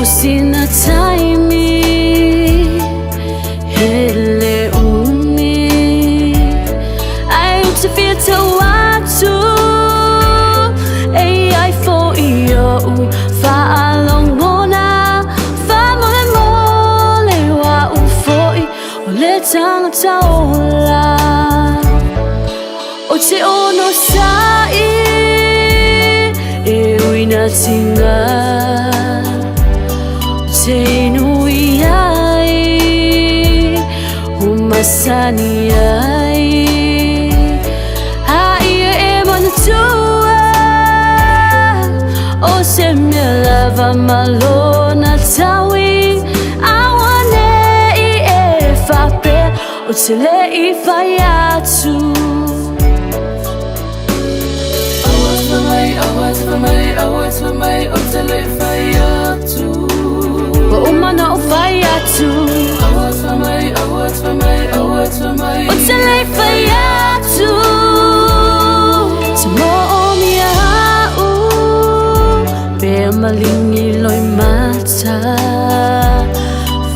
O sina taimi he le umi Ai ou te fia tau atu E ai foi o'u faalogona Faamolemole o a'u foi o le tagata ola O te onosai e ui na tinga Te inu i ai o masani ai A ia e manatua O se mea lava ma lona taui Auane'i e faapea O te le i fai atu. Ua uma ona ou fai atu. O te le i fai atu. Te moomia a'u pe malingi loimata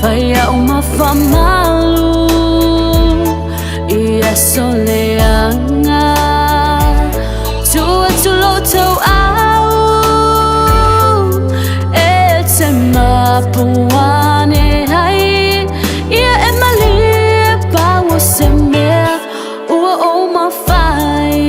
Fai a'u ma faamalu i aso leaga Tuu atu lou tauau e te mapu ane ai Ia e malie pau o se mea ua ou mafai.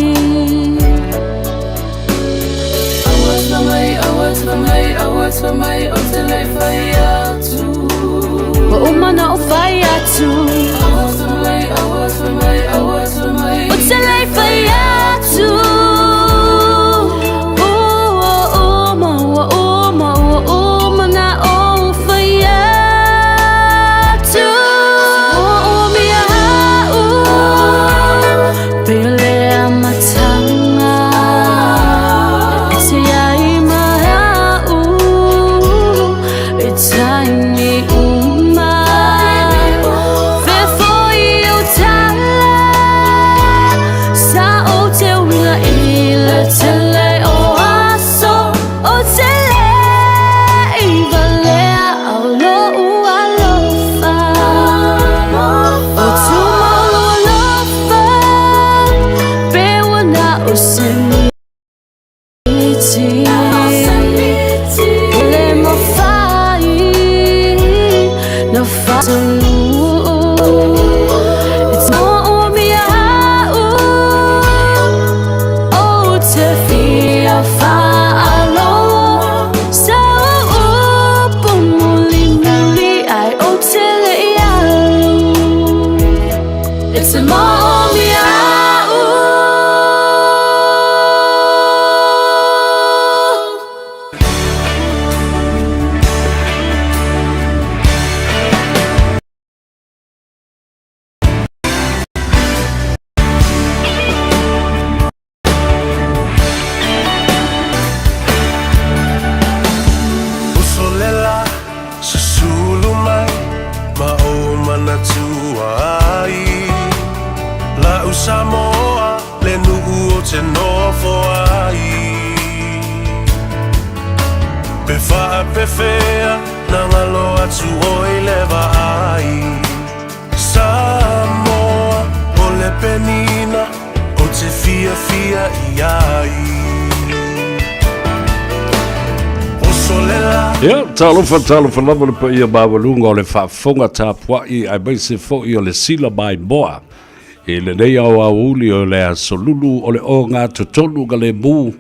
Ua uma ona ou fai atu. Ou te le i fai atu. Ua uma, ua uma, ua uma ona ou fai atu. Ua umia a'u pei o le amataga E te i ai ma a'u i taimi uma Fea foi ou tala Sa ou te uiga i le tele o aso Ou te le i valea au lo'u alofa O tumau lou alofa Pe ua na o se miti E le mafai na faatonu It's moomia a'u Ou te fia faalogo Sau upu mulimuli Ai ou te le i alu It's a moomia a'u. Uso lela susulu mai ma ou manatua ai La'u Samoa le nuu o te nofo ai Pe faapefea na galo atu oi le vaai Samoa o le penina ou te fiafia i ai Oso lela. Ia, talofa, talofa lava le paia maualuga o le faafofoga tapuai aemaise foi o le sila maimoa i lenei aoaouli o le aso lulu o le ogatotonu ka lemu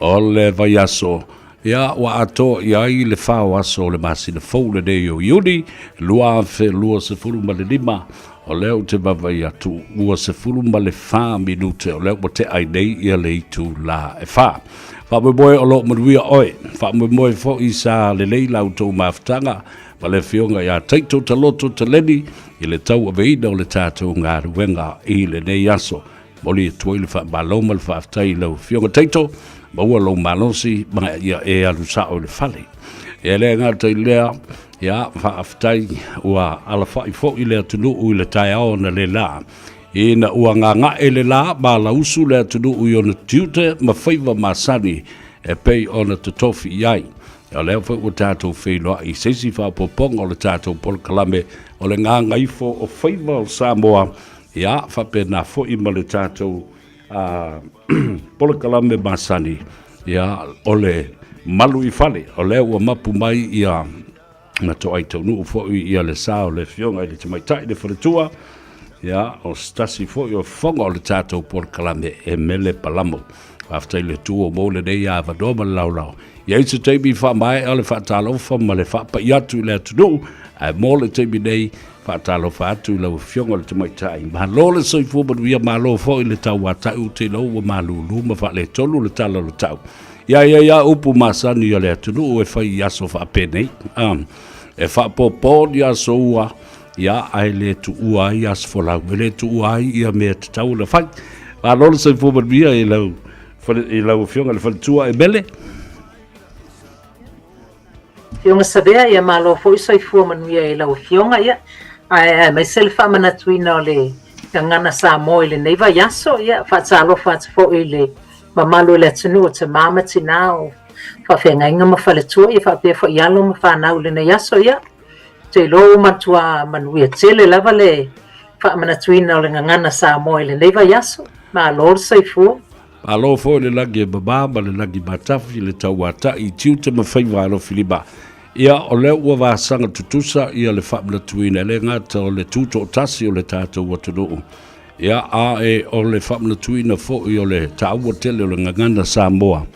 o le vaiaso. Ia, ua atoa i ai le fao aso o le masina fou lenei o Iuni 2025, o lea ou te vaavaai atu ua 14 minute o lea ua tea ai nei ia le itula e fa. Faamoemoe o lo o manuia oe, faamoemoe foi sa lelei la outou mafutaga ma le afioga ia Taito Taloto Taleni i le tauaveina o le tatou galuega i lenei aso. Momoli atu ai le faamalo ma le faafetai i lau Afioga Taito, maua lou malosi ma ia e alu sao i le fale. E le gata i lea, ia faafetai ua alafai foi le atunuu i le taeao na le la. Ina ua gaga'e le la ma alausu le atunuu i ona tiute ma faiva masani e pei ona totofi i ai. O lea foi ua tatou feiloai i se isi faaopoopoga o le tatou polokalame o le Gagaifo o Faiva o Samoa, ia, faapena foi ma le tatou polokalame masani, ia, o le Malu i Fale. O lea ua mapu mai ia na toai taunuu foi ia le sa o le Afioga i le Tamaitai le Faletua, ia, o se tasi foi o fofoga o le tatou polokalame e mele palamo. Faafetai i le Atua ua maua lenei avanoa ma le laolao. I ai se taimi faamaea o le faatalofa ma le faapai atu i le atunuu, ae mo le taimi nei, faatalofa atu i lau Afioga i le Tamaitai. Malo le soifua manuia, malo foi le tauata'i, ou te iloa ua malulu ma faaletonu le tala o le tau. Ia i ai lava upu masani a le atunuu e fai i aso faapenei, e faapopo ni aso ua, ia, ae le tuua ai aso folau, e le tuua ai ia mea tatau ona fai. Malo le soifua manuia i lau, i lau Afioga i le Faletua e Mele. Afioga Savea, ia malo foi soifua manuia i lau Afioga, ia, ae aemaise le faamanatuina o le Gagana Samoa i lenei vaiaso, ia, faatalofa atu foi i le mamalu o le atunuu o tama ma tina o faafeagaiga ma faletua, ia faapea foi alo ma fanau i lenei aso, ia, ou te iloa ua matua manuia tele lava le faamanatuina o le Gagana Samoa i lenei vaiaso. Malo le soifua. Malo foi le lagi e mama ma le lagi matafi le tauata'i i tiute ma faiva alofilima. Ia, o lea ua vasaga tutusa ia le faamanatuina e le gata o le tutoatasi o le tatou atunuu, ia, a e o le faamanatuina foi o le taua tele o le gagana Samoa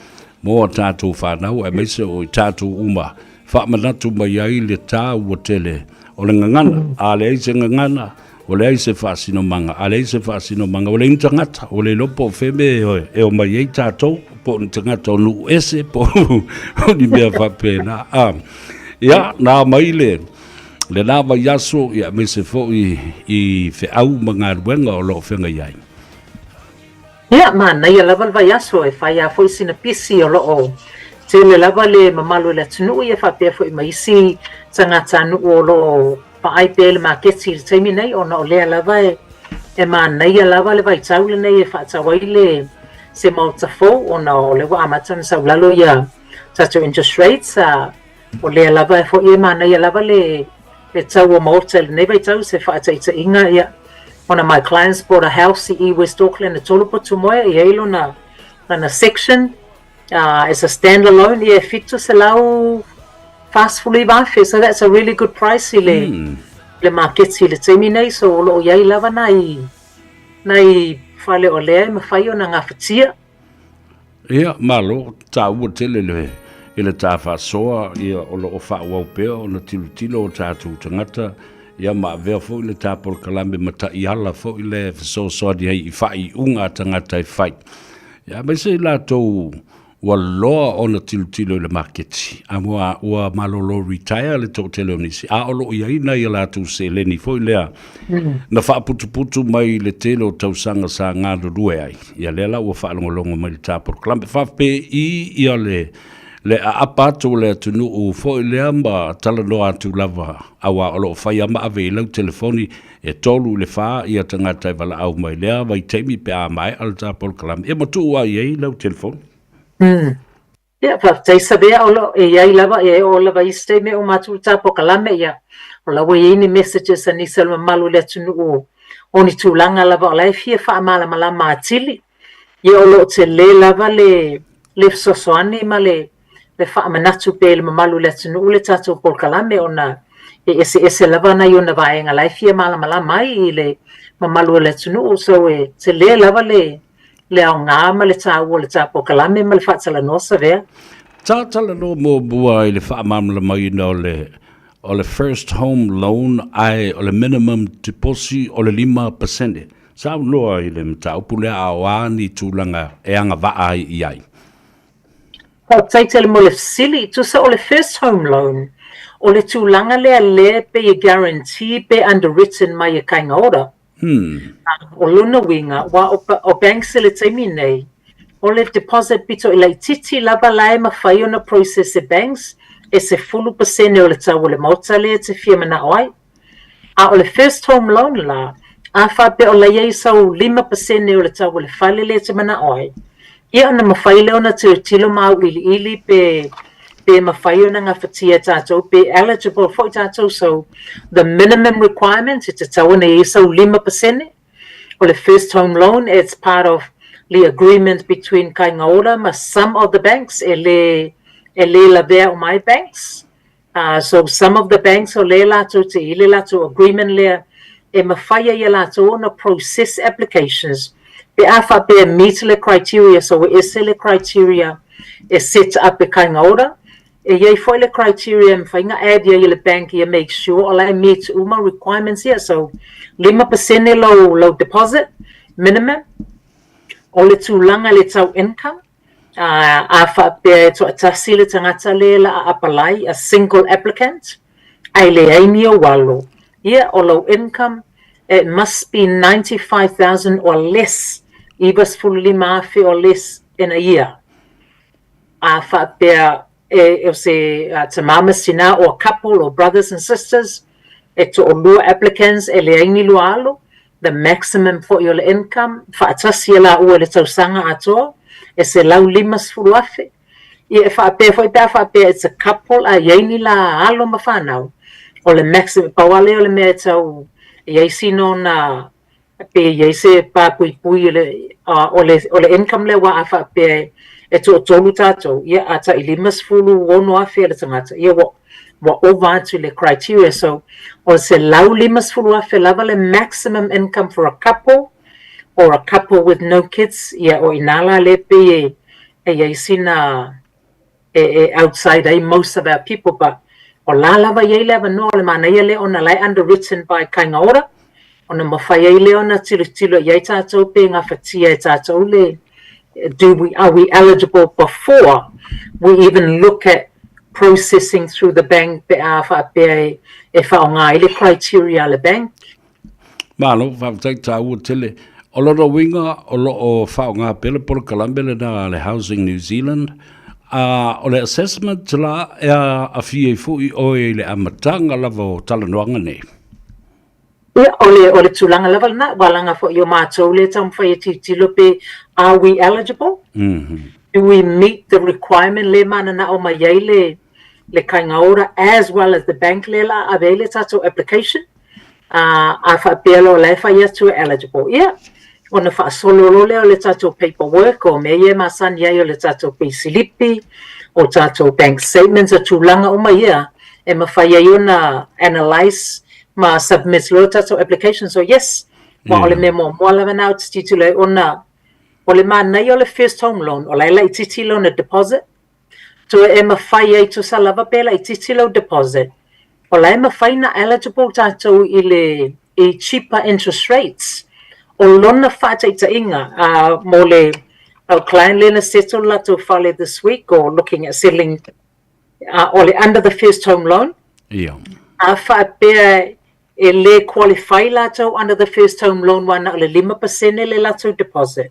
mo a tatou fanau aemaise o i tatou uma faamanatu mai ai le taua tele o le gagana. A leai se gagana, ua leai se faasinomaga, a leai se faasinomaga, ua leai ni tagata, ua le iloa po o fea mea e omai ai tatou, po o ni tagata o nuu ese, po o ni mea faapena. A, ia, na aumai le, lena vaiaso, ia, aemaise foi i feau ma galuega o lo o feagai ai. Ia, manaia lava le vaiaso, e fai lava foi sina pisi o lo o tele lava le mamalu o le atunuu ia faapea foi ma isi tagatanuu o lo o vaai pea i le maketi i le taimi nei ona o lea lava e, e manaia lava le vaitau lenei e faatau ai le se maota fou ona o lea ua amata ona sau lalo ia tatou interest rates a o lea lava e foi e manaia lava le le tau o maota i lenei vaitau se faataitaiga ia one of my clients bought a house i West Auckland e tolu potu moe e i ai lona lana section uh, as a standalone ia e 749,000 so that's a really good price i le mm. le maketi i le taimi nei so o lo o i ai lava nai nai fale o lea e mafai ona gafatia. Ia, malo, taua tele le, i le tā faasoa, ia, o lo o faaauau pea ona tilotilo o tatou tagata, ia, ma avea foi le tā polokalame ma taiala foi le fesoasoani ai i faaiuga a tagata e fai. Ia, aemaise i latou ua loa ona tilotilo i le maketi, a ua, ua malolo retire le toatele o nisi, a o lo o i ai nai a latou seleni foi lea na faaputuputu mai i le tele o tausaga sa galulue ai. Ia lea la ua faalogologo mai i le ta polokalame. Faapei ia le, le aapa atu o le atunuu foi lea ma talanoa atu lava, aua o lo o fai lava ma ave i lau telefoni e tolu i le fa ia tagata e valaau mai lea vaitaimi pe a maea le ta polokalame, ia ma tuu lava i ai lau telefoni. Ia, faafetai Savea, o lo, e i ai lava, e oo lava i isi taimi e uma atu le ta polokalame, ia, o la ua i ai ni messages a nisi o le mamalu o le atunuu o ni tulaga lava o la e fia faamalamalama atili. Ia, o lo o tele lava le, le fesoasoani ma le, le faamanatu pea i le mamalu o le atunuu le tatou polokalame ona e eseese lava nai ona vaega la e fia malamalama ai i le mamalu o le atunuu. So, e tele lava le, le aoga ma le taua o le ta polokalame ma le faatalanoa Savea. Ta talanoa muamua i le faamalamalamaina o le o le first home loan ae o le minimum deposit o le 5%. Saunoa i le mataupu lea a o a ni tulaga e agavaa ai i ai? Faafetai tele mo le fesili. Tusa o le first home loan, o le tulaga lea lea pei e guarantee pe underwritten mai e Kainga Ora. O lona uiga, ua o banks i le taimi nei, o le deposit pito i laitiiti lava la e mafai ona process e banks e 10% o le tau o le maota lea e te fia manao ai. A o le first home loan la, a faapea o la i ai sau 5% o le tau o le fale lea e te manao ai, ia ona mafai lea ona tilotilo ma auiliili pe pe mafai ona gafatia e tatou pe eligible foi tatou so the minimum requirement e tatau ona i ai sau 5% o le first home loan it's part of le agreement between Kaiga Ora ma some of the banks e le e le lavea uma ai banks So some of the banks o lea latou te i le latou agreement lea e mafai ai e latou ona process applications pe a faapea e meet le criteria so e ese le criteria e set up e Kaiga Ora e i ai foi le criteria e mafai ona add i ai e le bank ia make sure o la e meet uma requirements ia so 5% lou lou deposit minimum o le tulaga i le tau income Ā, a faapea e toatasi le tagata le la a apalai, a single applicant, ae leai ni ou alo, ia, o lou income, it must be 95,000 or less, 95,000 or less in a year. A faapea e, o se tama ma se tina, or a couple, or brothers and sisters, e toalua applicants e leai ni lua alo, the maximum foi o le income, faatasi e laua i le tausaga atoa, e $150,000. Ia e faapea foi pe a faapea it's a couple a i ai ni la alo ma fanau, o le maximum, pau lava lea o le mea e tau e i ai sina ona pe i ai se pa puipui o le, o le, o le income lea aua a faapea e toatolu tatou, ia a tai $56,000 a le tagata, ia ua ua ova atu i le criteria. So, o le $150,000 lava le maximum income for a couple or a couple with no kids, ia o i inā la lea pei e, e i ai sina e, e outside ai most of our people, but o la lava i ai le avanoa o le manaia lea ona la e underwritten by Kaiga Ora, ona mafai ai lea ona tilotilo i ai tatou pe gafatia e tatou le do we are we eligible before we even look at processing through the bank pe a faapea e, e faaaoga ai le criteria a le bank. Malo, faafetai tāua tele. O lona uiga o lo o faaaoga pea le polokalame lena a le Housing New Zealand, a o le assessment la e aafia ai foi oe i le amataga lava o talanoaga nei. Ia, o le, o le tulaga lava lena, ua laga foi o matou lea e taumafai e tilotilo pe are we eligible? Mm -hmm. Do we meet the requirement le mananao mai ai le, le Kaiga Ora as well as the bank lea la ave ai le tatou application? Uh, a faapea loa la e fai atu e eligible. Ia, ona faasolo loa lea o le tatou paperwork o mea ia e masani ai o le tatou peisilipi, o tatou bank statements, o tulaga uma ia e mafai ai ona analyse ma submit loa tatou application. So yes, ma o le mea muamua lava na ou te tilotilo ai ona o le manaia o le first home loan, o la e laitiiti lona deposit, Toe e mafai ai tusa lava pe laitiiti lou deposit, o la e mafai na eligible tatou i le i cheaper interest rates. O lona faataitaiga a mo le our client lea na settle le latou fale this week or looking at settling a o le under the first home loan. Ia. A faapea e le qualify latou under the first home loan aua na o le 5% le latou deposit.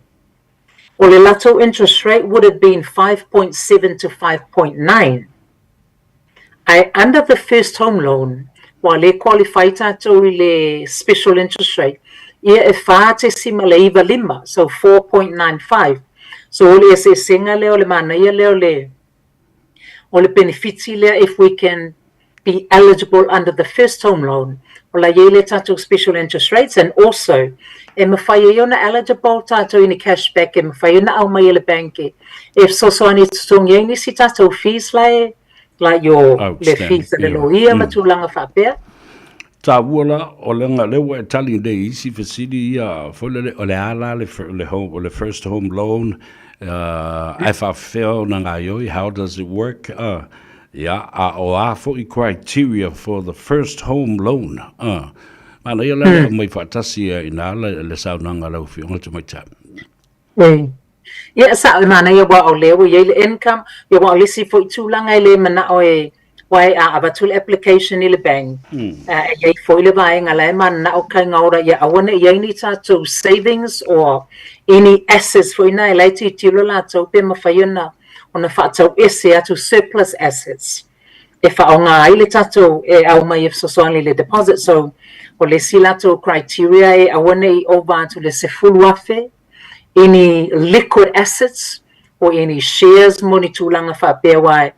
O le latou interest rate would have been 5.7 to 5.9. Ae under the first home loan, ua le qualify tatou i le special interest rate, ia e 4.95, so 4.95. So o le eseesega lea o le manaia lea o le O le penefiti lea if we can be eligible under the first home loan, o la i ai le tatou special interest rates and also e mafai ai ona eligible tatou i ni cash back e mafai ona aumai e le bank e fesoasoani e totogi ai nisi tatou fees la e like your le fees a le loia ma tulaga faapea. Taua la, o leaga lea ua e tali nei i isi fesili ia foi lele, o le a la le, le, home, le first home loan, uh, ae faafefea ona gaioi, how does it work, uh, ia, a o a foi criteria for the first home loan, uh, manaia la le aumai faatasi ia ina le, le saunoaga a lau Afioga Tamaitai. Ei. Ia, sao e manaia aua o lea ua i ai le income, ia aua o le isi foi tulaga e le manao e, aua e a avatu le application i le bank, a e i ai foi le vaega la e mananao Kaiga Ora ia aua ne i i ai ni tatou savings or any assets foi na e la e tilotilo latou pe mafai ona ona faatau ese atu surplus assets e faaaoga ai le tatou e aumai e fesoasoani i le deposit. So o le isi latou criteria e aua ne i ova atu le $10,000 any liquid assets or any shares mo ni tulaga faapea aua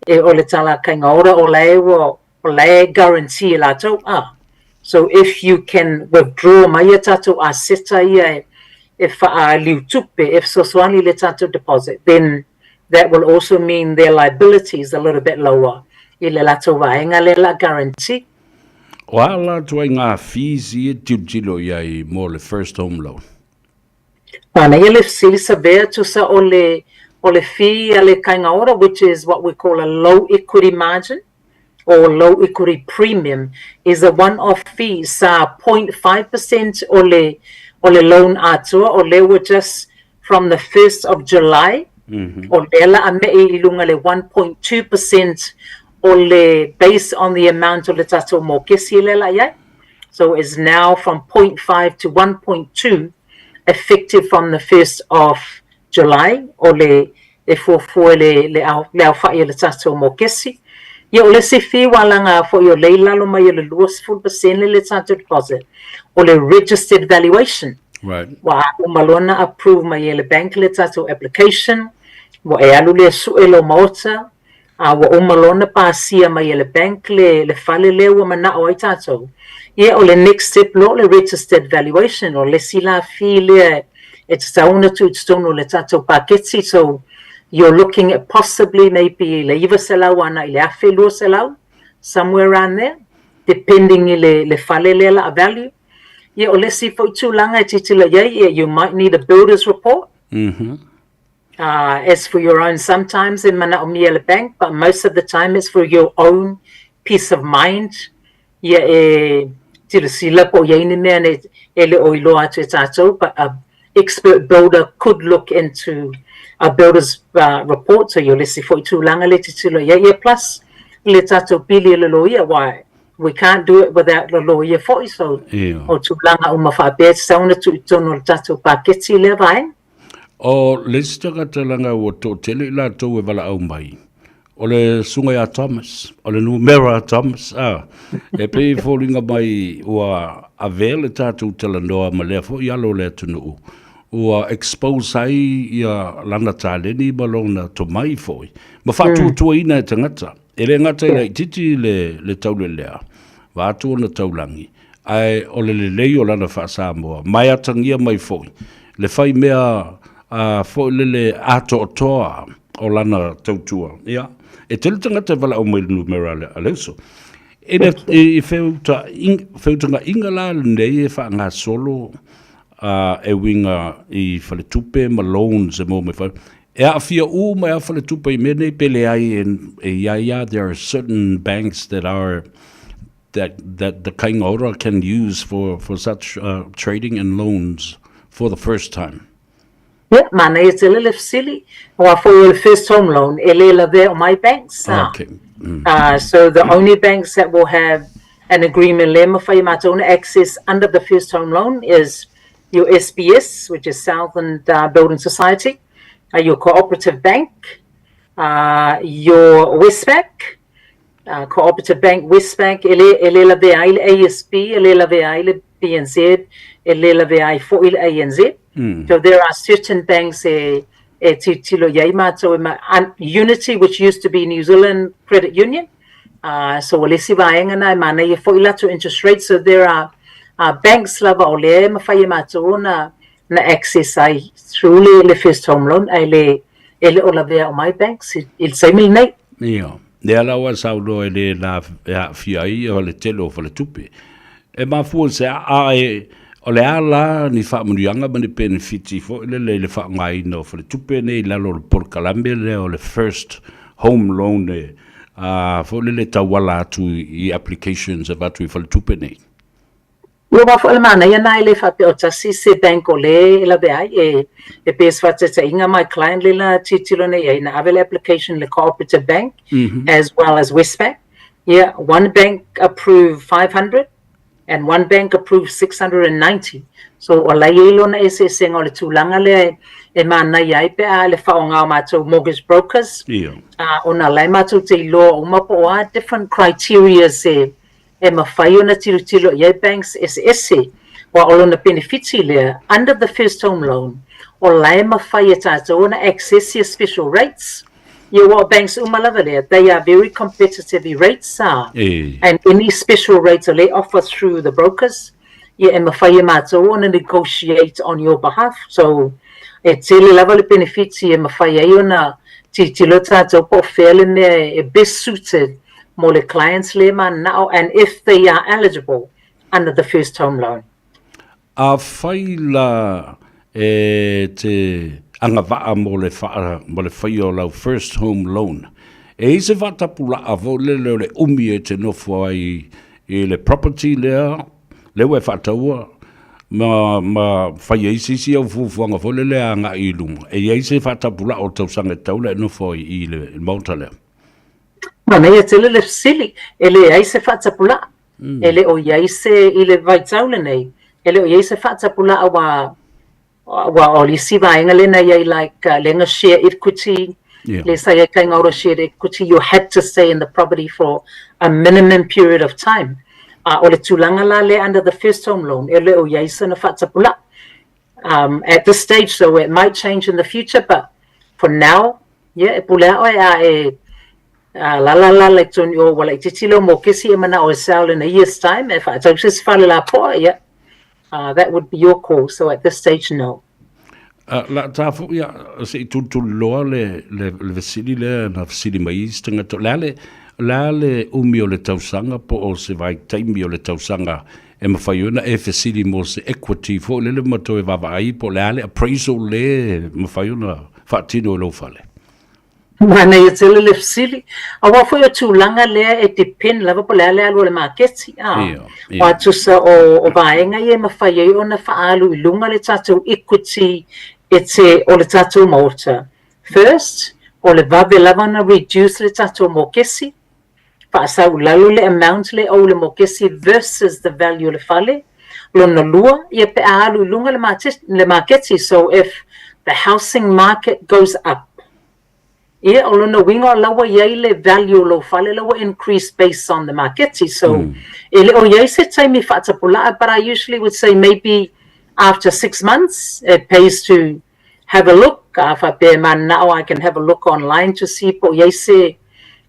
E o le tala a Kaiga Ora o la e ua o la e guarantee e latou a. So if you can withdraw mai ia tatou aseta ia e e faaliu tupe e fesoasoani i le tatou deposit then that will also mean their liability is a little bit lower i le latou vaega lea la guarantee. O a la ituaiga fees ia e tilotilo i ai mo le first home loan? Manaia le fesili savea tusa o le o le fee a le Kaiga Ora which is what we call a low equity margin or low equity premium is a one off fee sa 0.5% o le o le loan atoa o lea ua just from the 1st of July o lea la a me'i i luga le 1.2% o le based on the amount o le tatou mokesi lea la i ai. So it's now from 0.5 to 1.2 effective from the 1st of July o le e fuafua le, le, ao, le aofa'i o le tatou mokesi. Ia o le isi fee ua laga foi o lea i lalo mai o le 20% le tatou deposit o le registered valuation. Right. Ua uma loa na approve mai e le bank le tatou application, ua e alu lea sue lou maota, a ua uma loa ona pasia mai e le bank le, le fale lea ua mana'o ai tatou. Ia, o le next step loa o le registered valuation, o le isi la fee lea e tatau ona tuu i totonu o le tatou paketi, so you're looking at possibly maybe le 900 ana i le 1200, somewhere around there, depending i le, le fale lea la a value. Ia, o le isi foi tulaga e tilotilo i ai, ia, you might need a builder's report. As for your own, sometimes e manaomia e le bank, but most of the time it's for your own peace of mind. Ia e silasila po o i ai ni mea ne, e le o iloa atu e tātou, but a expert builder could look into a builder's report, so ia o le isi foi tulaga lea e tilotilo i ai. Ia plus le tātou pili e le loia, why we can't do it without le loia foi, so o tulaga uma faapea e tatau ona tuu i totonu o le tātou paketi lea vaega. O le isi tagata leaga ua toatele i latou e valaau mai, o le susuga ia Thomas, o le numera a Thomas, a, e pei e foliga mai ua avea le tatou talanoa ma lea foi alo o le atunuu, ua expose ai ia lana taleni ma lona tomai foi, ma faatuatuaina e tagata. E le gata i laitiiti le, le taulelea, vaeatu ona taulagi, ae o le lelei o lana faa-Samoa, ma e atagia mai foi le fai mea a foi lele atoatoa o lana tautua. Ia, e tele tagata e valaau mai i le numera a le uso. I le i feuta, feutagaiga la lenei e faagasolo a, e uiga i faletupe ma loans e maua mai fale, e aafia uma ai faletupe i mea nei pe leai e, e i ai lava, there are certain banks that are that that the Kainga Ora can use for for such uh, trading and loans for the first time. Ia, manaia tele le fesili. Aua foi o le first home loan, e le lavea o mai banks. Ah. Okay. So the only banks that will have an agreement lea mawhai e mātou ona access under the first home loan is your SBS, which is Southern Building Society, your Cooperative Bank, your Westpac, Cooperative Bank, Westpac, e le, e le lavea ai le ASB, e le lavea ai le BNZ, e le lavea ai foi le ANZ. So there are certain banks e, e tilotilo i ai mātou e ma, un, Unity, which used to be New Zealand Credit Union, so o le isi vaega na e manaia foi latou interest rates, so there are banks lava o lea e mawhai e mātou ona na access ai through le, le first home loan, ae le, e le o lavea o mai banks i, i le taimi lenei. Ia. Lea la ua saunoa e le la e aafia ai o le tele o faletupe. E mafua i se a e o le a la ni faamanuiaga ma ni penefiti foi lele i le faaaogaina o faletupe nei i lalo o le polokalame lea o le first home loan e a foi lele tauala atu i applications e avatu i faletupe nei. Ua aua foi le manaia na e le faapea o tasi se bank o le e lawe ai e e pei o se faataitaiga my client le la tilotilo nei i ai na ave le application i le Cooperative Bank as well as Westpac ia one bank approve 500 and one bank approve 690 so o la e i ai lona eseesega o le tulaga lea e manaia ai pe a le faaaoga o matou mortgage brokers ona o la e matou te iloa uma po o a different criterias e e mafai ona tilotilo i ai banks eseese, aua o lona penefiti lea, under the first home loan, o la e mafai e tatou ona access ia special rates. Ia aua o banks uma lava lea, they are very competitive i rates a, and any special rates o lea e offer through the brokers, ia e mafai e matou ona negotiate on your behalf. So e tele lava le penefiti e mafai ai ona tilotilo tatou po o fea le mea e best suited mo le clients lea e mananao and if they are eligible under the first home loan. Afai la e te agavaa mo le faa, mo le faia o lau first home loan, e i se faatapulaa foi lele o le umi e te nofo ai i le property lea, lea ua e faataua, ma, ma fai ai se isi au fuafuaga foi lele agai i luma. E i ai se faatapulaa o tausaga e tatau ona e nofo ai i le maota lea? Manaia tele le fesili, e leai se faatapulaa. E le o i ai se, i le vaitau lenei, e le o i ai se faatapulaa ua, ua o le isi vaega lea na i ai like lea na share equity, lea sa i ai Kaingaora shared equity, you had to stay in the property for a minimum period of time. A o le tulaga la lea under the first home loan, e le o i ai sana faatapulaa. Um, at this stage, so it might change in the future, but for now, yeah, e pule a oe a e alaala i totonu o ua laitiiti lou mokesi e manao e sell in a year's time e faatau se isi fale lapoa, yeah, that would be your call. So at this stage, no. La ta foi a se i tulituliloa le, le, le fesili lea na fesili mai isi tagata, o le a le, o le a le umi o le tausaga po o se vaitaimi o le tausaga e mafai ai ona e fesili mo se equity foi lele ma toe vaavaai po o le a le appraisal le mafai ona faatino i lou fale? Manaia tele le fesili. Aua foi o tulaga lea e depend lava po o le a le alu a le maketi, a. Aua tusa o, o vaega ia e mafai ai ona faaalu i luga le tatou equity e te, o le tatou maota. First, o le vave lava ona reduce le tatou mokesi, faasau i lalo le amount le owe le mokesi versus the value o le fale. Lona lua, ia pe a alu i luga le maketi, so if the housing market goes up, ia o lona uiga o la ua i ai le value o lou fale la ua increase based on the maketi. So e le o i ai se taimi faatapulaa, but I usually would say maybe after 6 months it pays to have a look. A faapea e mananao, I can have a look online to see po o i ai se,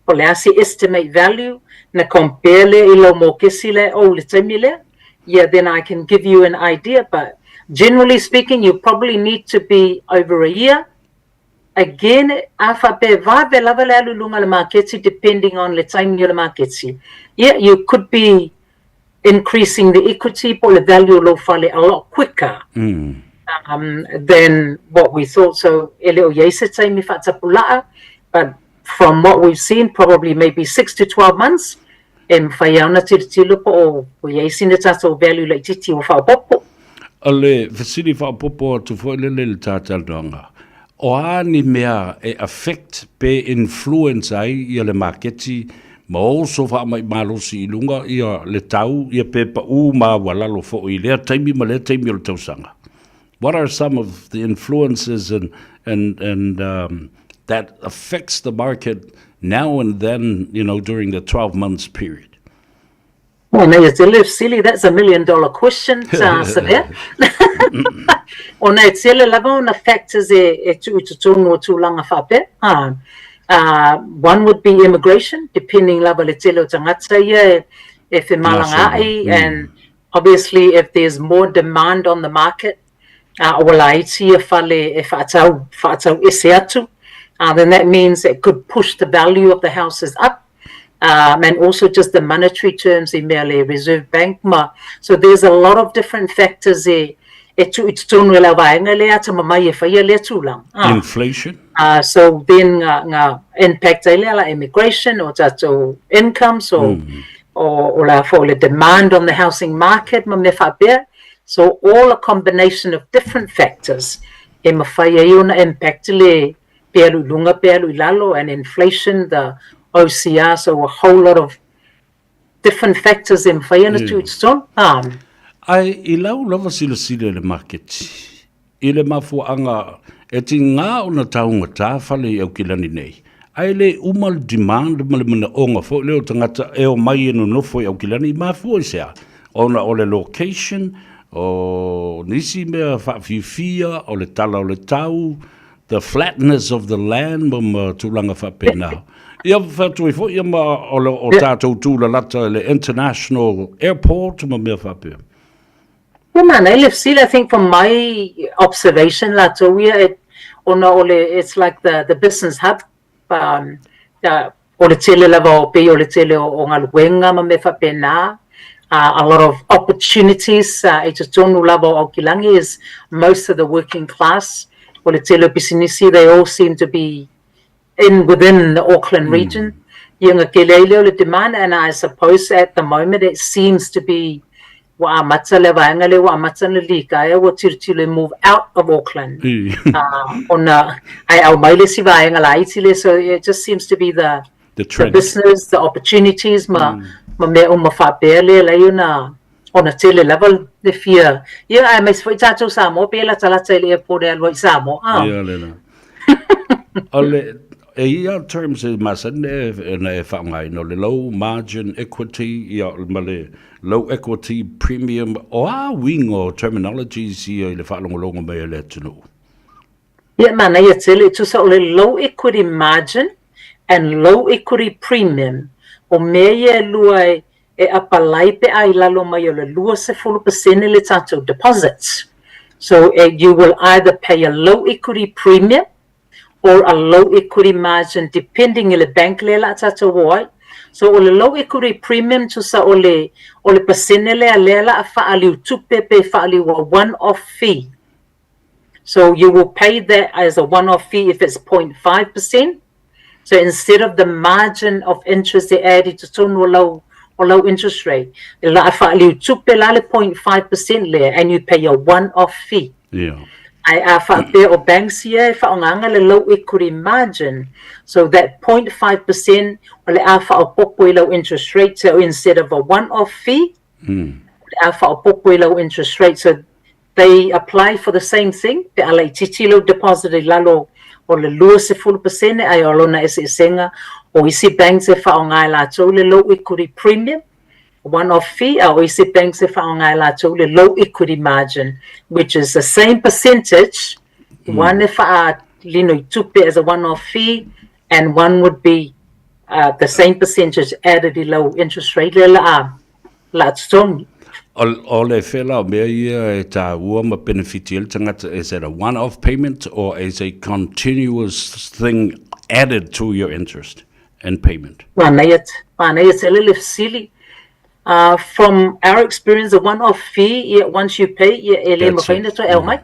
po o le a se estimate value na compare lea i lau mokesi lea e owe i le taimi lea, yeah, then I can give you an idea. But generally speaking, you probably need to be over a year. Again, a faapea e vave lava le alu i luga o le maketi depending on le taimi o le maketi, yeah, you could be increasing the equity po o le value o lou fale a lot quicker than what we thought. So e le o i ai se taimi faatapulaa, but from what we've seen, probably maybe 6 to 12 months, e mafai lava ona tilotilo po o ua i ai sina tatou value laitiiti ua faaopoopo. O le fesili faaopoopo atu foi lele i le ta talanoaga, O a ni mea e affect pe influence ai ia le maketi ma oso faamai malosi i luga ia le tau ia pe pau maualalo foi i lea taimi ma lea taimi o le tausaga? What are some of the influences and and and um, that affects the market now and then, during the 12 months period? Ona ia tele fesili, that's a million dollar question to answer there. Ona e tele lava ona factors e, e tuu i totonu o tulaga faapea. Ha. One would be immigration, depending lava le tele o tagata ia e, e femalagaai, and obviously if there's more demand on the market, ua laiti ia fale e faatau, faatau ese atu, then that means it could push the value of the houses up. And also just the monetary terms i mea le Reserve Bank ma. So there's a lot of different factors e, e tuu i totonu e le vaega lea atamamai e faia lea tulaga. Inflation. So then nga, nga impact ai lea la immigration o tatou income, so o, o la fo le demand on the housing market ma mea faapea. So all a combination of different factors e mafai ai ona impact le pe alu i luga pe alu i lalo, and inflation, the OCR, so a whole lot of different factors e mafai ona tuu i totonu. Ae i lau lava silasila i le maketi, i le mafuaaga e tiga ona taugata fale i Aukilani nei, ae le uma le demand ma le manaoga foi lea o tagata e omai e nonofo i Aukilani, i mafua i se a? Ona o le location, o nisi mea faafiafia, o le tala o le tau. the flatness of the land ma ma tulaga faapena. Ia fai atu ai foi ia ma o le o tatou tulalata i le international airport ma mea faapea. Ia manaia le fesili, I think from my observation latou ia e ona o le it's like the the business hub um, o le tele lava o pei o le tele o, o galuega ma mea faapena uh, a lot of opportunities uh, i totonu lava o Aokilangi is most of the working class o le tele o pisinisi they all seem to be in within the Auckland region. Ia na tele ai lea o le demand and I suppose at the moment it seems to be ua amata le vaega lea ua amata ona likaea ua tilotilo e move out of Auckland. Uh, ona ae aumai le isi vaega laiti lea so it just seems to be the The the trend. business, the opportunities ma ma mea uma faapea lea lai ona ona tele lava le fia ia aemaise foi tatou Samoa pe latalata i le airport e alu ai i Samoa. Ah. Ia le la. O le, e ia terms e masani e, na e faaaogaina, o le low margin equity, ia, ma le low equity premium, o a uiga o terminologies ia i le faalogologo mai a le atunuu? Ia, manaia tele, e tusa o le low equity margin and low equity premium, o mea ia e lua e, e apalai pe a i lalo mai o le 20% le tatou deposits. So you will either pay a low equity premium or a low equity margin depending i le bank lea la tatou o ai. So o le low equity premium tusa o le o le pasene lea lea la a faaliu tupe pe faaliu a one off fee. So you will pay that as a one off fee if it's 0.5%. So instead of the margin of interest e add i totonu o lau o lau interest rate, e la a faaliu tupe la le 0.5% lea and you pay a one off fee. Yeah. Ae a faapea o banks ia e faaaogaina le low equity margin, so that 0.5% o le a faaopoopo i lau interest rate, so instead of a one off fee, o le a faaopoopo i lau interest rate. So they apply for the same thing, pe a laitiiti lau deposit i lalo o le 20% ae o lona eseesega o isi banks e faaaoga e latou le low equity premium, one off fee, a o isi banks e faaaoga e latou le low equity margin, which is the same percentage, one e faalino i tupe as a one off fee, and one would be uh, the same percentage added i lau interest rate lea la a la totogi. O, o le fela o mea ia e tāua ma benefiti ai le tagata, is it a one-off payment or is a continuous thing added to your interest and payment? Manaia, manaia tele le fesili. Uh, from our experience, the one-off fee, yeah, once you pay, yeah, e le That's mawhai it. na toe au mai.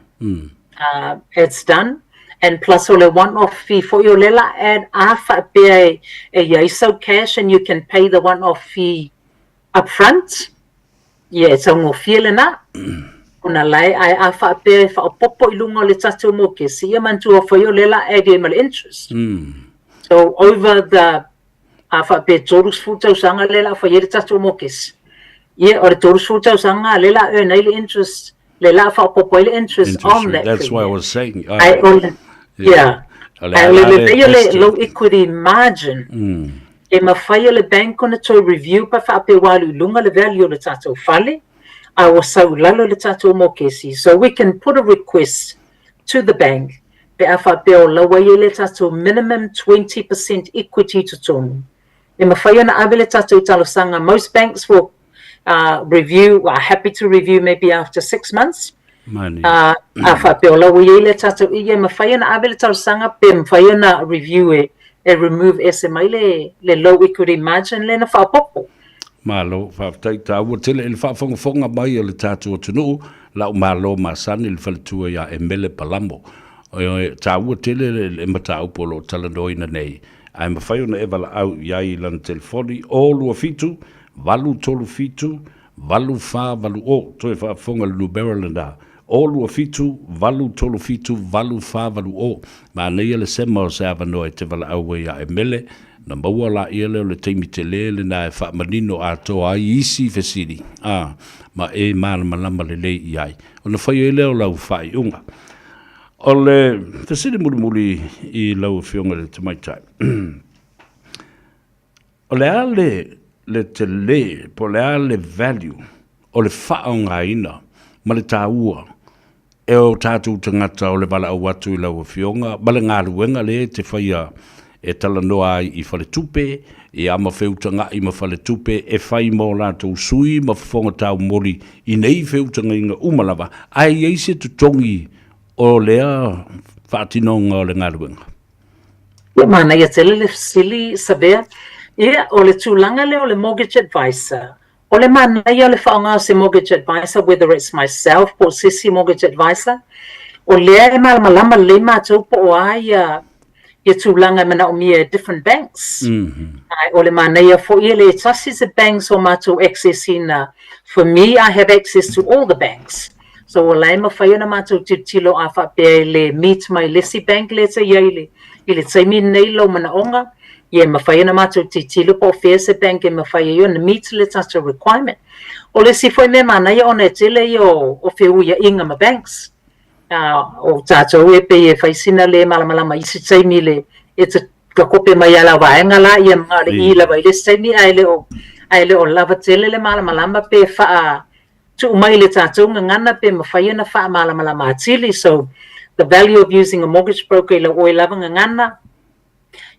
Uh, it's done. And plus o le one-off fee foi o le la add a faapea e, e iai sau cash and you can pay the one-off fee up front. Yeah, e taugofie lena. Ona lae ae a faapea e whaopopo i lunga o le tatou mokesi, ia manatua foi o le la add i ai ma le interest. So over the a faapea 30 tausaga lea la a fai ai le tatou mokesi. Ia, o le 30 tausaga lea la a earn ai le interest, lea la a faaopoopo ai le interest, Interest on rate. that That's why I premium. was saying. Ai o le, yeah. O le Ai o le ala le lelei o le test. low equity margin, e mafai e le bank ona toe review pe faapea ua alu i luga le value o le tatou fale, a ua sau i lalo le tatou mokesi. So we can put a request to the bank pe a faapea o laua i ai le tatou minimum 20% equity i totonu. E mafai ona ave le tatou talosaga, most banks will uh, review, are happy to review maybe after 6 months. Mani. Uh, a faapea o laua i ai le tatou ia, e mafai ona ave le talosaga pe mafai ona review e, e remove ese mai le, le low equity margin lea na faaopoopo. Malo, faafetai taua tele i le faafogafoga mai a le tatou atunuu, lau malo masani le faletua ia Emele Palamo. E taua tele le mataupu o lo o talanoaina nei, ae mafai ona e valaau i ai i lana telefoni 027 837 8480. Toe faafofoga le numera lena, 027 837 8480. Manaia le sema o se avanoa e te valaau ai ia Emele, ona maua laia lea o le taimi tele lena e faamanino atoa ai isi fesili, ā, ma e malamalama lelei i ai, ona fai ai lea o lau faaiuga. O le fesili mulimuli i lau Afioga i le Tamaitai, o le a le, le tele, po o le a le value o le faaaogaina ma le taua? e o tātou tagata o le valaau atu i lau Afioga ma le galuega lea e te faia e talanoa ai i faletupe, ia ma feutaga'i ma faletupe e fai ma o latou sui ma fofoga taumoli i nei feutagaiga uma lava, ae i ai se totogi o lea faatinoga o le galuega? Ia, manaia tele le fesili, Savea. Ia, o le tulaga lea o le mortgage advisor, O le manaia o le faaaoga o se mortgage advisor, whether it's myself po o se isi mortgage advisor, o lea e malamalama lelei matou po o a ia ia tulaga e manaomia e different banks. Mm -hmm. Ae o le manaia foi e le tasi se banks o matou access ina. For me, I have access to all the banks. So o la e mafai ona matou tilotilo a faapea e le meet mai le isi bank lea e te i ai i le, i le taimi lenei lou manaoga, ia e mafai ona matou tilotilo po o fea se bank e mafai ai ona meet le tatou requirement. O le isi foi mea manaia ona e tele ia o, o feuiaiga ma banks. Uh, o tatou e pei e fai sina le malamalama i isi taimi le e te kope mai a la vaega la ia ma le i lava i le isi taimi ae le o ae le o lava tele le malamalama pe faa tuu mai i le tatou gagana pe mafai ona faamalamalama atili. So, the value of using a mortgage broker i lau oe lava gagana,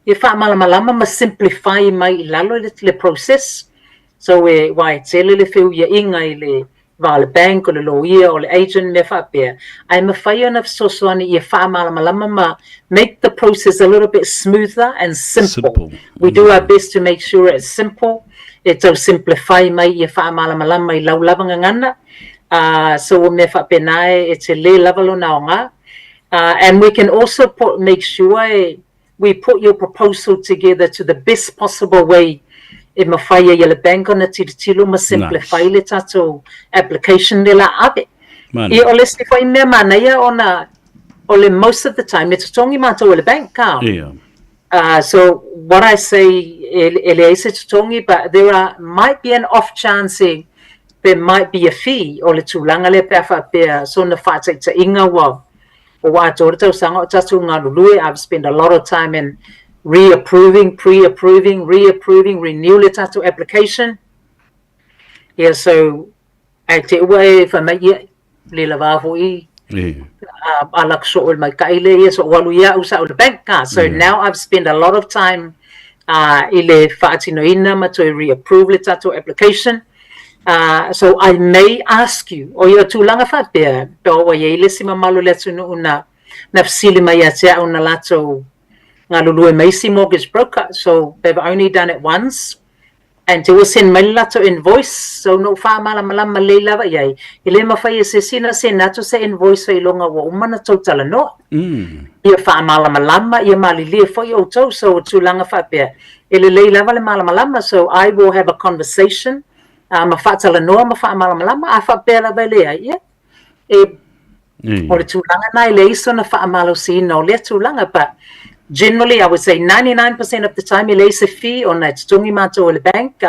e faamalamalama ma simplify mai i lalo le, le process. So, e, aua e tele le feuiaiga i le va o le bank, o le loia, o le agent, mea faapea. Ae mafai ona fesoasoani ia faamalamalama ma make the process a little bit smoother and simple. Simple. We do our best to make sure it's simple. E tau simplify mai ia faamalamalama i lau lava gagana. So o mea faapena e, e tele lava lona aoga. And we can also put, make sure e, we put your proposal together to the best possible way e mafai ai e le bank ona tilotilo ma simplify nice. le tatou application le la ave. Ia o le isi foi mea manaia ona o le most of the time e totogi matou e le bank ka. Yeah. So what I say e, e leai se totogi but there are might be an off chance e there might be a fee o le tulaga lea pe a faapea sona faataitaiga ua ua atoa le tausaga o tatou galulue I've spent a lot of time in re-approving, pre-approving, re-approving, renew le tatou application. Yeah, so Ae te ua e whai mai ia, le lava foi a lak so o mai kai le ia so walu ia u sa o le bank ka. So yeah. now I've spent a lot of time i le whaatinoina ma toe re-approve le tatou application. So I may ask you, o ia tulaga whapea, pe o ia i le si mamalu le atunuu na, na fesili mai ia te au na latou galulue mai isi mortgage broker. So they've only done it once. And te ua send mai le latou invoice, so na ou faamalamalama lelei lava i ai, e le mafai e se isi ona send atu se invoice seiloga ua uma ona tou talanoa. Ia faamalamalama, ia malilie foi outou, so o tulaga faapea, e lelei lava le malamalama, so I will have a conversation ma faatalanoa ma faamalamalama, a faapea lava e leai, ia, e O le tulaga na e leai sona faamalosiina o lea tulaga but generally I would say 99% of the time e leai se fee ona e totogi matou e le bank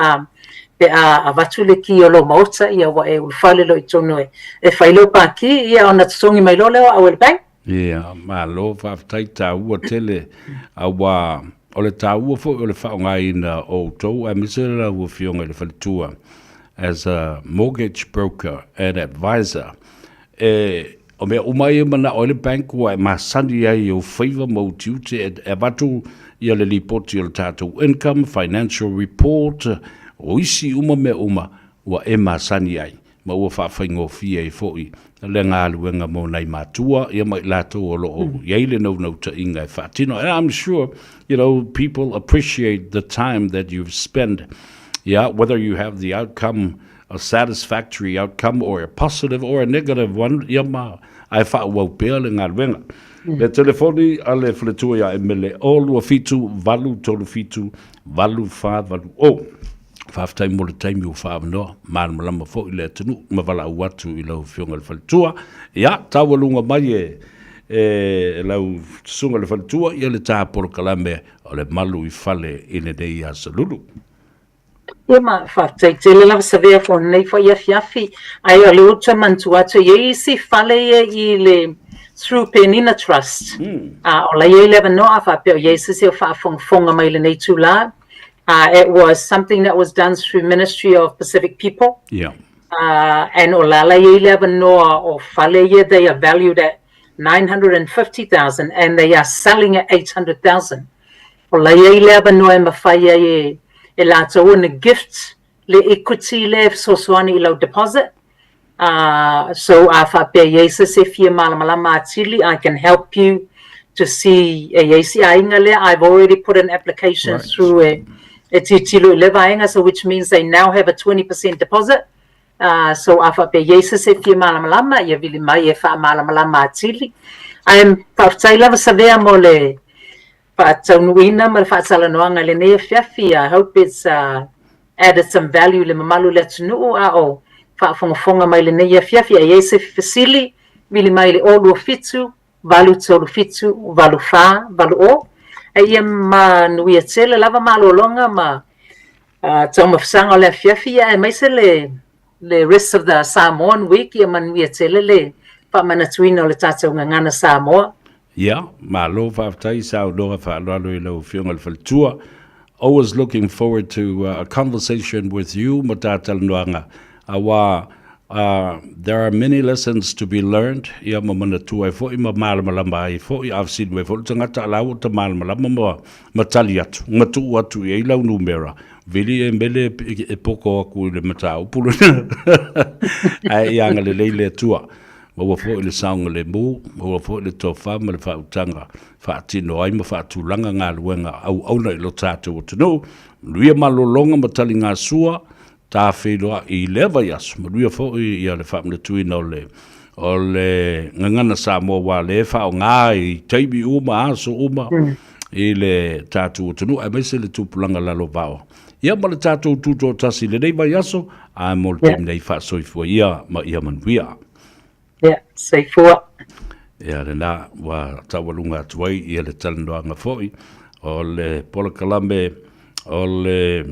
pe a avatu le ki o lou maota ia ua e ulufale loa i totonu e e fai lou pākī ia ona totogi mai loa lea o au e le bank. Ia, malo faafetai taua tele aua o le taua foi o le faaaogaina o outou aemaise lau Afioga i le faletua as a mortgage broker and advisor E, o mea uma ia e manao ai le bank ua e masani ai i ou faiva ma ou tiute e, e avatu ia le lipoti o le tatou income, financial report, o isi uma mea uma ua e masani ai ma ua faafaigofie ai foi le galuega mo nai matua ia ma i latou o lo o i ai le naunautaiga e faatino. And I'm sure, you know, people appreciate the time that you've spent, yeah, whether you have the outcome a satisfactory outcome or a positive or a negative one, ia ma, ae faaauau pea le galuega. Le telefoni a le faletua ia Emele, 0 2 7 8 3 7 8 4 8 0. Faafetai mo le taimi ua faaavanoa, malamalama foi le atunuu ma valaau atu i lau Afioga i le faletua. Ia, taualuga mai e, e lau Susuga i le faletua, ia le ta polokalame o le Malu i Fale i lenei aso Lulu. Ia ma faafetai tele lava Savea fo lenei foi afiafi. Ae o lea ou te manatua atu e i ai isi fale ia i le through Penina Trust. A o la e i ai le avanoa a faapea o i ai se isi o faafogafoga mai i lenei itula. It was something that was done through Ministry of Pacific People. Yeah. And o la la e i ai le avanoa o fale ia they are valued at 950,000 and they are selling at 800,000. O la e i ai le avanoa e mafai ai e, e latou ona gift le equity lea e fesoasoani i lau deposit. So a faapea e i ai se isi e fia malamalama atili, I can help you to see e i ai si aiga lea. I've already put an application through e, e tilotilo i lea vaega, so which means they now have a 20% deposit. So a faapea e i ai se isi e fia malamalama, ia vili mai e faamalamalama atili. Ae faafetai lava Savea mo le faataunuuina ma le faatalanoaga i lenei afiafi. I hope it's added some value i le mamalu o le atunuu a o faafogafoga mai lenei afiafi. A i ai se fesili, vili mai i le 027 837 8480. A ia manuia tele lava malologa ma taumafasaga o le afiafi, aemaise le le rest of the Samoan week. Ia manuia tele le faamanatuina o le tatou gagana Samoa. Ia, malo faafetai saunoa faaaloalo i lau Afioga i le Faletua. Always looking forward to a conversation with you ma ta talanoaga, aua there are many lessons to be learned, ia ma manatua ai foi ma malamalama ai foi. A fesili mai foi le tagata, a la ua ta malamalama ma, ma tali atu, ma tuu atu i ai lau numera. Vili e mele e poko aku i le mataupu lena. Ae ia agalelei le Atua. Maua foi le saogalemu, maua foi le tofa ma le faautaga faatino ai ma faatulaga galuega auauna i lo tatou atunuu. Manuia malologa ma taligasua, ta feiloai i lea vaiaso. Manuia foi ia le faamanatuina o le o le gagana Samoa aua o lea e faaaoga i taimi uma, aso uma i le tatou atunuu aemaise le tupulaga lalovaoa. Ia ma le tatou tutoatasi i lenei vaiaso, ae mo le taimi nei faasoifua ia ma ia manuia. Ia, soifua. Ia lena ua taualuga atu ai ia le talanoaga foi o le polokalame o le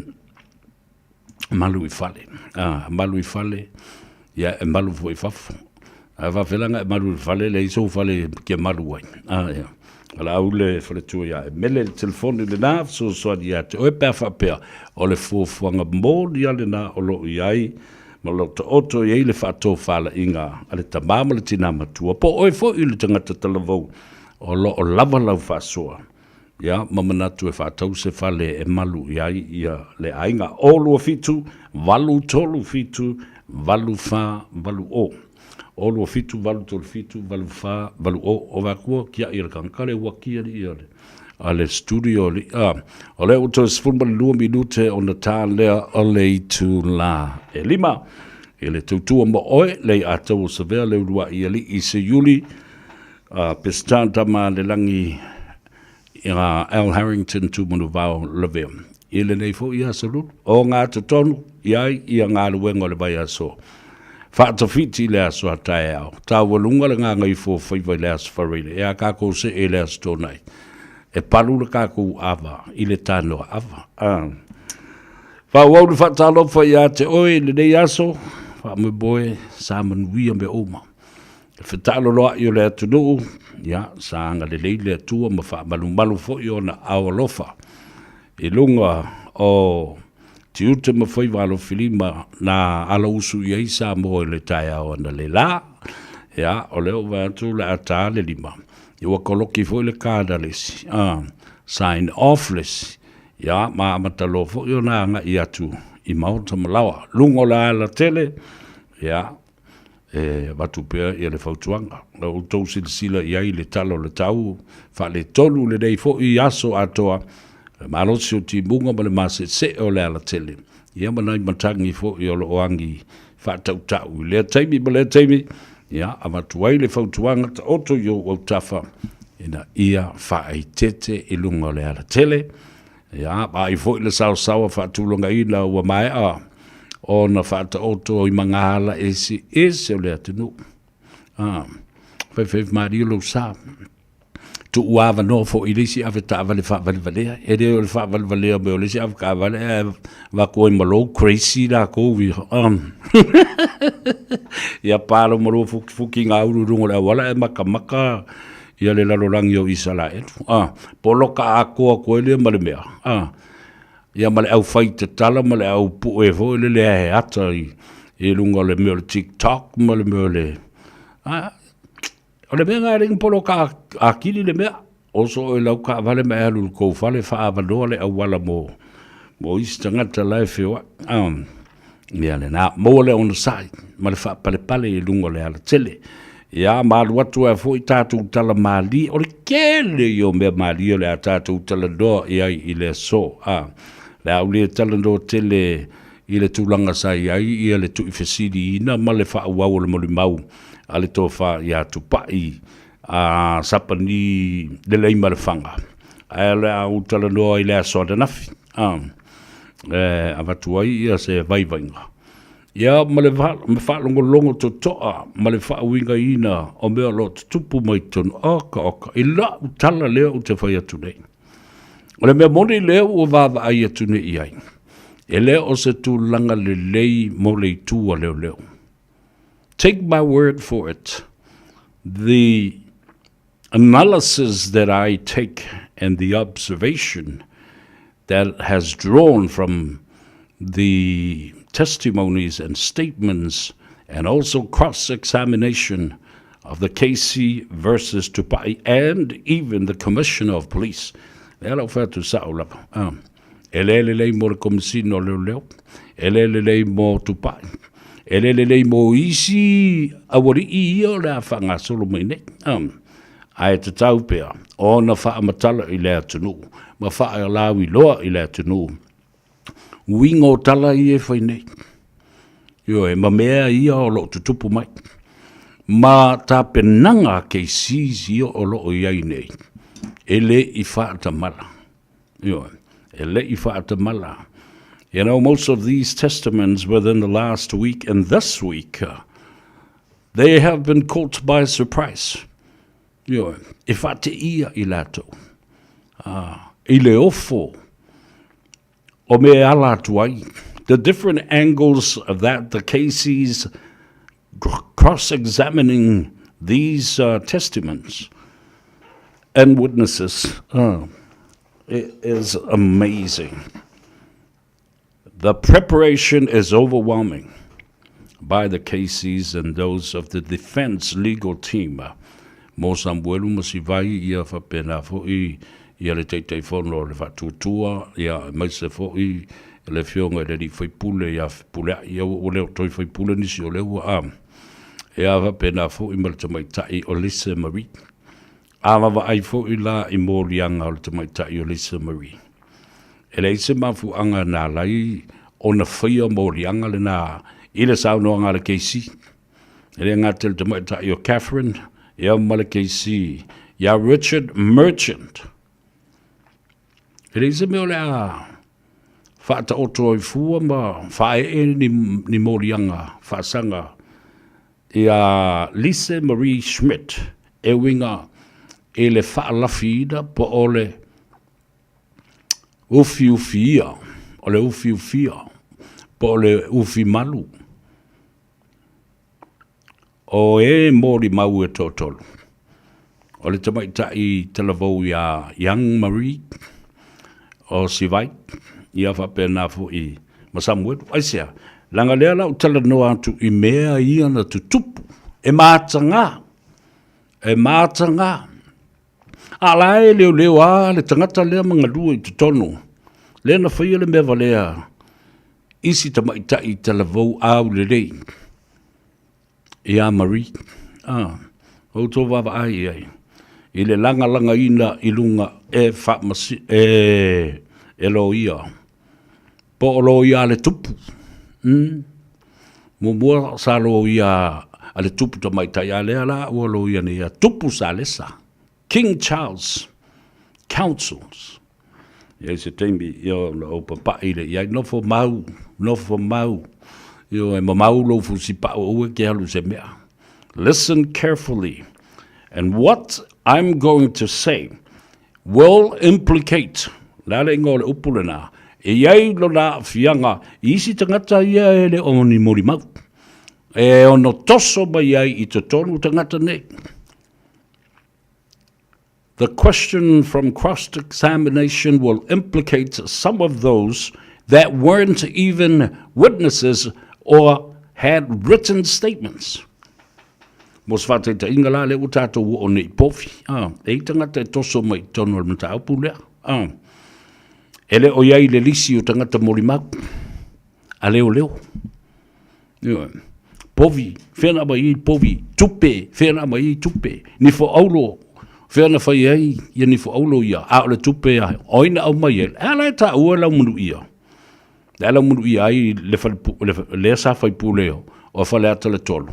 malu i fale. Ah, malu i fale, ia e malu foi i fafo. Ae faafelaga e malu i le fale, leai sou fale e ke malu ai. Ah, ia. Valaau le faletua ia e mele le telefoni lena, fesoasoani ia te oe pe a faapea o le fuafuaga moni lava lena o lo o i ai ma lo o taoto i ai le faatofalaiga a le tama ma le tina matua, po o oe foi le tagata talavou o lo o lava lau faasoa, ia, ma manatu e faatau se fale e malu i ai ia le aiga. O 27 837 8480. O 27 837 8480. O vakua kiaʻi a le kanaka le uaki alii a le a le studio alii. A, o lea ua toe 12 minute ona tā lea o le itulā e lima. I le tautua mo oe, Leiataua Savea le uluai alii Seiuli, a Peseta Tama le Lagi, a Al Harrington Tumanuvao Lavea. I lenei foi aso lulu, o ngā totonu i ai ia galuega o le vaiaso. Faatawhiti i le aso a taeao, taualuga le gagaifo o faiva i le aso Faraile, e a kākou see i le aso Toonai. E palu le kākou ava i le tanoa ava. A. Faaauau le faatalofa ia te oe i lenei aso, faamoemoe sa manuia mea uma. Le fetaaloloai o le atunuu, ia, sa agalelei le Atua ma faamalumalu foi ona ao alofa i luga o tiute ma faiva alofilima na alausu i ai Samoa i le taeao analeila. Ia, o lea ua vaai atu o le a ta le lima, ia ua koloki foi le card a le isi, a, sign off le isi, ia, ma amata loa foi ona agai atu i maota ma laoa, luga o le alatele, ia, e avatu pea ia le fautuaga. Na outou silasila i ai i le tala o le tau faaletonu lenei foi aso atoa, le malosi o timuga ma le maseesee o le alatele, ia ma nai matagi foi o lo o agi faatautau i lea taimi ma lea taimi, ia avatu ai le fautuaga taoto i ou autafa ina ia faaeteete i luga o le alatele. Ia, vaai foi le saosaoa faatulagaina ua maea ona faataoto i magaala eseese o le atunuu. Ah, faifaimalie lou sa. Tuu avanoa foi i le isi avetaavale faavalevalea. E le o le faavalevalea mai o le isi avetaavale ae avatu ai ma lou crazy latou ia. Ia palo ma lua fukifuki ngā ulu i luga o le auala ae makamaka ia le lalolagi o Isaraelu, a, poloka atoa atu ai lea ma le mea, a, ia ma le aufai tatala ma le au pue foi lele e ata i, i luga o le mea o le TikTok ma le mea o le a o le mea lena e le ni poloka akili le mea. Oso oe i lau taavale ma e alu i le tou fale faaavanoa le auala mo mo isi tagata la e feoai. Ia lena, maua le onosai ma le faapalepale i luga o le alatele. Ia ma alu atu ai foi tatou tala malie, o le tele ia o mea malie o le a tatou talanoa i ai i le aso. A, le a ou le talanoa tele i le tulaga sa i ai ia le tuuifesiliina ma le faaauau o le molimau a le tofa ia Tupai a Sapani Leleimalefanga, ae o le a ou talanoa i le aso ananafi, a, e avatu ai ia se vaivaiga, ia ma le faalogologo totoa ma le faauigaina o mea o lo o tutupu mai totonu. Oka, oka, i lau tala lea ou te fai atu nei. O le mea moni lea ua vaavaai atu nei i ai, e le o se tulaga lelei mo le itu a leoleo. Take my word for it, the analysis that I take and the observation that has drawn from the testimonies and statements and also cross-examination of the Casey versus Tupai and even the Commissioner of Police. Lea lau fai atu sa'o lava. Ah. E le lelei mo le Komesina o Leoleo, e le lelei mo Tupai, e le lelei mo isi aualii ia o le a faagasolo mai nei. Um, ae tatau pea ona faamatala i le atunuu ma faalauiloa i le atunuu uiga o tala ia e fai nei. Ioe, ma mea ia o lo o tutupu mai. Ma tapenaga a KCs ia o lo o i ai nei, e le i faatamala. Ioe, e le i faatamala. You know, most of these testaments within the last week and this week, they have been caught by surprise. Ioe, e faateia i latou. Ah, i le ofo o mea e ala atu ai. The different angles of that the Caseys cross-examining these uh, testaments and witnesses. Uh, it is amazing. The preparation is overwhelming by the Caseys and those of the defense legal team. Mo Samuelu ma Sivai ia faapena foi ia le Taitaifono o le Faatuatua, ia aemaise foi le Afioga i le Alii Faipule ia Fepuleai, ia ua le o toe faipule nisi o lea ua a. Ia faapena foi ma le tamaitai o Lisa Marie. A vaavaai foi la i moliaga o le tamaitai o Lisa Marie, e leai se mafuaaga na ala ai ona faia moliaga lena i le saunoaga a le KC. E le gata i le tamaitai o Catherine, ia ma le KC, ia Richard Merchant. E leai se mea o le a faataoto ai fua ma faaee ni, ni moliaga faasaga ia Lise Marie Schmidt e uiga i le faalafiina po o le ufiufia, o le ufiufia po o le ufimalu O e molimau e toatolu, o le tamaitai talavou iā Young Marie, o Sivai, ia faapena foi ma Samuelu. Aisea? Leaga lea la ou talanoa atu i mea ia na tutupu, e mataga, e mataga. A la e leoleo lava le tagata lea ma galue i totonu, lea na faia le mea valea i si tamaitai talavou aulelei iā Marie. A, outou vaavaai i ai i le lagalagaina i luga e faamasi, e, e loia, po o loia a le tupu. Mm. Muamua sa loia a le tupu tamaitai, a lea la ua loia nei a Tupu Salesa, King Charles Councils. I ai se taimi, ia ona ou papai lea i ai, nofo mau, nofo mau, ioe, mamau lou fusipau, aua e te alu i se mea. Listen carefully, and what I'm going to say will implicate, o le a le igoa o le upu lena, e i ai lona aafiaga i isi tagata ia e le o ni molimau, e ono toso mai ai i totonu tagata nei. The question from cross-examination will implicate some of those that weren't even witnesses or had written statements. Mo se faataitaiga la, lea ua tatou oo nei i povi, a, e i tagata e toso mai i totonu o le mataupu lea, a, e le o i ai i le lisi o tagata molimau a leoleo. Ioe. Povi, fea na aumai ai povi, tupe, fea na aumai ai tupe, nifo auro, fea na fai ai ia nifo auro ia, a o le tupe a o ai na aumai ai? E ala e taua e Laumanuia. Le ala manuia ai le fale, le, lea sa faipule o Faleata le 3.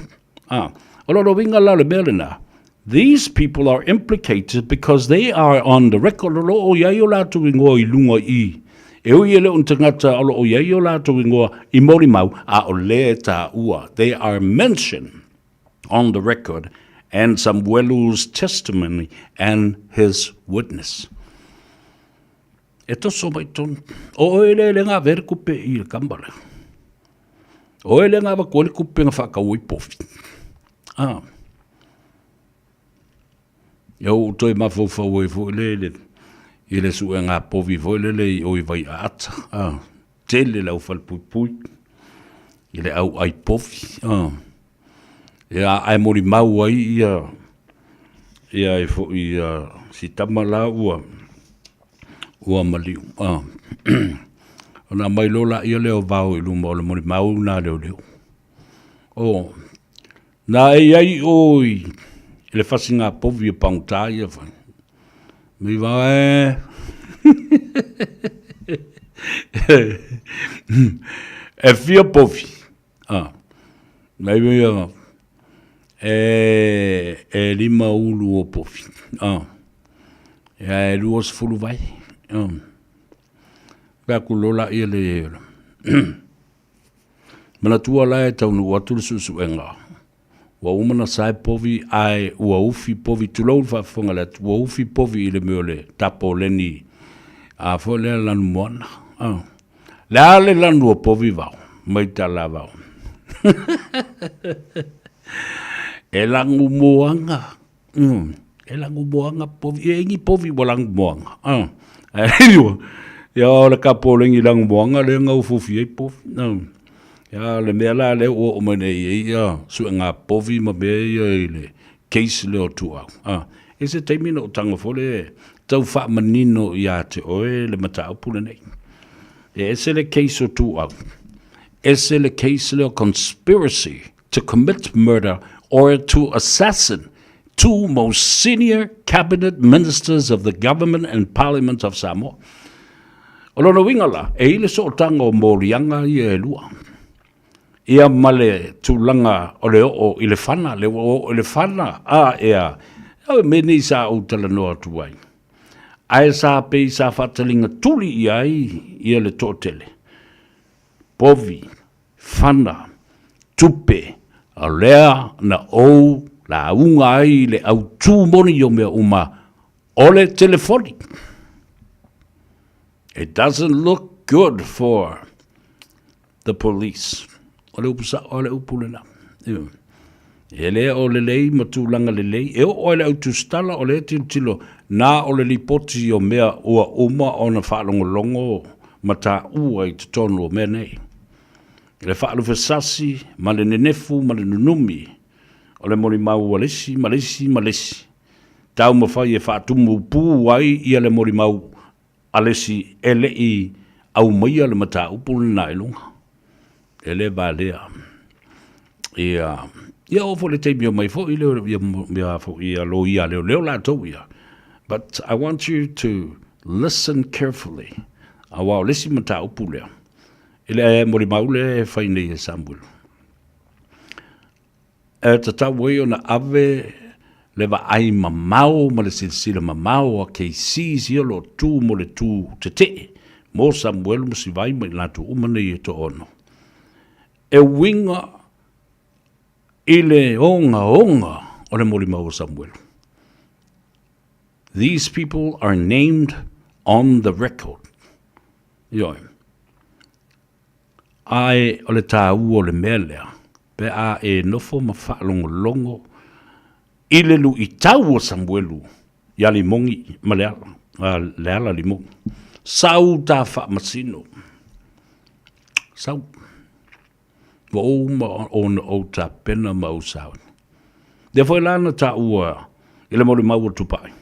Ah, o lona uiga la o le mea lena, these people are implicated because they are on the record, o lo o i ai o latou ingoa i luga i i. E ui e le o ni tagata o lo o i ai o latou ingoa i molimau, a o lea e taua, they are mentioned on the record and Samuelu's testimony and his witness. E toso mai tonu. O oe lea le ngā le kupe i le kamba lea. O oe lea ngā vaku le kupe ngā whakau i pofi. Ah. Ia u toi mafaufau ai foi le le i le sue ngā povi foi le le i oi vai a ata. Ah. Tele lau whalepuipui i le au ai povi. Ah. Ia ae molimau ai ia ia e foi ia si tama la ua ua maliu. Ah. Ona mai loa laia lea o vao i luma o le molimau na leoleo. O, na e iai o i le fasiga povi o pagota ia fai. Mi vao e. E fia povi. Ah, mai ia e, e lima ulu o pofi. Ah, ia e 20 vai. Ah. Pea ku lola ia le e ola. Manatua la e taunuu atu le suesuega. Ua uma na sae povi ae ua ufi povi, tulou le faafofoga le atu, ua ufi povi i le mea o le tapoleni a foi lea lanumoana. Ah. Le a le lanu o povi vao, mai tala vao. E langu moanga. E langu moanga povi. E ingi povi ua langu moanga. Ah. Ia o le kapolengi langu moanga le ngau fufi ai povi. Ia le mea la le ua o mai nei e ia suenga povi ma mea ia i le case le o tuau. Ah. E se taimi na o tango fo le tau whaamanino ia te oe le mataupu lenei. E ese le case o tuau. Ese le case le o conspiracy to commit murder or to assassin two most senior cabinet ministers of the government and parliament of Samoa. O lona uiga la, e i le sootaga o moliaga ia e lua. Ia ma le tulaga o le oo i le fana, le ua oo i le fana, a ea, au e mea nei sa ou talanoa atu ai. Ae sa pei sa faataliga tuli i ai ia le toatele. Povi, fana, tupe, o lea na ou lauga ai le autū moni o mea uma o le telefoni. It doesn't look good for the police. O le upu sao a le upu lena. E le o lelei ma tulaga lelei. E oo ai le au tusitala o lea tilotilo na o le lipoti o mea ua uma ona faalogologo ma taua i totonu o mea nei. Le faalufesasi ma le nenefu ma le nunumi o le molimau a le isi ma le isi ma le isi. Taumafai e faatumu pū ai ia le molimau a le isi e le i aumaia le mataupu lena i luga. E le valea. Ia, ia oo foi le taimi o mai foi lea, ia, ia, ia loia leoleo latou ia. But I want you to listen carefully. Aua o le isi mataupu lea, i le molimau lea e fai nei e Samuel. E tatau ai ona ave le vaai mamao ma le silasila mamao a KCs ia o lo o tu mo le tu tetee mo Samuelu ma Sivai ma i latou uma nei e toaono. E uiga i le ogaoga o le molimau o Samuelu. These people are named on the record. Ioe. Ae o le tāua o le mea lea, pe a e nofo ma faalogologo i le luitau o Samuelu iā Limogi ma Leala, a Leala Limogi. Sau ta faamasino. Sau. Ua uma ona ou tapena ma ou sauni. Lea foi la na taua i le molimau a Tupai.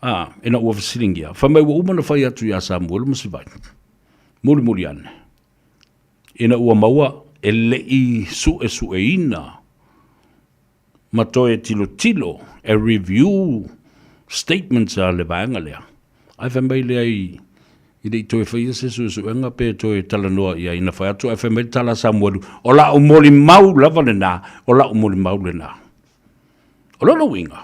A, ina ua fesiligia, fai mai ua uma ona fai atu ia Samuelu ma Sivai. Mulimuli ane, ina ua maua e le i suesueina ma toe tilotilo e review statements a le vaega lea, ae fai mai lea i i le i toe faia se suesuega pe toe talanoa i ai. Na fai atu ae fai mai le tala a Samuelu, o la'u molimau lava lena, o la'u molimau lena. O lona uiga,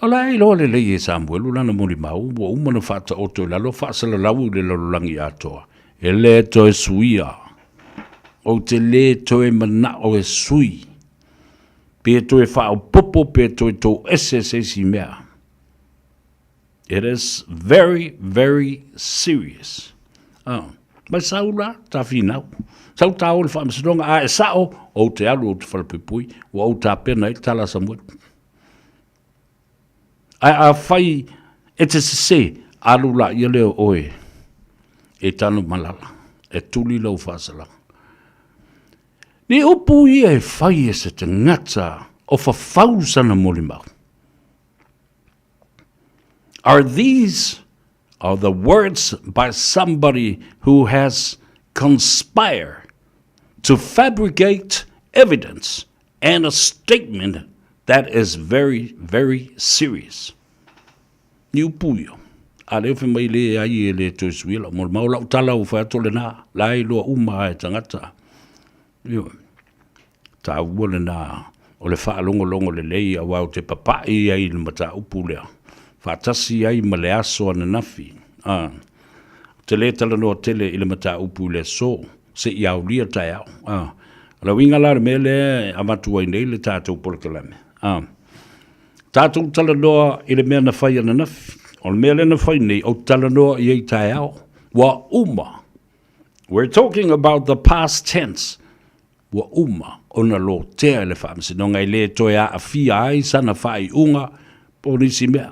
o la e iloa lelei e Samuelu lana molimau ua uma ona faataoto i lalo faasalalau i le lalolagi atoa. E le toe suia. Ou te le toe manao e sui. Pe toe faaopoopo pe toe toese se isi mea. It is very, very serious. Ah, mai sau la, ta finau. Sau ta o le faamasinoga, a e sao, ou te alu ou te falepuipui, ua ou tapena ai le tala a Samuelu. Ae afai e te sese, alu laia lea o oe e Tanumalala, e tuli lau faasalaga. Ni upu ia e fai e se tagata o fafau sana molimau. Are these are the words by somebody who has conspired to fabricate evidence and a statement that is very, very serious. Ni upu ia. A leo fai mai le ai e le toe suia lau molimau. Lau tala ua fai atu lena, la e iloa uma e tagata. Ioe. Taua lena o le faalogologo lelei aua ou te papai ai i le mataupu lea, faatasi ai ma le aso ananafi. A, ou te le talanoa tele i le mataupu i le aso, seia aulia taeao. A, o le uiga la o le mea lea e avatu ai nei le tatou polokalame. A, tatou talanoa i le mea na fai ananafi. O le mea lea na fai nei, ou te talanoa i ai taeao, ua uma. We're talking about the past tense. Ua uma ona lotea e le Faamasinoga e le toe aafia ai sana faaiuga po o nisi mea.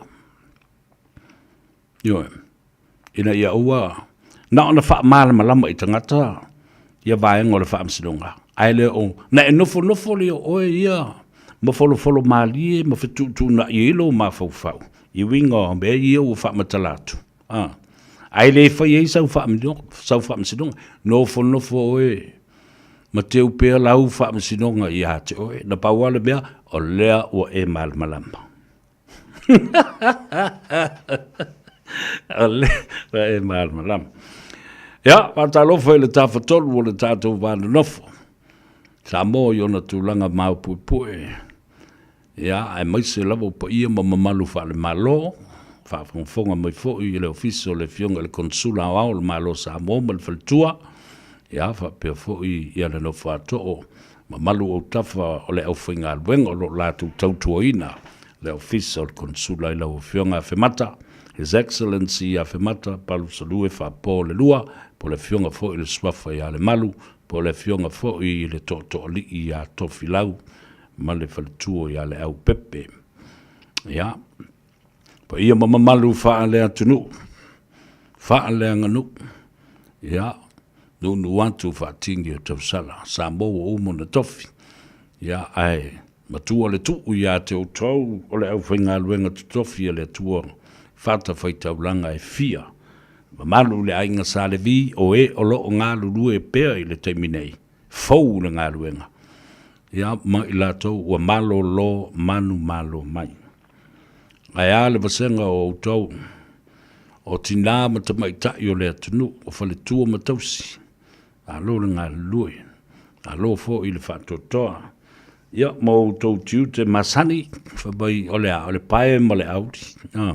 Ioe. Ina ia aua na ona faamalamalama i tagata ia vaega o le Faamasinoga, ae le o na e nofonofo lea o oe ia ma folofolo malie ma fetuutuunai ai lou mafaufau i uiga o mea ia ua faamatala atu. A, ae le fai ai sau faamasinoga, nofonofo oe ma teu pea lau faamasinoga ia te oe. Na pau lava le mea, o lea ua e malamalama. O lea ua e malamalama. Ia, faatalofa i le Tafatolu o le tatou va nonofo. Samoa i ona tulaga maopuepue. Ia, aemaise lava o paia ma mamalu faale-Malo, faafogafoga mai foi i le Ofisa o le Afioga i le Konesula Aoao o le Malo o Samoa ma le Faletua, ia, faapea foi ia le nofo a too mamalu autafa o le aufaigaluega o lo o latou tautuaina le Ofisa o le Konesula i lau Afioga Afemata, His Excellency Afemata Palusalue Faapo le Lua, po o le Afioga foi i le Suafa ia Lemalu, po o le Afioga foi i le Tootooalii ia Tofilau, ma le faletua ia Leaupepe. Ia, paia ma mamalu faale-atunuu, faale-aganuu, ia, nuunuu atu faatini o tausala, Samoa ua uma ona tofi, ia, ae matua le tuu ia te outou o le aufaigaluega totofi a le Atua fatafaitaulaga e fia, mamalu le aiga Sa Levi o e o lo o galulue pea i le taimi nei. fou le galuega, ia, ma i latou ua malolo manumalo mai. Ae a le vasega o outou, o tinā ma tamaitai o le atunuu, o faletua ma tausi, malo le galulue, malo foi le faatoatoa, ia, ma outou tiute masani, fai mai o le a, o le pae ma le auli, a,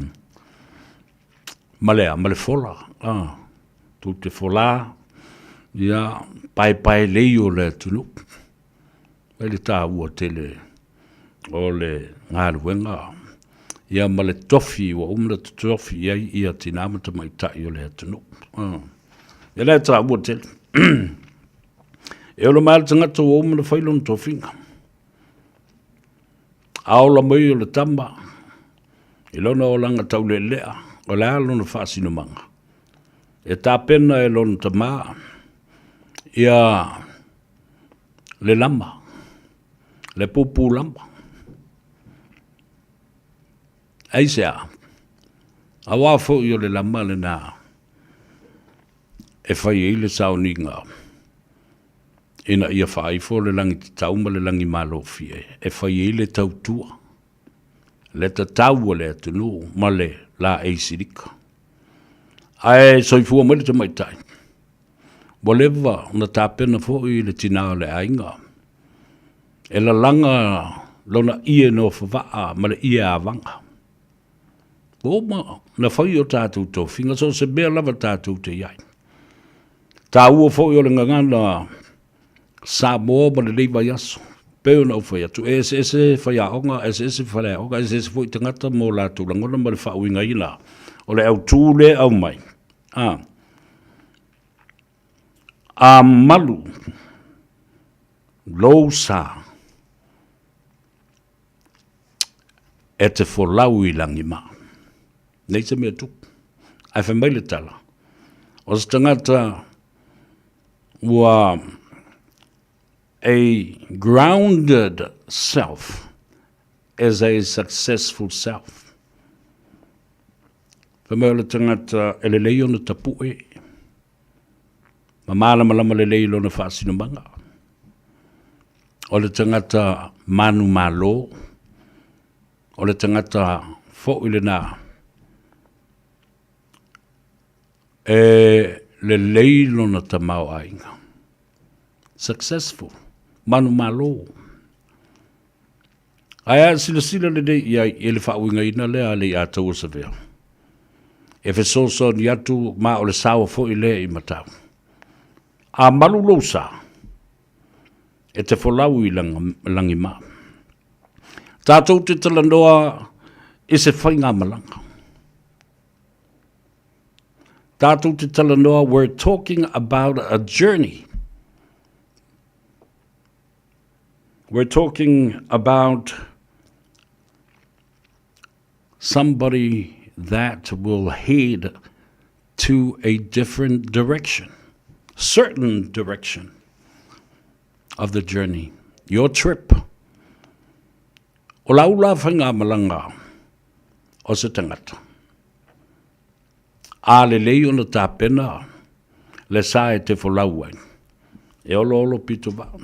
ma le a, ma le fola, a. Tou te fola, ia, paepaelei o le atunuu. Fai le taua tele o le galuega, ia ma le tofi ua uma ona totofi i ai ia tinā ma tamaitai o le atunuu. Ia lea e taua tele. E ono mai lava le tagata ua uma ona fai lona tofiga. A ola mai o le tama i lona olaga taulealea, o le a lona faasinomaga? E tapena e lona tamā. Ia le lama, le pupū lama. Aisea? Aua foi o le lama lena e fai ai le sauniga ina ia faaifo le lagi tatau ma le lagi malofie e fai ai le tautua, le tatau a le atunuu ma le laei silika. Ae soifua mai le tamaitai, ua leva ona tapena foi le tina o le aiga e lalaga lona ie nofovaa ma le ie avaga. Ua uma ona fai o tatou tofiga, so o se mea lava tatou te i ai. Taua foi o le gagana Samoa ma lenei vaiaso, pei ona ou fai atu, e eseese faiaoga, eseese faleaoga, eseese foi tagata ma o latou lagona ma le faauigaina o le autu lea e aumai. A, a malu lou sa e te folau i lagima. Nei se mea tupu. Ae fai mai le tala, o se tagata ua a grounded self is a successful self. Fai mai o le tagata e lelei ona tapue, ma malamalama lelei i lona faasinomaga. O le tagata manumalo, o le tagata foi lena e lelei lona tamaoaiga. Successful, manumalo. Ae a silasila lelei i ai i le faauigaina lea a Leiataua Savea, e fesoasoani atu ma o le sao foi lea i Matau. A malu lou sa, e te folau i lagima. Tatou te talanoa i se faigamalaga. Tatou te talanoa, we're talking about a journey. We're talking about somebody that will head to a different direction, certain direction of the journey, your trip. O lau la faigamalaga o se tagata. A lelei ona tapena le sa e te folau ai, e oloolo pito vaa.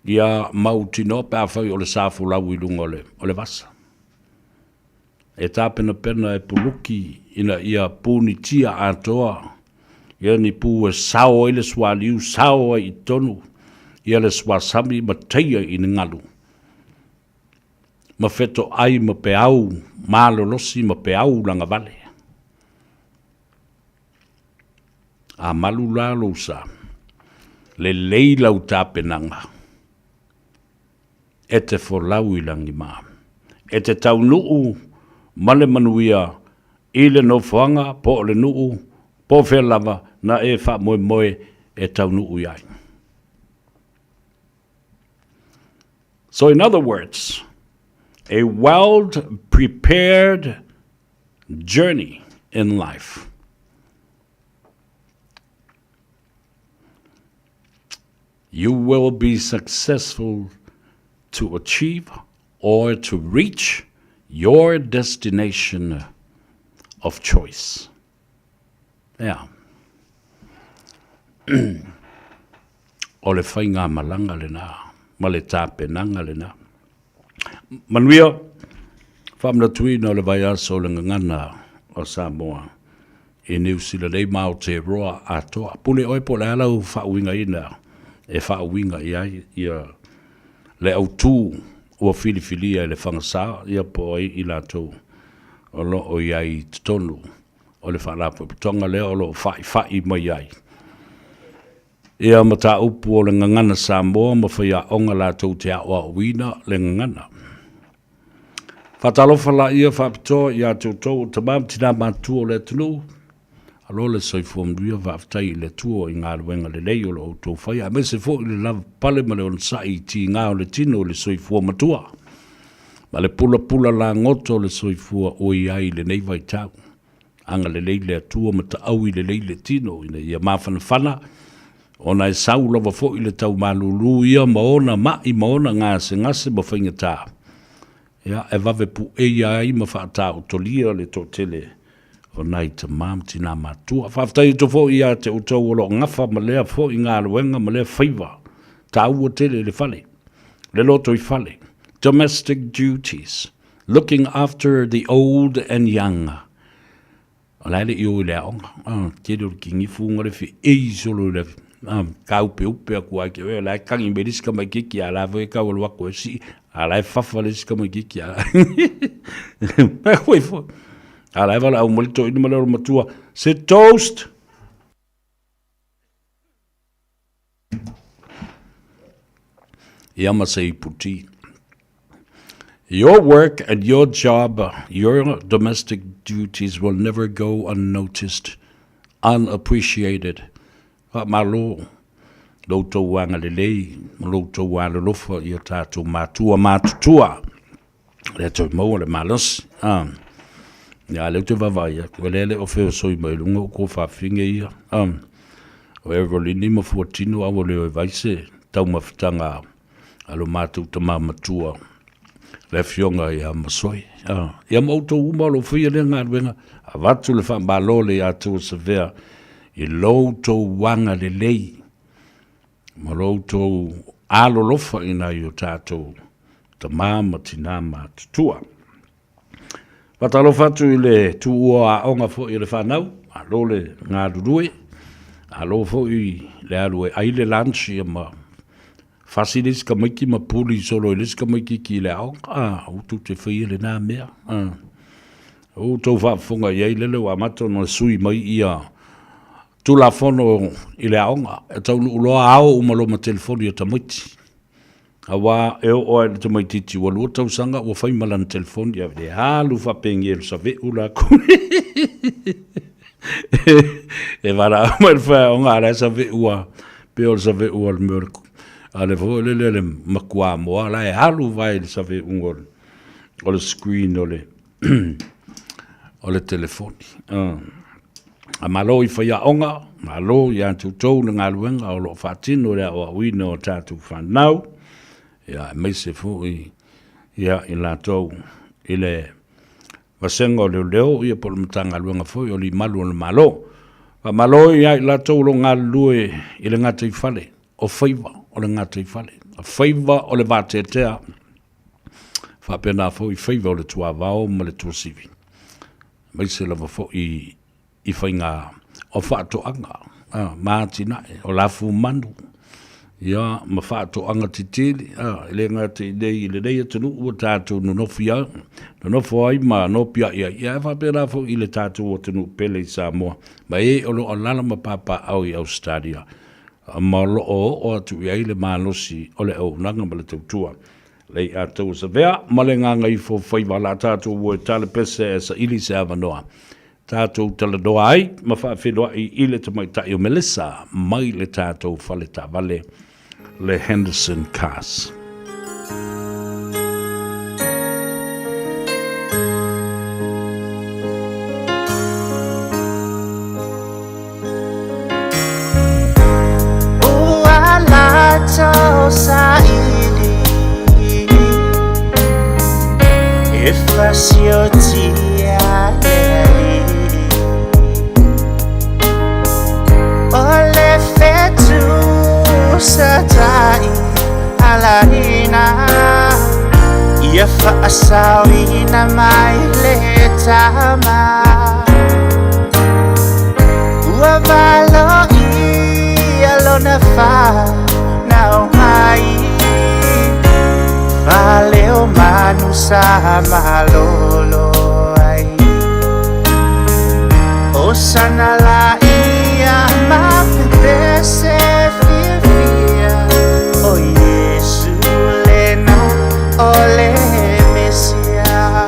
Ia mautinoa pe afai o le sa folau i luga o le, o le vasa. E tapenapena e puluki ina ia punitia atoa ia ni pū e sao ai le sualiu, sao ai i totonu ia le suasami ma taia i ni galu ma fetoai ma peau malolosi ma peau lagavale. A malu la lou sa, lelei lau tapenaga e te folau i lagima, e te taunuu ma le manuia i le nofoaga po o le nuu po o fea lava na e faamoemoe e taunuu i ai. So in other words, a well-prepared journey in life. You will be successful to achieve or to reach your destination of choice. Ea. O le faigamalaga lena ma le tapenaga lena. Manuia, faamanatuina o le vaiaso o le gagana o Samoa i Niu Sila nei ma Aotearoa atoa. Pule oe po o le a lau faauigaina e faauiga i ai ia le autu ua filifilia e le fagasa ia po o ai i latou o lo o i ai i totonu o le Faalapotopotoga lea o lo o fa'ifa'i mai ai ia mataupu o le gagana Samoa ma faiaoga latou te aoaoina le gagana. Faatalofa laia faapitoa iā te outou o tama ma tinā matutua o le atunuu. Alo le soifua manuia, faafetai i le Atua i galuega lelei o lo outou faia, aemaise foi le lavapapale ma le onosai i tiga o le tino i le soifua matua ma le pulapula lagoto o le soifua ua i ai i lenei vaitau. Agalelei le Atua ma taui lelei le tino ina ia mafanafana Ona e sau lava foi le tau malūlū ia ma ona ma'i ma ona gasegase ma faigata, ia, e vave pueia ai ma faataotolia le toatele o nai tamā ma tinā matutua. Faafetai atu foi ia te outou o lo o gafa ma lea foi galuega ma lea faiva taua tele i le fale, le lotoifale, domestic duties, looking after the old and young. O la e le i o i le aoga, tele o le kinifu ma le feei solo i le kāupeupe atu ai ke oe, o la e kagi mai le isi tamaitiiti, a o la foi e tau alu atu e sii, a o la e fafa le isi tamaitiiti, a foi. A o la e valaau mai le toeaina ma le olomatua, se toast! Ia ma se iputi. Your work and your job, your domestic duties will never go unnoticed, unappreciated. Faamalo lo outou agalelei ma lo outou alolofa i o tatou matua matutua. Lea toe maua le malosi. Ah. Ia, lea ou te vaavaai atu, o lea e le o feosoi mai luga o kou fafine ia. Ah. O Evelini ma Fuatino a ua le o e vai se taumafataga a lo matou tama matua, le afioga ia Masoe. Ah. Ia ma outou uma o lo o faia lea galuega, avatu le faamalo le ia outou Savea i lo outou agalelei ma lo outou alolofa i nai o tatou tama ma tinā matutua. Faatalofa atu i le tuua aoga foi o le fanau, malo le galulue, malo foi le alu e ai le lunch ia ma fasi le isi tamaiti ma puli solo i le isi tamaititi i le aoga. Ah, outou te faia lena mea. Ah. Outou faafofoga i ai lele ua amata ona sui mai ia Tulafono i le aoga, e taunuu loa ao uma loa ma telefoni a tamaiti. Aua e oo lava i le tamaitiiti ua 2 tausaga ua fai ma lana telefoni, ae le alu faapenei e le save'u lakou. E valaau mai le faiaoga a o la e save'u lava, pei o le save'u a le mea o le a le foi lele a le makuamoa la e alu vae i le save'uga o le screen o le o le telefoni. A malo i faiaoga, malo ia te outou le galuega o lo o faatino i le aoaoina o tatou fanau, ia aemaise foi ia i latou i le vasega o leoleo ia po o le Matagaluega foi o Alii Malu o le Malo. Faamalo ia i latou o lo o galulue i le gataifale, o faiva o le gataifale, o faiva o le vateatea, faapena foi faiva o le tuavao ma le tuasivi. aemaise lava foi i faiga o faatoaga ma atinae o lafumanu, ia, ma faatoaga tetele, e le gata i inei i lenei atunuu ua tatou nonofo ai, nonofo ai ma nopiai ai, ae faapena foi i le tatou atunuu pele i Samoa, ma e o lo o alaala ma papaaao i Ausetalia, ma o lo o oo atu i ai le malosi o le auaunaga ma le tautua. Lei atoa savea ma le gagaifo faiva la tatou ua e tale pese e saili se avanoa tatou talanoa ai ma faafeiloai i le tamaitai o Melissa mai le tatou fale taavale le Henderson Cars. Ua valo ia lona fanau mai Fale o manu sa malolo ai O sana la ia mapepese fiafia O Iesu lena o le Mesia.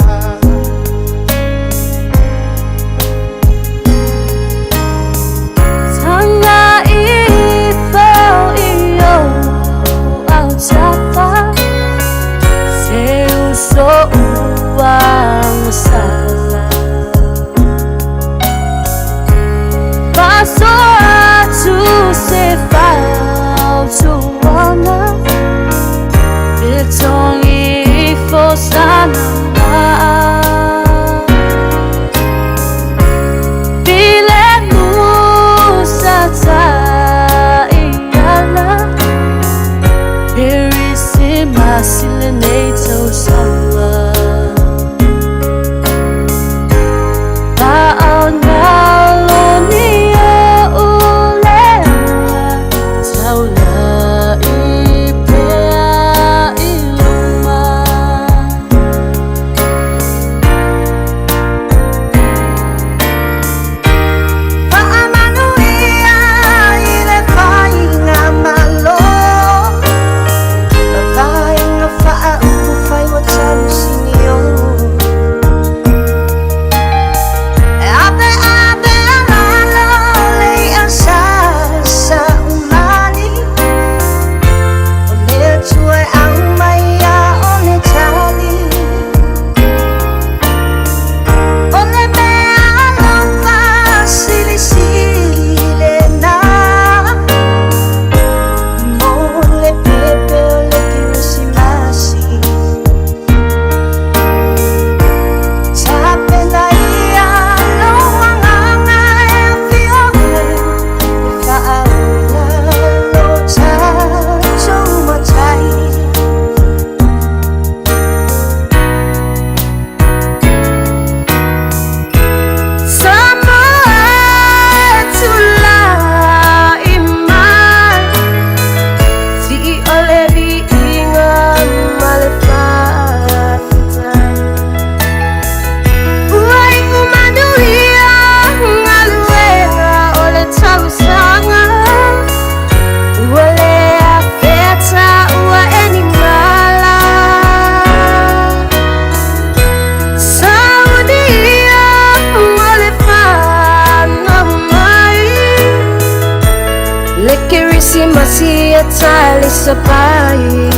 Kerisimasi e talisapai.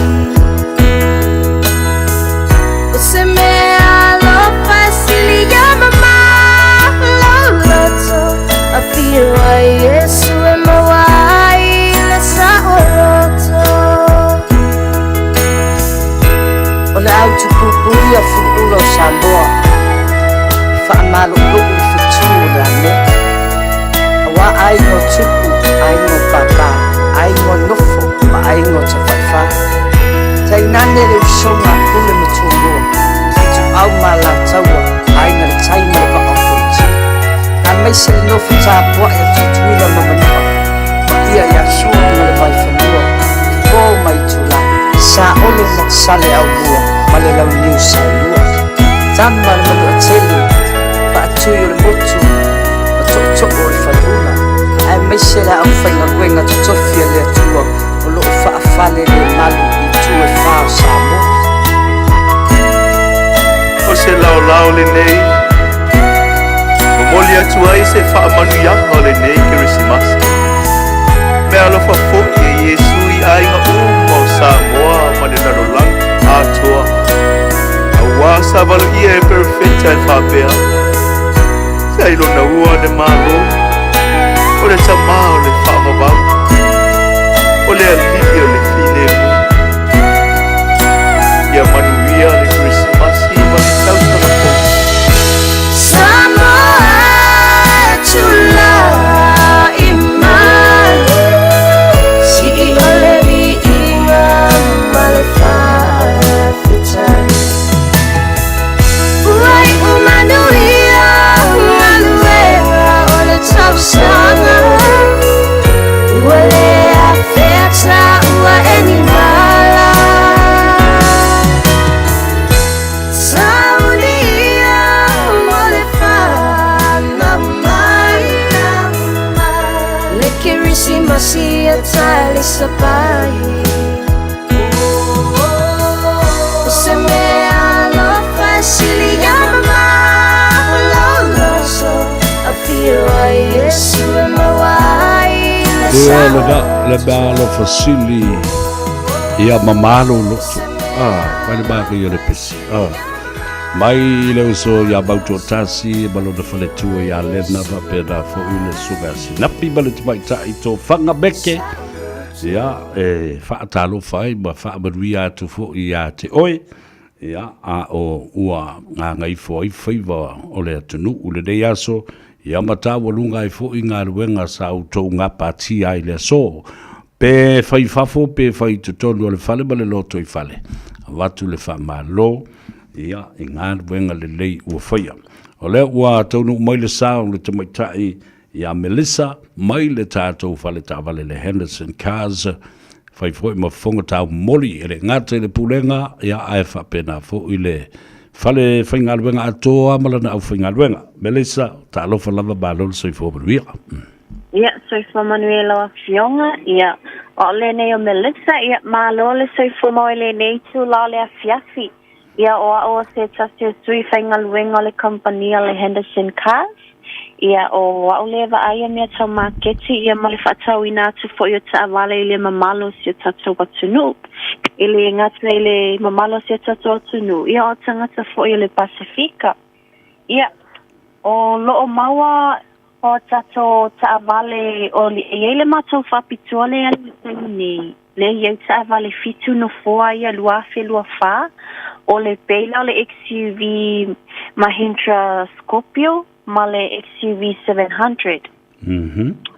O se mea alofa e sili ia mamalo loto, Afio ai Iesu e maua ai le saoloto. O le au tupuipuia fuluula o Samoa i faamaloulou i fetu o le anea, auā aiga o tupu, aiga o pāpā, aiga o nofo ma aiga o tafaifa. Tainane le usoga a Pule ma Tumua, Ituau ma Alataua, Aiga i le Tai ma le Vaa o Fonoti, aemaise le nofo tapuai a Tutuila ma Manua, paia ia Sua ma le Vaifanua, Fofo ma Itula, Saole ma Saleaaumua ma le Launiu Saelua, Tama le Manuatele, Faatui o le Motu ma Tootoo o le Faleula, aemaise le aufaigaluega totofi a le Atua o lo o faafalelemalu i itu e fa o Samoa. O se laolao lenei, momoli atu ai se faamanuiaga o lenei Kerisimasi. Meaalofa foi e Iesu i aiga uma o Samoa ma le lalolagi atoa. Auā sa valoia e Perofeta e faapea, Seailoga ua le Malo, o le Tamā o le faavavau, o le Alii o le filemu. Ia manuia le Kerisimasi ma le tausaga fou. Samoa e tulai mai, Sii o le viiga ma le faafetai. Ua iu manuia galuega o le tausaga, Ua le afea taua e ni mala. Saunia mo le fanau mai, Le Kerisimasi e talisapai. O se mea alofa e sili ia mamalo loto, Afio ai Iesu e maua ai le Ia le na, le saoloto. mea alofa sili ia mamalo loto. Ah, mai le manaia o le pesi. Ah. Mai le uso ia Mautoatasi ma lona faletua ia Lena faapena foi le susuga ia Sinapi ma le tamaitai Tofaga Meke. Ia, e faatalofa ai ma faamanuia atu foi ia te oe. Ia, a o ua gagaifo ai faiva o le atunuu i lenei aso, ia ma taualuga ai foi galuega sa outou gapatia ai i le aso. Pe fai i fafo pe fai i totonu o le fale ma le lotoifale, avatu le faamalo, ia, i galuega lelei ua faia. O lea ua taunuu mai le sa o le tamaitai ia Melissa mai le tatou fale taavale le Henderson Cars, fai foi ma fofoga taumoli e le gata i le pulega, ia ae faapena foi le fale faigaluega atoa ma lana aufaigaluega. Melissa, talofa lava, malo le soifua manuia. Ia, soifua manuia i lau Afioga. Ia, o au lenei o Melissa, ia, malo le soifua mau i lenei itula o le afiafi. Ia, o au o se tasi o sui faigaluega o le kamupani a le Henderson Cars. Ia, o au lea e vaai ia mea tau maketi, ia ma le faatauina atu foi o taavale i le mamalo o si o tatou atunuu. E le gata i le mamalo o si o tatou atunuu, ia o tagata foi o le Pasefika. Ia, o lo o maua O tatou taavale, o e i ai le matou faapitoa lea i le taimi nei, lea e i ai taavale fitu nofoa ia 2024, o le pei la o le XUV Mahindra Scorpio ma le XUV 700.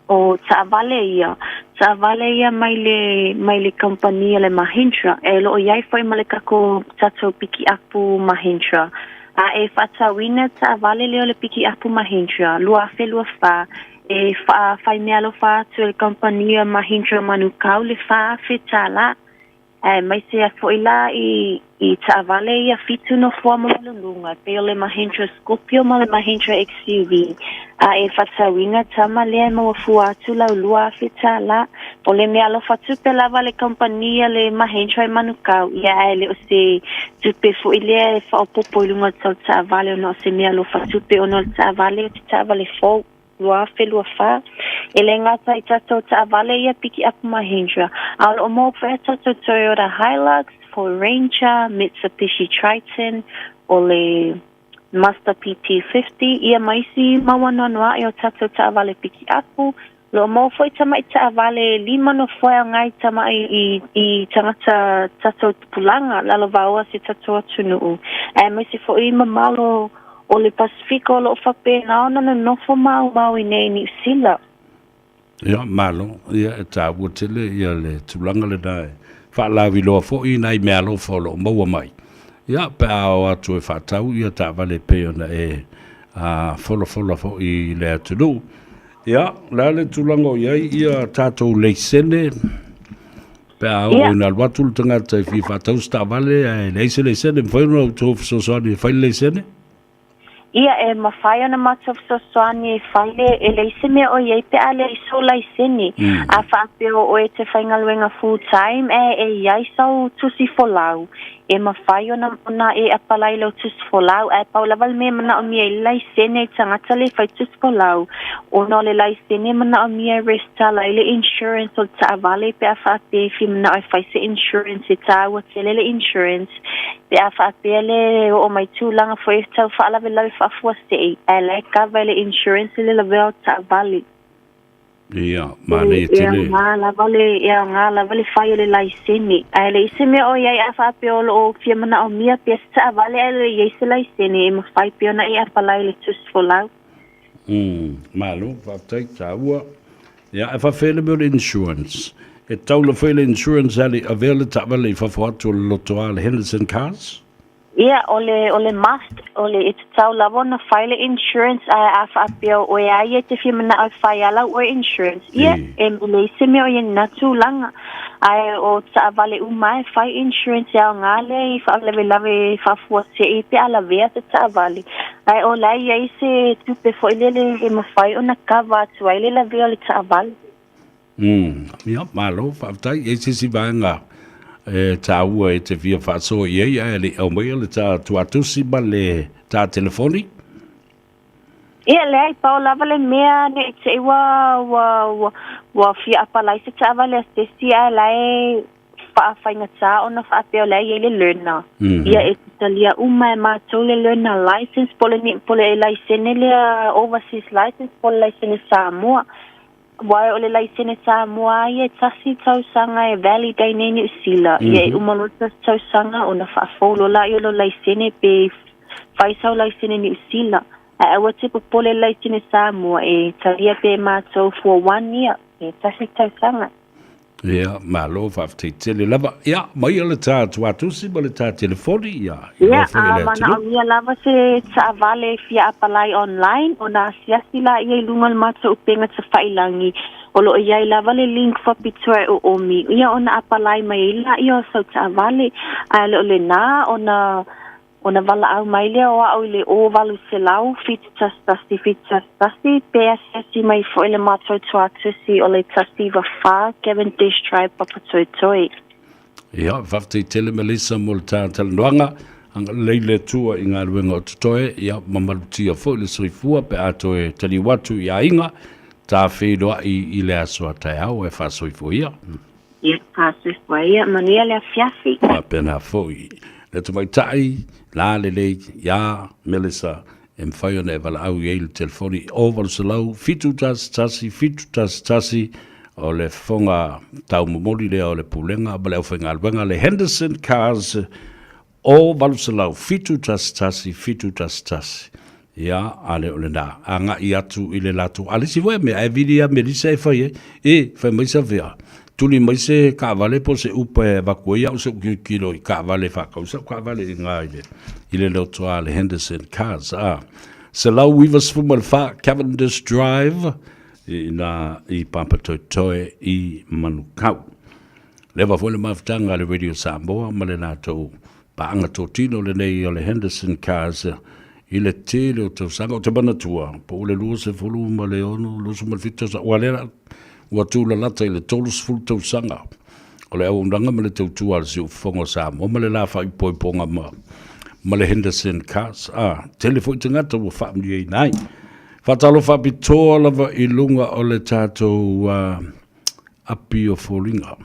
O taavale ia, taavale ia mai le mai le kamupani a le Mahindra, e lo o i ai foi ma le kako tatou pikiapu Mahindra. A e faatauina taavale lea o le pikiapu Mahindra 2024, e faafaimeaalofa atu e le kamupani a Mahindra Manukau le $4,000 tala, aemaise ai foi la i i taavale ia fitu nofoa maualuluga, e pei o le Mahindra Scorpio ma le Mahindra XUV. A e faatauina tama lea e maua fua atu lau $2,000. O le meaalofa tupe lava a le kamupani a le Mahindra i Manukau, ia ae le o se tupe foi lea e faaopoopo i luga o le tau taavale ona o se meaalofa tupe ona o le taavale o se taavale fou. 2024. E le gata i tatou taavale ia pikiapu Mahindra, a o lo o maua foi a tatou Toyota Hilux, Ford Ranger, Mitsubishi Triton, o le Mazda PT50, ia ma isi mau anoanoaʻi o tatou taavale pikiapu. O lo o maua foi tamaʻi taavale e lima nofoa e aoga ai tamaʻi i, i tagata tatou tupulaga lalovaoa si tatou atunuu, aemaise foi mamalo o le Pasefika o lo o faapena ona nonofo maumau i nei i Niu Sila. Ia, malo. Ia, e taua tele ia le tulaga lena e faalauiloa foi nai meaalofa o lo o maua mai. Ia, pe a o atu e faatau ia taavale e pei ona e folafola foi i le atunuu. Ia, o le a le tulaga o i ai ia tatou leisene pe a oo ina alu atu le tagata e fia faatau se taavale ae leai se leisene, mafai ona outou fesoasoani e fai le leisene? Ia, e mafai ona matou fesoasoani e fai le, e leai se mea o i ai pe a leai sou laisene. A faapea o oe e te faigaluega full time ae e i ai sau tusi folau, E mafai ona ona e apalai lau tusi folau, ae pau lava le mea e manaomia ai le laisene i tagata le fai tusi folau, ona o le laisene e manaomia e resitala ai le insurance o le taavale pe a faapea e fia manao e fai se insurance e tāua tele le insurance pe a faapea le oo mai tulaga foi e tau faalavelave faafuasei ae la e kava e le insurance le lavea o le taavale. Ia, manaia tele. E aoga lava le, e aoga lava le fai o le laisene. Ae leai se mea o i ai a faapea o lo o fia manaomia pea se taavale ae le i ai se laisene, e mafai pea ona e apalai i le tusi folau. Mm, malo, faafetai, taua. Ia, e faafefea le mea o le insurance? E taula foi le insurance a le avea le taavale i fafo atu o le lotoa le Henderson Cars? Ia, o le, o le must, o le, e tatau lava ona fai le insurance, ae a faapea o oe a ia e te fia manao e fai a lau oe insurance, ia, e leai se mea o i ai lena tulaga. Ae o taavale uma lava e fai insurance e aoga lea i faalavelave faafuasei pe a lavea se taavale. Ae o la e i ai se tupe foi lele e mafai ona cover atu ai le lavea o le taavale. Mm, ia, malo, faafetai. E i ai se isi vaega e taua e te fia faasoa i ai ae le i aumaia le ta tuatusi ma le ta telefoni? Ia, leai, pau lava le mea ne i te i ua, ua, ua, ua fia apalai se taavale a se isi ae la e faafaigata ona faapea o la e i ai le learner. Ia, e talia uma e matou le learner license po o le, po o le laisene lea overseas license po o le laisene Samoa. Aua o le laisene Samoa a ia e tasi tausaga e valid ai nei Niu Sila, ia e uma loa le tasi tausaga ona faafou loa laia o lou laisene pe fai sau laisene Niu Sila. Ae aua te popole le laisene Samoa e talia pea e matou for one year, e tasi tausaga. Ia, malo, faafetai tele lava. Ia, maia le ta tuatusi ma le ta telefoni, ia, iloa Ia, foi e a le atunuu. manaomia lava se taavale e fia apalai online, ona asiasi laia i luga o le matou upega tafailagi, o lo o i ai lava le link faapitoa e oomi, ia ona apalai mai ai laia o sau taavale. Ae le o lena, ona Ona valaau mai lea o au i le 0800 711 711 pe asiasi mai foi le matou tuatusi o le 194 Cavendish Drive Papatoetoe. Ia, faafetai tele Melissa mo le ta talanoaga. Agalelei le Atua i galuega o totoe, ia ma malutia foi le soifua pe a toe taliu atu i aiga, ta feiloai i le aso a taeao e faasoifua ia. Ia, faasoifua ia, manuia le afiafi. Faapena foi le tamaitai lalelei ia Melissa e mafai ona e valaau i ai i le telefoni 0800 711 711 o le fofoga taumomoli lea o le Pulega ma le aufaigaluega a le Henderson Cars O 800 711 711. Ia, a le o lena, agai atu i le latou. A le isi foi mea, ae vili ia Melissa e fai ai. E, fai mai Savea, tuli mai se kaavale po o se upa e avatu ai au se tilotilo i kaavale e faatau sau kaavale i ina i le, i le lotoa a le Henderson Cars. A, 194 Cavendish Drive, i ina i Papatoetoe i Manukau. Leva foi le mafutaga a le Radio Samoa ma le latou paaga totino lenei o le Henderson Cars i le tele o tausaga. Ou te manatua, po o le 26, 27 tausaga, ua lea ua tulalata i le 30 tausaga o le auaunaga ma le tautua a le Siufofoga o Samoa ma le la faaipoipoga ma, ma le Henderson Cars. Ah, tele foi tagata ua faamanuiaina ai. Faatalofa faapitoa lava i luga o le tatou api o foliga,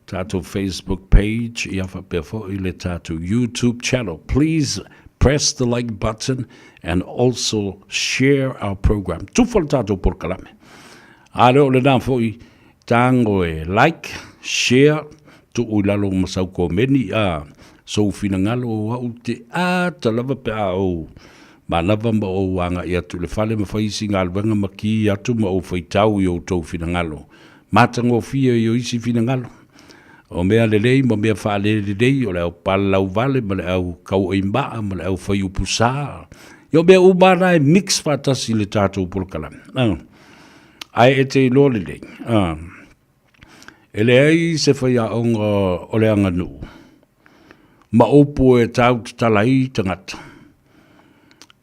tatou Facebook page, ia faapea foi le tatou YouTube channel. Please press the like button and also share our program. Tufa le tatou polokalame. A lea o lena foi tago e like, share, tuu i lalo ma sau komeni, a sou finagalo o au te ata lava pe a ou manava ma ou agai atu i le fale ma fai isi galuega ma ki atu ma ou faitau i outou finagalo matagofie i o isi finagalo. O mea lelei ma mea faalelelei, o le au palalauvale ma le au kauaimaa ma le au faiupu sa. Ia o mea uma lava na e mix faatasi i le tatou polokalame. Ae e te iloa lelei, e leai se faiaoga o le aganuu ma upu e tau tatala ai tagata.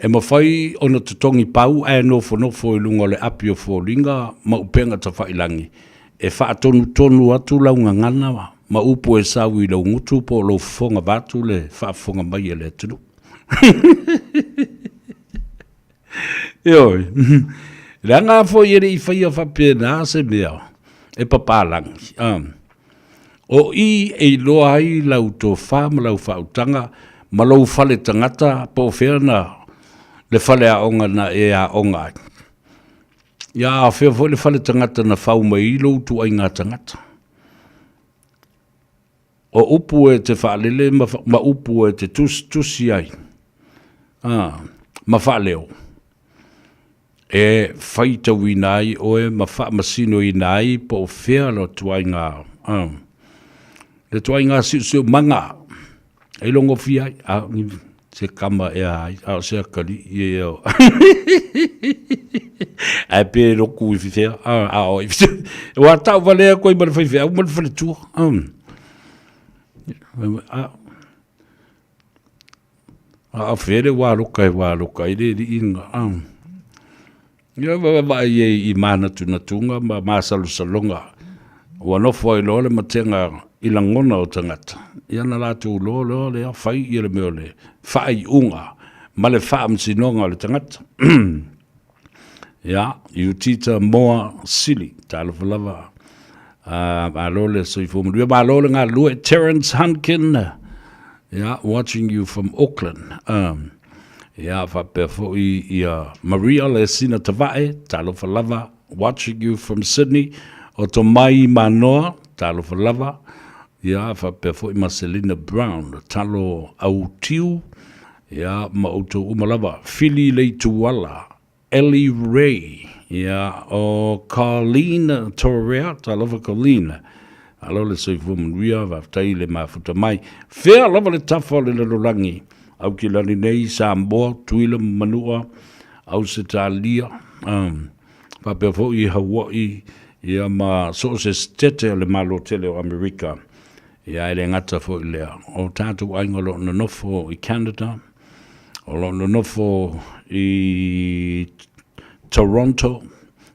E mafai ona totogi pau ae nofonofo i luga o le api o foliga ma upega tafailangi e faatonutonu atu lau gagana ma upu e sau i lou gutu po o lou fofoga vaeatu le faafofoga mai a le atunuu. Ioe, leaga foi e le i faia faapena se mea e papalagi. O i e iloa ai lau tofa ma lau faautaga ma lou fale tagata po o fea na le faleaoga na e aoga ai. Ia a o fea foi le fale tagata na fau mai ai lou ituaiga tagata. O upu e te faalele ma, ma upu e te tusitusi ai, a, ma faaleo, e faitauina ai oe ma faamasinoina ai po o fea le ituaiga, a, le ituaiga siosiomaga e logofia ai, a, se kama ea ai, a o se akalii ea o. Ae pe loku i fea, a, a o i fea. Ua tau valea koe ma le faifeau ma le faletua. A, a o fea le wā loka e wā loka i le liinga. A. Ia vaavaai ai i mānatunatuga ma masalosaloga ua nofo ai loa le matega i lagona o tagata, ia na latou iloa loa lea fai ia le mea o le faaiuga ma le faamasinoga o le tagata. Ia, Iutita Moa Sili, talofa lava. Malo le soifua manuia, malo le galulue. Terence Hunkin, yeah, watching you from Auckland. Ia, faapea foi ia Maria le Sina Tavae, talofa lava, watching you from Sydney. O Tomai Manoa, talofa lava. Ia, faapea foi ma Selina Brown, talo Autiu, ia, ma outou uma lava. Fili Leituala, Ellie Ray, ia, o Colleen Torea, talofa Colleen. Malo le soifua manuia, faafetai i le mafuta mai. Fea lava le tafa o le lalolagi, Aukilani nei, Samoa, Tuila ma Manua, Ausetalia, um, faapea foi i Hawaii, ia ma so o se setete o le Malo tele o Amerika. Ia e le gata foi lea, o tatou aiga o lo o nonofo i Canada, O lo o nonofo i Toronto,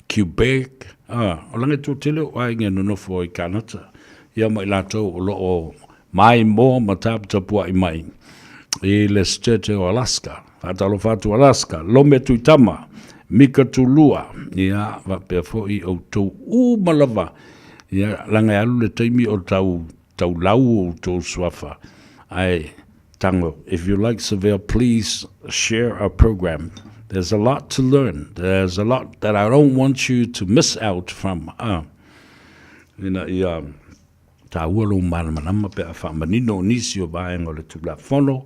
Quebec, a, o langa tele o aiga e nonofo i Kanata, ia ma i latou o lo o maimoa ma taputapuai mai i le state o Alaska. Faatalofa atu Alaska, Lome Tuitama, Mika Tulua, ia, faapea foi outou uma lava, ia, leaga e alu le taimi o tau taulau outou suafa, ae Tango, if you like Seville, please share our program. There's a lot to learn. There's a lot that I don't want you to miss out from. Ina ia tāua lou malamalama pe a faamanino nisi o vaega o le Tulafono,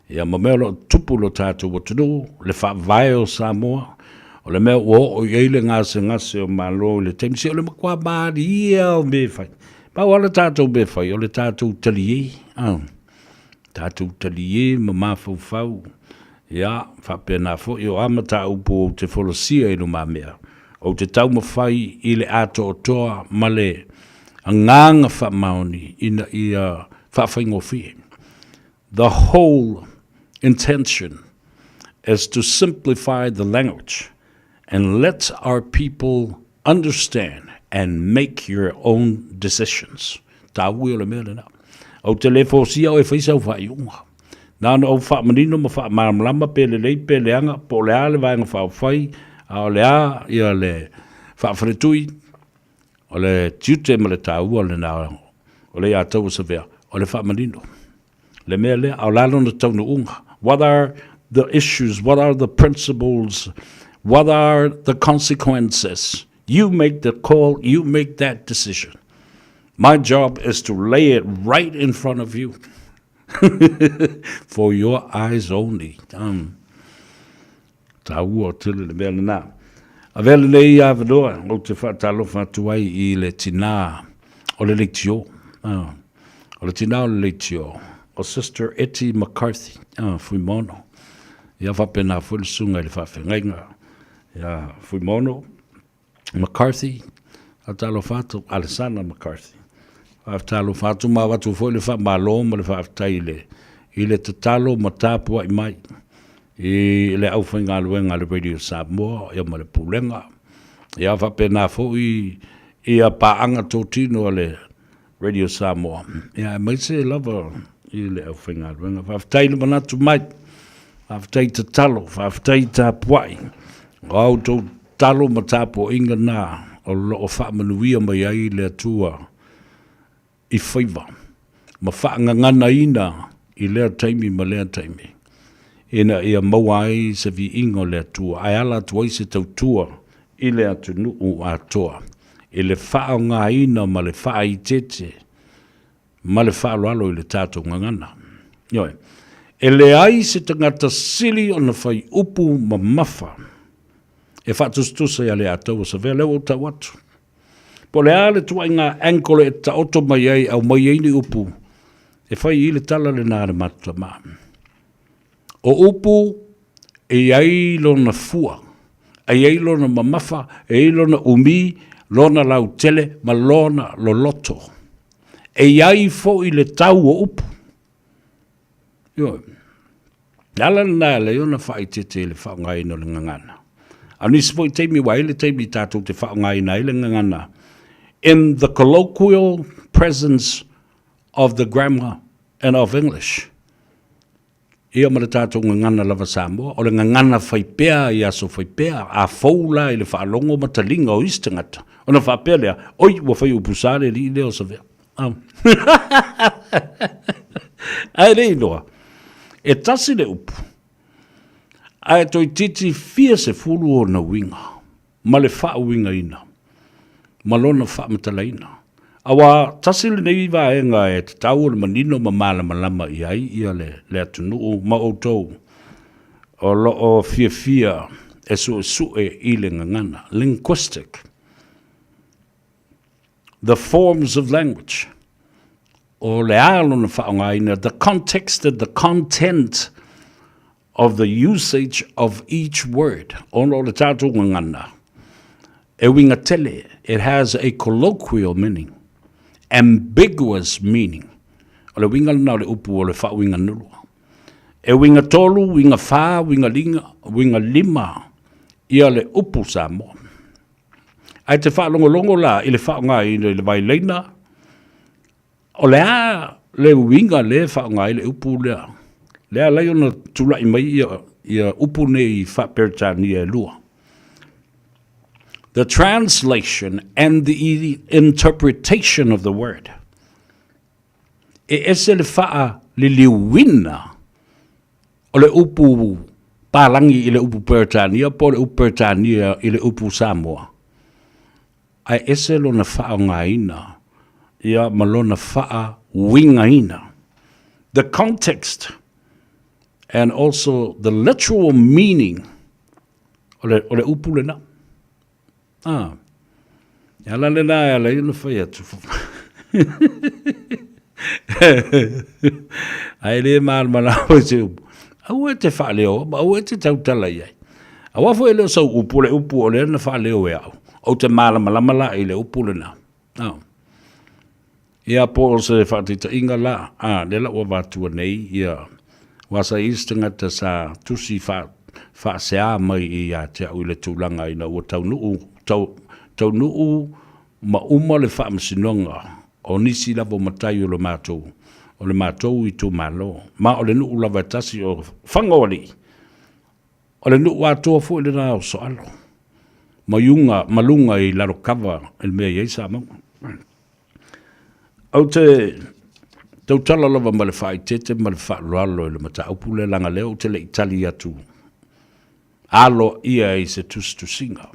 ia ma mea o lo o tupu lo tatou atunuu, le faavae o Samoa, o le mea ua oo i ai le gasegase o Malo i le taimi, se o le matua malie o mea e fai. Pau lava le tatou mea e fai, o le tatou taliē. Tatou taliē ma mafaufau, ia, faapena foi o a mataupu ou te folasia i lumamea, ou te taumafai i le atoatoa ma le agaga faamaoni ina ia faafaigofie. The whole intention is to simplify the language and let our people Understand and make your own decisions. Tāua o le mea lena. Ou te le fōsia oe e fai sau faaiuga. Na ona ou faamanino ma faamalamalama pe lelei pe leaga po o le a le Vaega Faaupufai. A o le a ia le faafaletui, o le tiute ma le taua lena o le ia taua savea, o le faamanino. Le mea lea, a o le a lona taunuuga? What are the issues? What are the principles? What are the consequences? You make the call, you make that decision. My job is to lay it right in front of you. For your eyes only. Um, Taua tele le mea lena. Avea lenei avanoa ou te faatalofa atu ai i le tinā o le leitio. Ah, o le tinā o le leitio, o Sister Etty McCarthy, ah, Fuimaono. Ia faapena foi le susuga i le faafeagaiga ia Fuimaono McCarthy, faatalofa atu, Alesana McCarthy. Faatalofa atu ma avatu foi le faamalo ma le faafetai i le, i le tatalo ma tapuai mai i le aufaigaluega a le Radio Samoa ia ma le Pulega. Ia faapena foi ia paaga totino a le Radio Samoa, ia aemaise lava i le aufaigaluega. Faafetai le manatu mai, faafetai tatalo, faafetai tapuai. O a outou talo ma tapuaiga na o lo o faamanuia mai ai le Atua i faiva ma faagaganaina i lea taimi ma lea taimi, ina ia maua ai se viiga o le Atua, ae ala atu ai se tautua i le atunuu atoa, i le faaaogaina ma le faaeteete ma le faaaloalo i le tatou gagana. Ioe. E leai se tagata sili ona fai upu mamafa e faatusatusa ia Leataua Savea, lea ua ou tau atu. Po o le a le tuaiga ankle e taoto mai ai, aumai ai ni upu, e fai i le tala lena a le matou tama. O upu e i ai lona fua, e i ai lona mamafa, e i ai lona umi, lona lautele ma lona loloto. E i ai foi le tau o upu. Ioe. Le ala lena e ala ai ona faaeteete i le faaaogaina o le gagana. A o nisi foi taimi, ua i ai le taimi tatou te faaaogaina ai le gagana in the colloquial presence of the grammar and of English. Ia ma le tatou gagana lava Samoa, o le gagana fai pea i aso fai pea, a fou la i le faalogo ma taliga o isi tagata, ona faapea lea, oi, ua fai upu sa le alii lea o Savea. Ae le iloa, e tasi le upu, ae toeitiiti fia sefulu ona uiga ma le faauigaina ma lona faamatalaina. Aua tasi lenei vaega e tatau ona manino ma malamalama i ai ia le, le atunuu ma outou o lo o fiafia e suesue i le gagana, linguistic. The forms of language, o le a lona faaaogaina, the context and the content of the usage of each word, ona o le tatou gagana, e uiga tele, it has a colloquial meaning, ambiguous meaning. O le uiga lena o le upu o le faauiganulua. E uiga tolu, uiga fa, uiga liga, uiga lima ia le upu Samoa. Ae te faalogologo la i le faaaogaina i le vailaina, o le a le uiga lea e faaaoga ai le upu lea? Lea e ala ai ona tulai mai ia, ia upu nei faa-Peretania e lua. The translation and the interpretation of the word. E ese le faaliliuina o le upu Palagi i le upu Peretania po o le upu Peretania i le upu Samoa, ae ese lona faaaogaina ia ma lona faauigaina. The context and also the literal meaning o le, o le upu lena. Ah, e ala lena e ala ai ona fai atu. Ae le malamalama i se upu. Aua e te faaleo, ma aua e te tautala i ai. Aua foi e le o sau upu, o le upu o lea na faaleo e au. Ou te malamalama la i le upu lena. Ah. Ia po o se faataitaiga la, a, lea la ua avatua nei, ia, aua sa i ai se tagata sa tusi faa, faasea mai ia te au i le tulaga ina ua taunuu, tau, taunuu ma uma le faamasinoga o nisi lava o matai o le matou, o le matou itumalo. Ma o le nuu lava e tasi o Fagoalii, o le nuu atoa foi lena o Soalo. ma iuga ma luga i lalo kava i le mea e i ai Samoa. Ou te tautala lava ma le faaeteete ma le faaaloalo i le mataupu lea leaga lea ou te le i tali atu aloaia i se tusitusiga.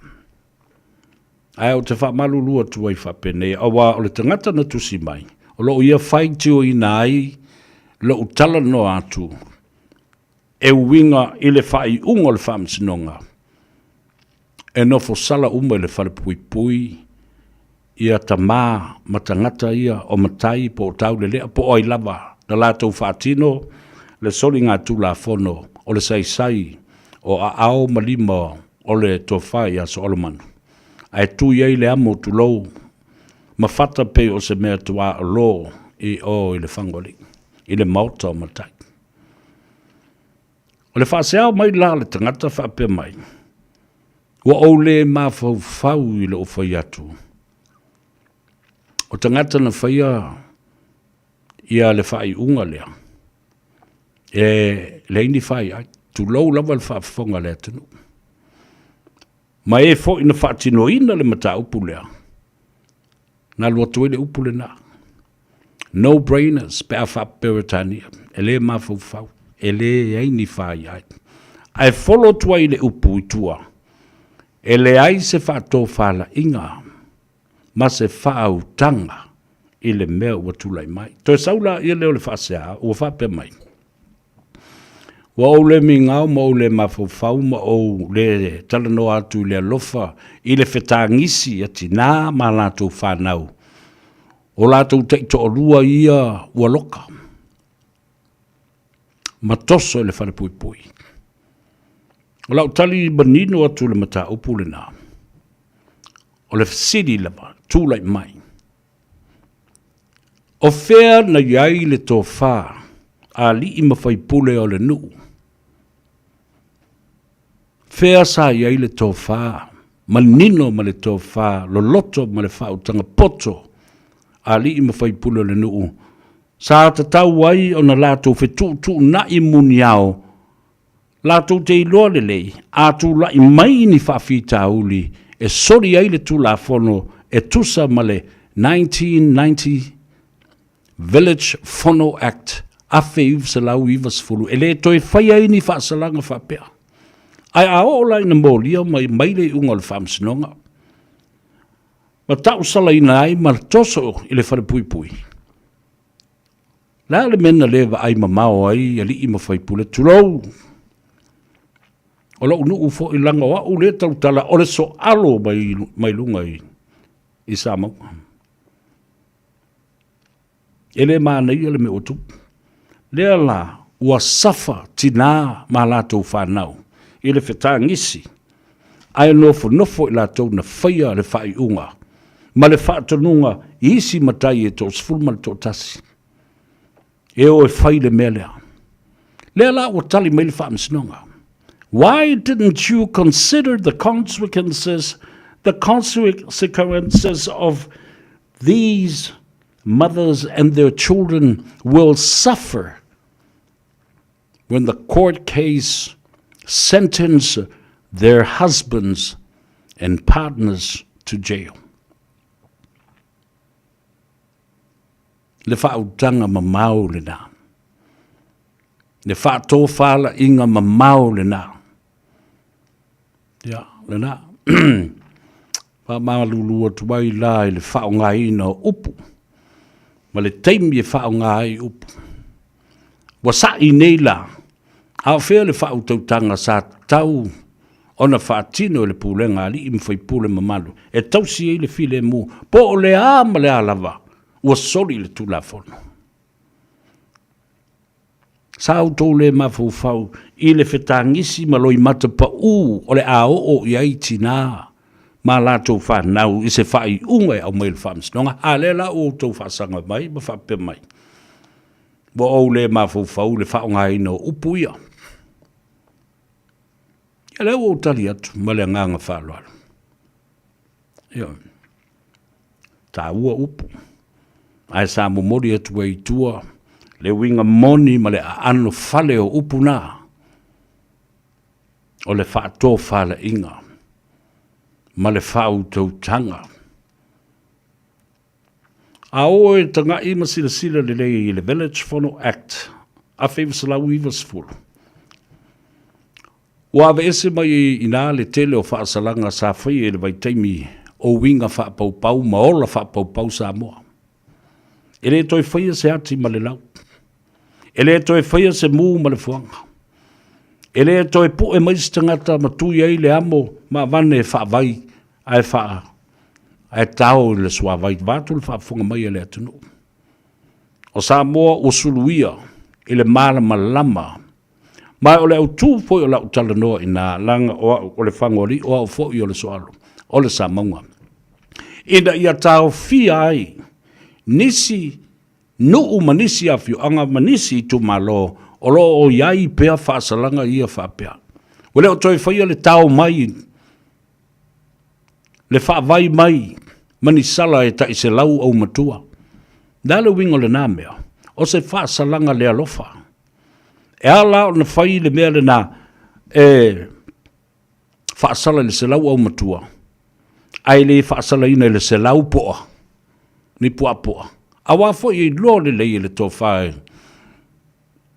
Ae ou te faamalulu atu ai faapenei, aua o le tagata na tusi mai, o loo ia faitioina ai lou talanoa atu e uiga i le faaiuga o le Faamasinoga e nofo sala uma i le falepuipui ia tama ma tagata ia o matai po o taulelea po o ai lava na latou faatino le soligatulafono o le saisai o aao ma lima o le tofa ia Solomanu, ae tu i ai le amo tulou ma fata pei o se mea tuaolo i o i le Fagoalii, i le maota o matai. O le faaseao mai la a le tagata faapea mai, Ua ou le mafaufau i lou fai atu, o tagata na faia ia le faaiuga lea, e leai ni fai ai, tulou lava le faafofoga a le atunuu. Ma e foi na faatinoina le mataupu lea, na alu atu ai le upu lena. No brainers pe a faa-Peretania, e le mafaufau, e leai ni fai ai. Ae folo atu ai le upu i tua, e leai se faatofalaiga ma se faautaga i le mea ua tulai mai. Toe sau laia lea o le faasea, ua faapea mai, Ua ou le migao ma ou le mafaufau ma ou le talanoa atu i le alofa i le fetagisi a tinā ma a latou fanau, o latou taitoalua ia ua loka ma toso i le falepuipui. O lau tali manino atu i le mataupu lena, o le fesili lava, tulai mai, O fea na i ai le tofa a alii ma faipule o le nuu? Fea sa i ai le tofa manino ma le tofa loloto ma le faautaga poto a alii ma faipule o le nuu sa tatau ai ona latou fetuutuunai muniao Latou te iloa lelei, a tulai mai ni faafitauli e soli ai le Tulafono e tusa ma le 1990 Village Fono Act 1990, e le toe faia ai ni faasalaga faapea. Ae a oo la ina molia mai mai le iuga o le Faamasinoga, ma tausalaina ai ma toso i le falepuipui, Le a le mea na le vaai mamao ai alii ma faipule, tulou, o lou nuu foi leaga o au lea tautala o le soalo mai, mai luga i, i Samoa. E le manaia le mea ua tupu. Lea la, ua safa tinā ma latou fanau i le fetagisi ae nofonofo i latou na faia le faaiuga ma le faatonuga i isi matai e toasefulu ma le toatasi e o e fai le mea lea. Lea la ua tali mai le faamasinoga. Why didn't you consider the consequences, the consequences of these mothers and their children will suffer when the court case sentenced their husbands and partners to jail. Le faautaga mamao lena. Le faatofalaiga mamao lena. Ia, lena. Faamalulu atu ai la i le faaaogaina o upu ma le taimi e faaaoga ai upu. Ua sa'i nei la, a o fea le faautautaga sa tatau ona faatino e le pulega a alii ma faipule mamalu e tausi ai le filemu, po o le a ma le a lava, ua soli le Tulafono. Sa outou le mafaufau i le fetagisi ma loimata pau o le a oo i ai tinā ma latou fanau i se faaiuga e aumai e le Faamasinoga, a lea la ua outou faasaga mai ma faapea mai, ua ou le mafaufau i le faaaogaina o upu ia. Ia lea ua ou tali atu ma le agaga faaaloalo. Ioe. Taua upu. Ae sa momoli atu ai i tua le uiga moni ma le aano fale o upu na, o le faatofalaiga. ma le faautautaga. A o e taga'i ma silasila lelei i le Village Fono Act 1990, ua aveese mai i inā le tele o faasalaga sa faia i le vaitaimi o uiga faapaupau ma ola faapaupau Samoa. E le toe faia se ati ma le lau. E le toe faia se mu ma le fuaga. E le toe pu'e mai se tagata ma tui ai le amo ma avane e faavai ae faa ae tao i le suavai vaeatu le faafofoga mai a le atunuu. O Samoa ua suluia i le malamalama ma o le autu foi o lau talanoa i ina leaga o au o le Fagoalii o au foi o le Soalo o le Samauga ina ia taofia ai nisi nuu ma nisi afioaga ma nisi itumalo o lo o i ai pea faasalaga ia faapea. Ua le o toe faia le tao mai, le faavai mai ma ni sala e tai 100 aumatua. O le a le uiga o lena mea? O se faasalaga le alofa. E ala la ona fai le mea lena e faasala i le 100 aumatua, ae le faasalaina i le 100 poa, ni puaapoa. Aua foi e iloa lelei e le tofa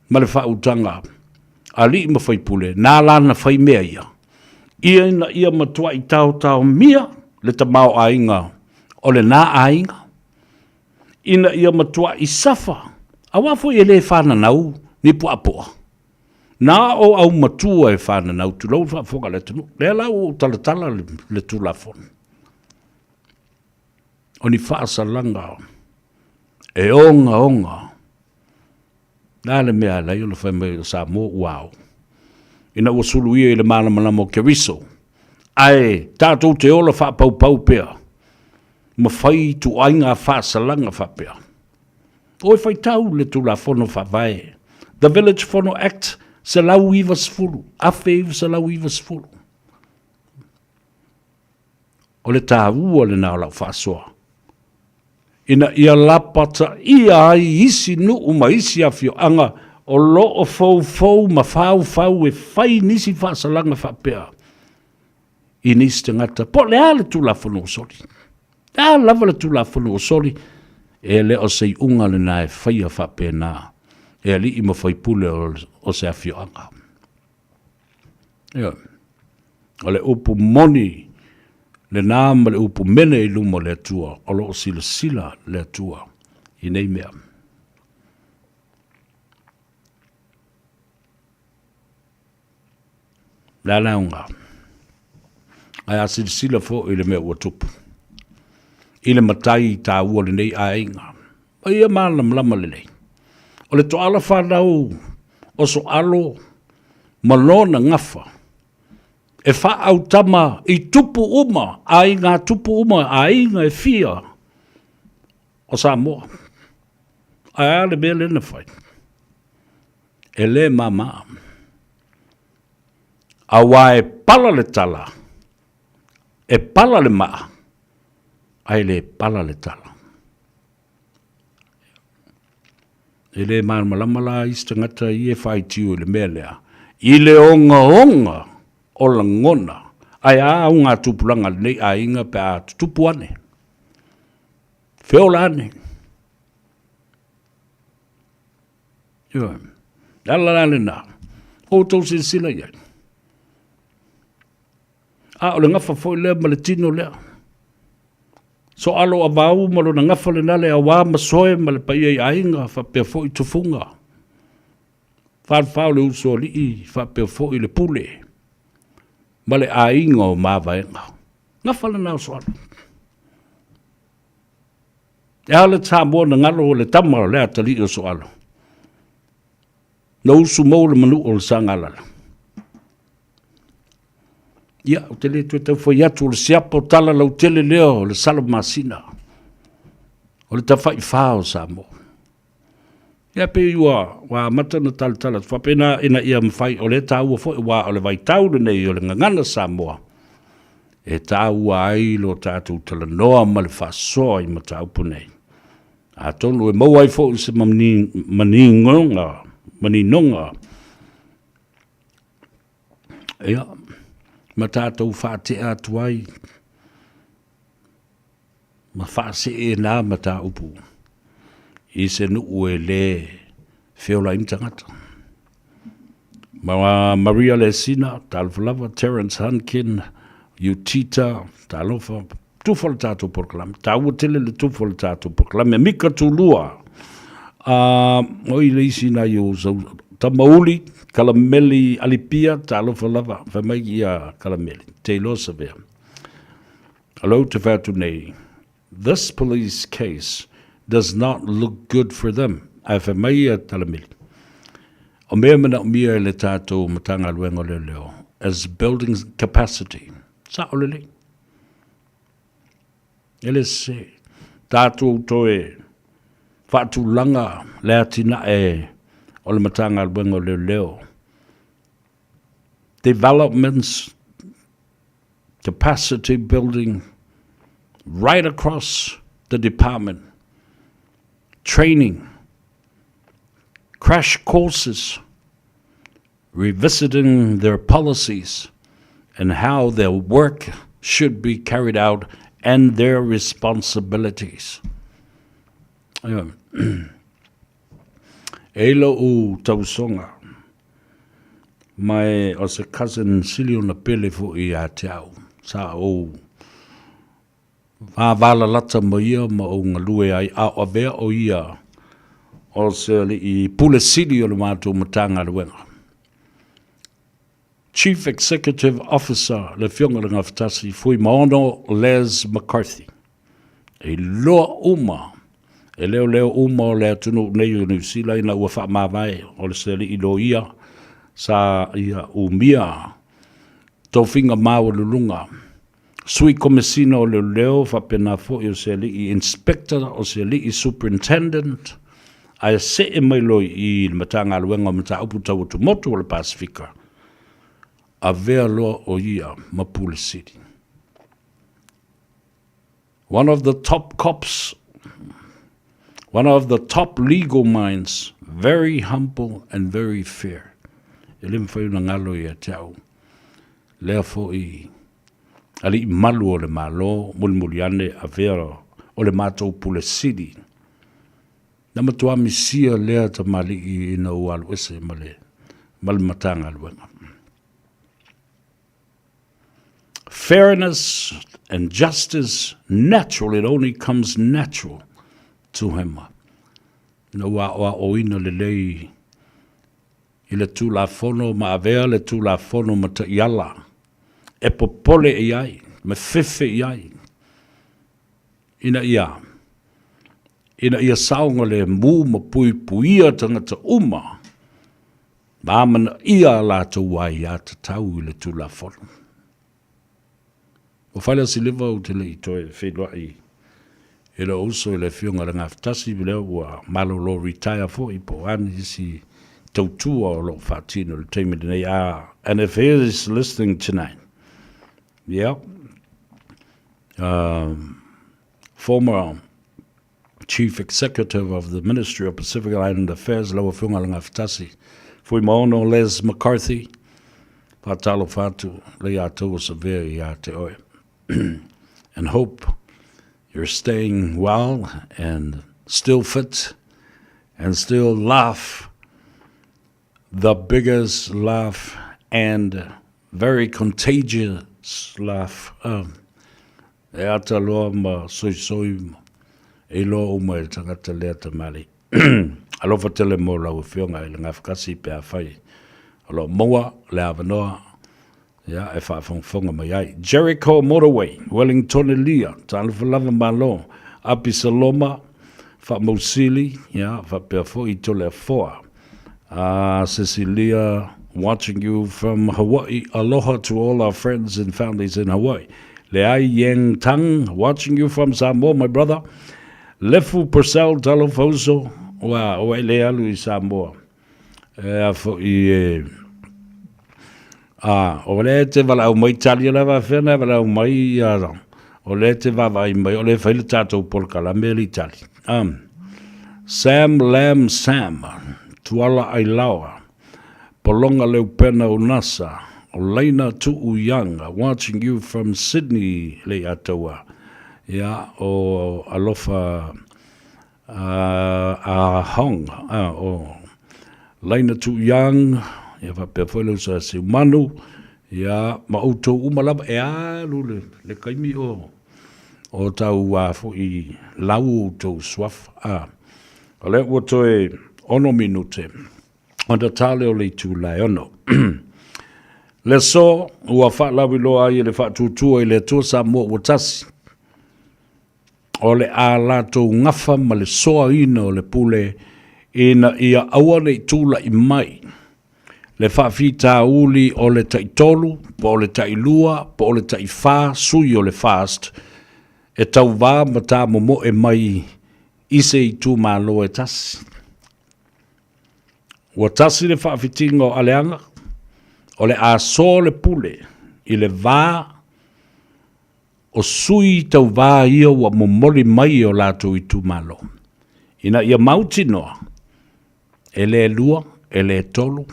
ma le faautaga a alii ma faipule, na lana fai mea ia, ia ina ia matuai taotaomia le tamaoaiga o lena aiga, ina ia matuai safa, aua foi e le fananau ni puaapoa. Na o aumatua e fananau, tulou le faafofoga a le atunuu. Lea la ua ou talatala le Tulafono. O ni faasalaga e ogaoga. Le a le mea e ala ai ona fai mai o Samoa ua ao, ina ua suluia i le malamalama o Keriso, ae tatou te ola faapaupau pea ma fai ituaiga faasalaga faapea. O e faitau le Tulafono Faavae, The Village Fono Act 190, 1990. O le taua lena o lau faasoa, ina ia lapataia ai isi nuu ma isi afioaga o lo o foufou ma faufau e fai nisi faasalaga faapea i nisi tagata, po o le a le Tulafono ua soli. Le a lava le Tulafono ua soli, e le o se iuga lena e faia faapena e alii ma faipule o se afioaga. Ioe. O le upu moni lena ma le upu mene i luma o le Atua, o lo o silasila le Atua i nei mea. Le a le aoga? Ae a silasila foi i le mea ua tupu, i le matai taua o lenei aiga, ma ia malamalama lelei. O le toala fanau o Soalo ma lona gafa, e faaautama i tupu uma, aiga tupu uma, aiga e fia o Samoa. Ae a le mea lea na fai? E le mama. Aua e pala le tala, e pala le maa, ae le pala le tala. E le malamalama la isi tagata ia e faitio i le mea lea, i le ogaoga o lagona, ae a augatupulaga a lenei aiga pe a tutupu ane, feola ane. Ioe. Le ala la lena, outou silasila i ai. A o le gafa foi lea ma le tino lea. Soalo avau ma lona gafa lena le auā ma soe ma le paia i aiga faapea foi tufuga. Falefa o le usoalii faapea foi le pule ma le aiga o Mavaega. Gafa lena o Soalo. E a le Samoa na galo o le tama o le atalii o Soalo. Na usu mou le manu o le Sagalala. Ia, ou te le toe tau fai atu o le siapa o tala lautele lea o le Salamasina, o le tafaifa o Samoa. Ia pei ua, ua amata ona talatala atu faapena ina ia mafai, o lea e taua foi aua o le vaitau lenei o le gagana Samoa, e taua ai lo tatou talanoa ma le faasoa i mataupu nei. Atonu e maua ai foi se maninoga, maninoga ia, ma tatou faatea atu ai. ma faasee nā mataupu i se nuu e lē feola ai ni tagata. Ma Maria Lesina, talofa lava, Terence Hunkin, Utita, talofa, tufa le tatou polokalame, taua tele le tufa o le tatou polokalame. Mika Tulua, a o i le isi nai o Tamauli, Kalameli Alipia, talofa lava, fai mai ia Kalameli, te iloa savea. O lea ou te fai atu nei, this police case does not look good for them. Ae fai mai ia Talameli, o mea e manaomia e le tatou Matagaluega o Leoleo as building capacity. Sao lelei. E le sese. Tatou toe faatulaga le atinae o le Matagaluega o Leoleo. Developments capacity building right across the department, training, crash courses, revisiting their policies and how their work should be carried out and their responsibilities. E lou tausoga, ma e o se cousin sili ona pele foi ia te au, sa ou vavalalata ma ia ma ou galue ai, a o avea o ia o se alii pule sili o le matou Matagaluega. Chief Executive Officer le Afioga i le Gafatasi Fuimaono Les McCarthy. E iloa uma e leoleo uma o le atunuu nei o Niu Sila ina ua faamavae o le se alii loia sa ia umia tofiga maualuluga Sui Komesina o Leoleo faapena foi o se alii Inspector o se alii Superintendent ae see mai loa i le Matagaluega o Mataupu Tau Atumotu o le Pasefika, avea loa o ia ma Pule Sili. One of the top cops, one of the top legal minds, very humble and very fair. E le mafai ona galo ia te au lea foi alii malu o le Malo, mulimuli ane avea o le matou Pule Sili. Na matua misia lea tamalii ina ua alu ese ma le ma le Matagaluega. Fairness and justice natural, it only comes natural to him. Na ua aoaoina lelei i le Tulafono ma avea le Tulafono ma taiala e popole i ai ma fefe i ai ina ia ina ia saogalemu ma puipuia tagata uma ma amanaia a latou aiatatau i le Tulafono. Ua fai lea siliva ou te le i toe feiloai i lou uso i le Afioga i le Gafatasi, lea ua malolo retire foi po o a nisi tautua o lo o faatino i le taimi lenei. Ah, and if he is listening tonight, yeah, former Chief Executive of the Ministry of Pacific Island Affairs, lau Afioga i le Gafatasi, Fuimaono Les McCarthy, faatalofa atu le ia tou o savea ia te oe. And hope you're staying well and still fit and still laugh the biggest laugh and very contagious laugh. Um, e ata loa ma soisoi ma e iloa uma e le tagata lea tamalii. Alofa tele mo lau Afioga i le Gafatasi pe afai o lo o maua le avanoa ia e faafogafoga mai ai. Jericho Motorway, Wellington Elia, talofa lava malo, Apisaloma, Faamausili, ia faapea foi Toleafoa. Cecilia, watching you from Hawaii. Aloha to all our friends and families in Hawaii. Leai Yang Tang, watching you from Samoa, my brother. Lefu Purcell, talofa uso, ua, ua e le alu i Samoa. E a foi e... A, o lea e te valaau mai tali o le faafefea ona e valaau mai ia, o lea e te vaavaai mai, o lea e fai le tatou polokalame le Itali. Um, Sam Lam Sam, Tuala Ailaoa, Polonga Leupena Unasa, Olaina Tuu Young, watching you from Sydney, le Ataua. Ia, o Alofa a Hong, o Laina Tu Young, ia faapea foi le uso a Seumanu, ia, ma outou uma lava e alu le, le taimi o, o tau a foi lau outou suafa. A, o lea ua toe 6 minute ona ta lea o le itula e 6. Le aso ua faalauiloa ai e le Faatuatua i le Atua Samoa ua tasi, o le a latou gafa ma le soaina o le pule ina ia aua ne i tulai mai le faafitauli o le taitolu po o le tailua po o le taifa sui o le FAST e tauvā ma tamomoe mai i se itumalo e tasi. Ua tasi le faafitiga o aleaga, o le a soa le pule i le va o sui tauvā ia ua momoli mai e o latou itumalo, ina ia mautinoa e le lua, e le tolu,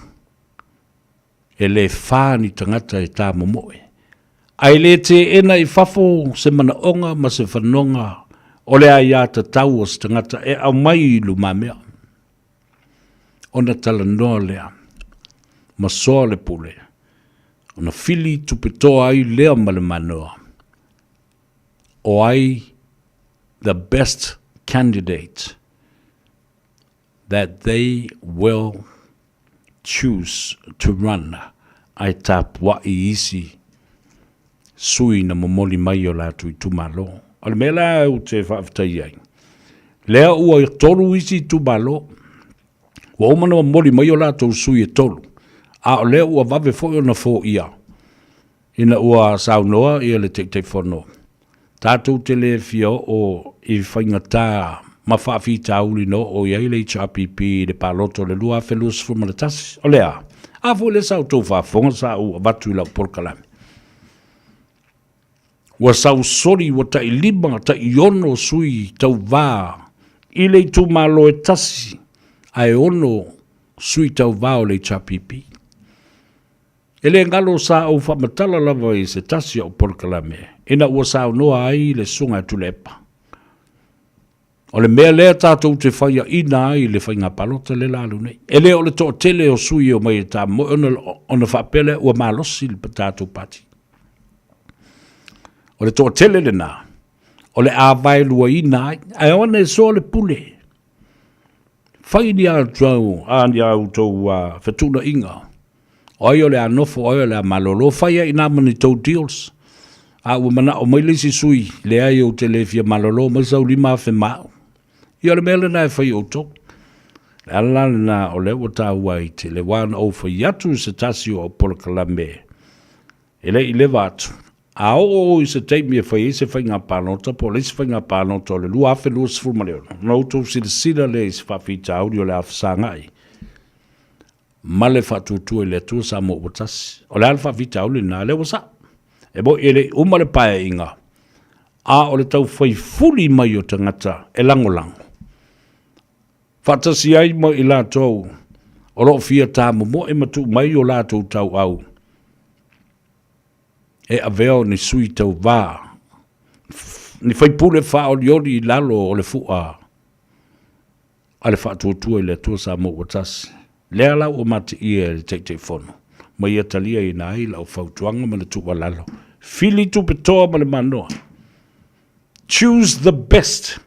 e le fa ni tagata e tamomoe, ae le teena i fafo se manaoga ma se fanoga o le aiatatau o se tagata e aumai i lumamea. Ona talanoa lea ma soa le pule, ona fili tupetoa ai lea ma le manoa, o ai the best candidate that they will choose to run ae tapuai isi sui na momoli mai i o latou itumalo. O le mea la ou te faafetai ai, lea ua tolu isi itumalo, ua uma ona momoli mai o latou sui e tolu, a o lea ua vave foi ona foia ina ua saunoa ia le Taitaifono, tatou te le fia oo i faigata ma faafitauli na oo i ai le HRPP i le palota o le 2021. O le a? A foi lea sa outou faafofoga sa ou avatu i lau polokalame. Ua sausoli, ua tai lima, tai ono sui tauvā i le itumalo e tasi, ae ono sui tauvā o le HRPP. E le galo sa ou faamatala lava i se tasi o au polokalame ina ua saunoa ai le Susuga ia Tuilaepa. O le mea lea tatou te faiaina ai i le faiga palota lea la alu nei. E le o le toatele o sui e omai e tamoe ona, ona faapea lea ua malosi le tatou pati. O le toatele lena, o le a vaeluaina ai, ae ona e soa le pule. Fai ni a outou, a ni a outou fetuunaiga, o ai o le a nofo, o ai o le a malolo, fai ai i ina ma ni tou deals. A ua manao mai le isi sui, leai ou te le fia malolo mai sau 5,000 ma au. Ia o le mea lena e fai e outou. Le ala la lena o lea ua taua ai tele, aua na ou fai atu i se tasi o au polokalame E le i leva atu, a oo i se taimi e fai ai se faiga palota po o le isi faiga palota o le 2026, ona outou silasila lea i se faafitauli o le a fesagai ma le faatuatua i le Atua Samoa ua tasi. O le a le faafitauli lena? Lea ua sao. E moni e le i uma le paeaiga, a o le tau fai fuli mai o tagata e lagolago faatasi ai ma i latou o lo o fia tamomoe ma tuu mai o latou tauau e avea o ni sui tauvā, ni faipule faaolioli i lalo o le fu'a a le Faatuatua i le Atua Samoa ua tasi. Lea la ua matiia e le Taitaifono ma ia taliaina ai lau fautuaga ma le tuualalo, fili tupe toa ma le manoa. Choose the best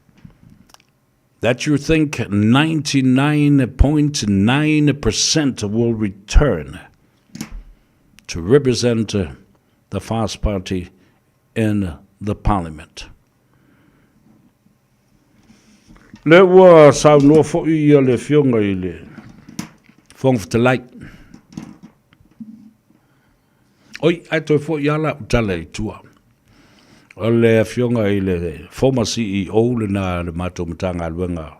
that you think 99.9% will return to represent the Fast Party in the Parliament. Le ua saunoa foi ia le Afioga i le Fofoga Fetalai. Oi, ae toe foi lava lau tala i tua. O le afioga i le former CEO lena a le matou Matagaluega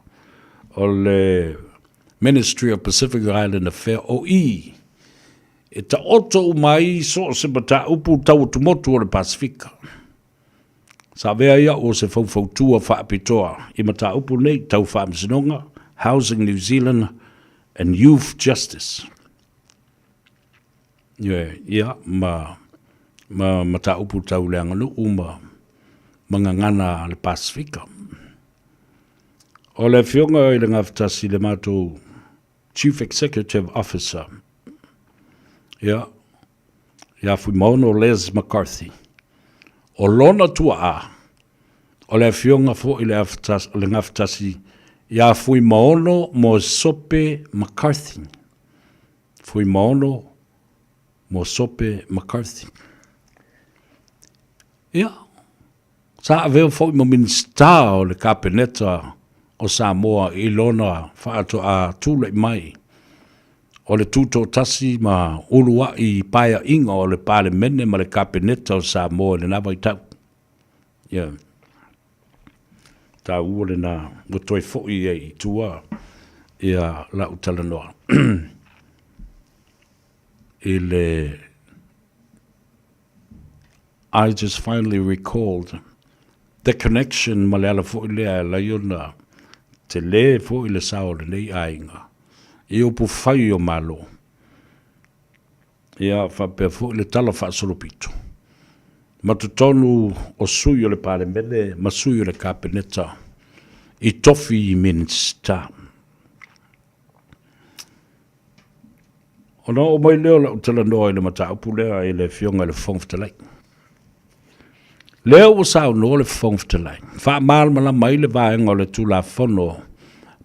o le Ministry of Pacific Island Affairs, o i e taoto uma ai so o se mataupu tau atumotu o le Pasefika. Sa avea ai au o se faufautua faapitoa i mataupu nei tau faamasinoga, Housing New Zealand and Youth Justice. Ioe, ia, ma, ma mataupu tau le aganuu ma, ma gagana a le Pasefika. O le Afioga i le Gafatasi le matou Chief Executive Officer, ia, ia Fuimaono Les McCarthy. O lona tuaa, o le Afioga foi le le Gafatasi ia Fuimaono Moesope McCarthy. Fuimaono Moesope McCarthy. Ia, sa avea foi ma Minisita o le Kapeneta o Samoa i lona faatoa tulai mai o le Tutoatasi ma uluai paeaiga o le Palemene ma le Kapeneta o Samoa i lena vaitau. Ia, taua lena ua toe foi ai i tua ia lau talanoa i le I just finally recalled the connection ma le ala foi lea e alai ona tele foi le sao o lenei aiga i upu fai o Malo. Ia faapea foi le tala faasolopito ma totonu o sui o le Palemene ma sui o le Kapeneta i tofi Minisita. Ona oo mai lea o lau talanoa i le mataupu lea i le Afioga i le Fofoga Fetalai. Lea ua saunoa le Fofoga Fetalai, faamalamalama ai le vaega o le Tulafono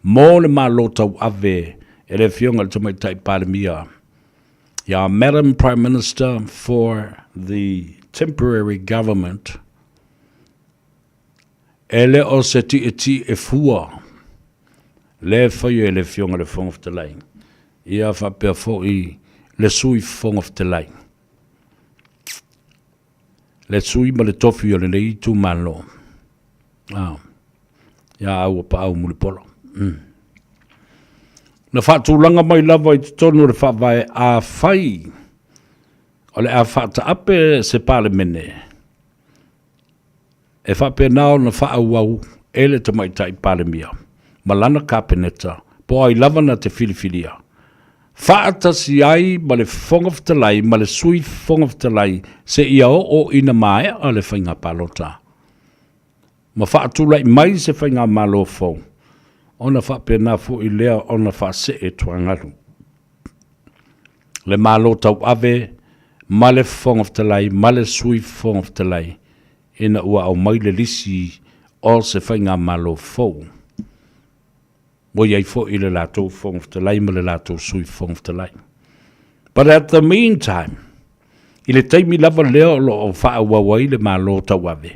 mo le Malo Tauave e le Afioga i le Tamaitai Palemia ia Madam Prime Minister for the Temporary Government, E le o se tietie fua lea e faia e le Afioga i le Fofoga Fetalai, ia faapea foi le Sui Fofoga Fetalai, le sui ma le tofi o lenei itumalo, ah, ia Auapaau Mulipola. Mm. Na faatulaga mai lava i totonu o le faavae afai o le a faataape se Palemene, E faapena ona faaauau e le Tamaitai Palemia ma lana Kapeneta po o ai lava na te filifilia, faatasi ai ma le Fofoga Fetalai ma le Sui Fofoga Fetalai seia oo ina maea le faiga palota ma faatulai mai se faigamalo fou, ona faapena foi lea ona faasee tuagalu le Malo tauave ma le Fofoga Fetalai ma le Sui Fofoga Fetalai ina ua aumai le lisi o se faigamalo fou, ua i ai foi le latou Fofoga Fetalai ma le latou Sui Fofoga Fetalai. But at the meantime, i le taimi lava lea o lo o faaauau ai le Malo tauave,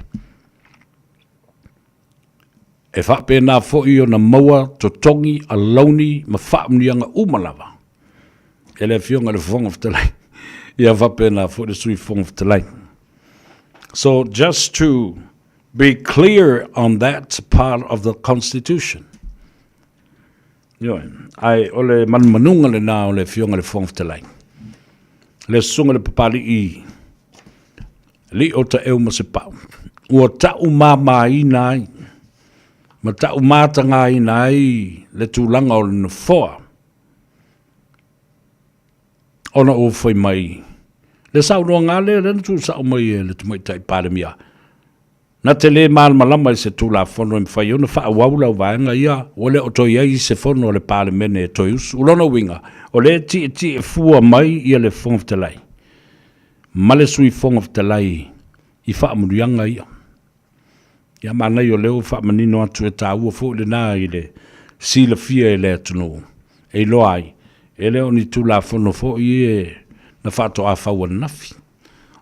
e faapena foi ona maua totogi, alauni ma faamanuiaga uma lava e le Afioga i le Fofoga Fetalai, ia faapena foi le Sui Fofoga Fetalai. So just to be clear on that part of the Constitution. Ioe, ae o le manumanuga lena o le Afioga i le Fofoga Fetalai. Le susuga i le Papali'i Lio Taeu ma Sepau, ua ta'u māmāina ai ma ta'u matagaina ai le tulaga o le Nofoa ona ua fai mai le saunoaga lea lea na tuusao mai e le Tamaitai Palemia, na te le malamalama i se Tulafono e mafai ona faaauau lau vaega ia, ua le o toe i ai se fono a le Palemene e toe usu. O lona uiga, o lea e tietie fua mai ia le Fofoga Fetalai ma le Sui Fofoga Fetalai i faamanuiaga ia. Ia manaia o lea ua faamanino atu e taua foi lena i le silafia e le atunuu e iloa ai, e le o ni Tulafono foi e na faatoa fau ananafi.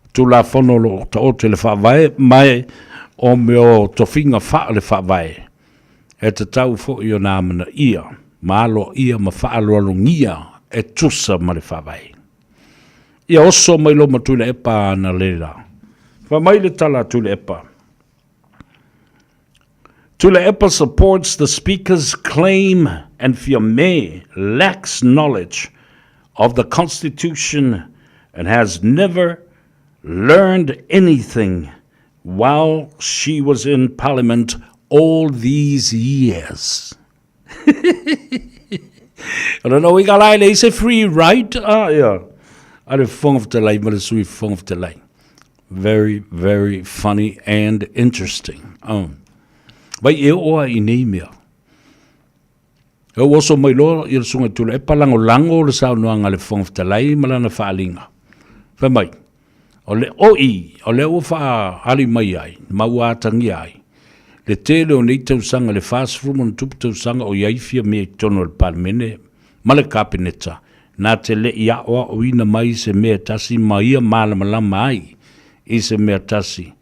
O Tulafono o lo o taoto i le Faavae ma o mea o tofiga faale-Faavae e tatau foi ona amanaia ma aloaia ma faaaloalogia e tusa ma le Faavae. Ia oso mai loma Tuilaepa analeila. Fai mai le tala a Tuilaepa. Tuilaepa supports the Speaker's claim and Fiame lacks knowledge of the Constitution and has never learned anything while she was in Parliament all these years. O lona uiga la e leai se free ride a ia a le Fofoga Fetalai ma le Sui Fofoga Fetalai. Very, very funny and interesting. Oh. Vai e oo a i nei mea. E ua oso mai loa ia le Susuga i Tuilaepa lagolago le saunoaga a le Fofoga Fetalai ma lana faaaliga. Fai mai, o le oi, o lea ua faaali mai ai ma ua atagia ai le tele o nei tausaga, le 40+ tausaga o i ai Fiamē i totonu o le Palemene ma le Kapeneta, na te le i aoaoina mai i se mea e tasi ma ia malamalama ai i se mea tasi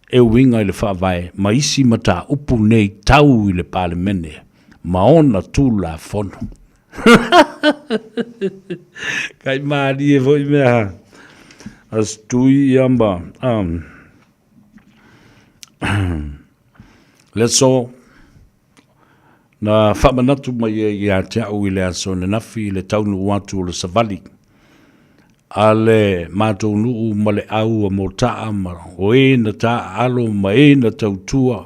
e uiga i le Faavae ma isi mataupu nei tau i le Palemene ma ona Tulafono. Kai mālie foi mea a tui ia ma um, let's all na faamanatu mai ai ia te au i le aso ananafi i le taunuu atu o le savali a le matou nuu ma le au a Motaa ma o e na taaalo ma e na tautua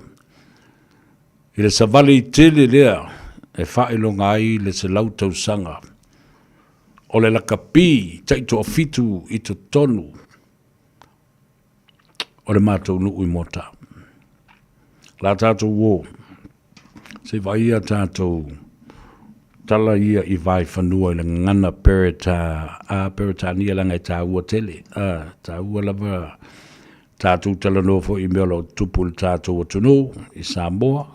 i le savali tele lea e faailoga ai le 100 tausaga o le lakapi taitoafitu i totonu o le matou nuu i Moata. La tatou o, se i vaaia tatou tala ia i Vaefanua i le gagana Pereta, a Peretania leaga e taua tele, a taua lava tatou talanoa foi i mea o lo o tutupu i le tatou atunuu i Samoa,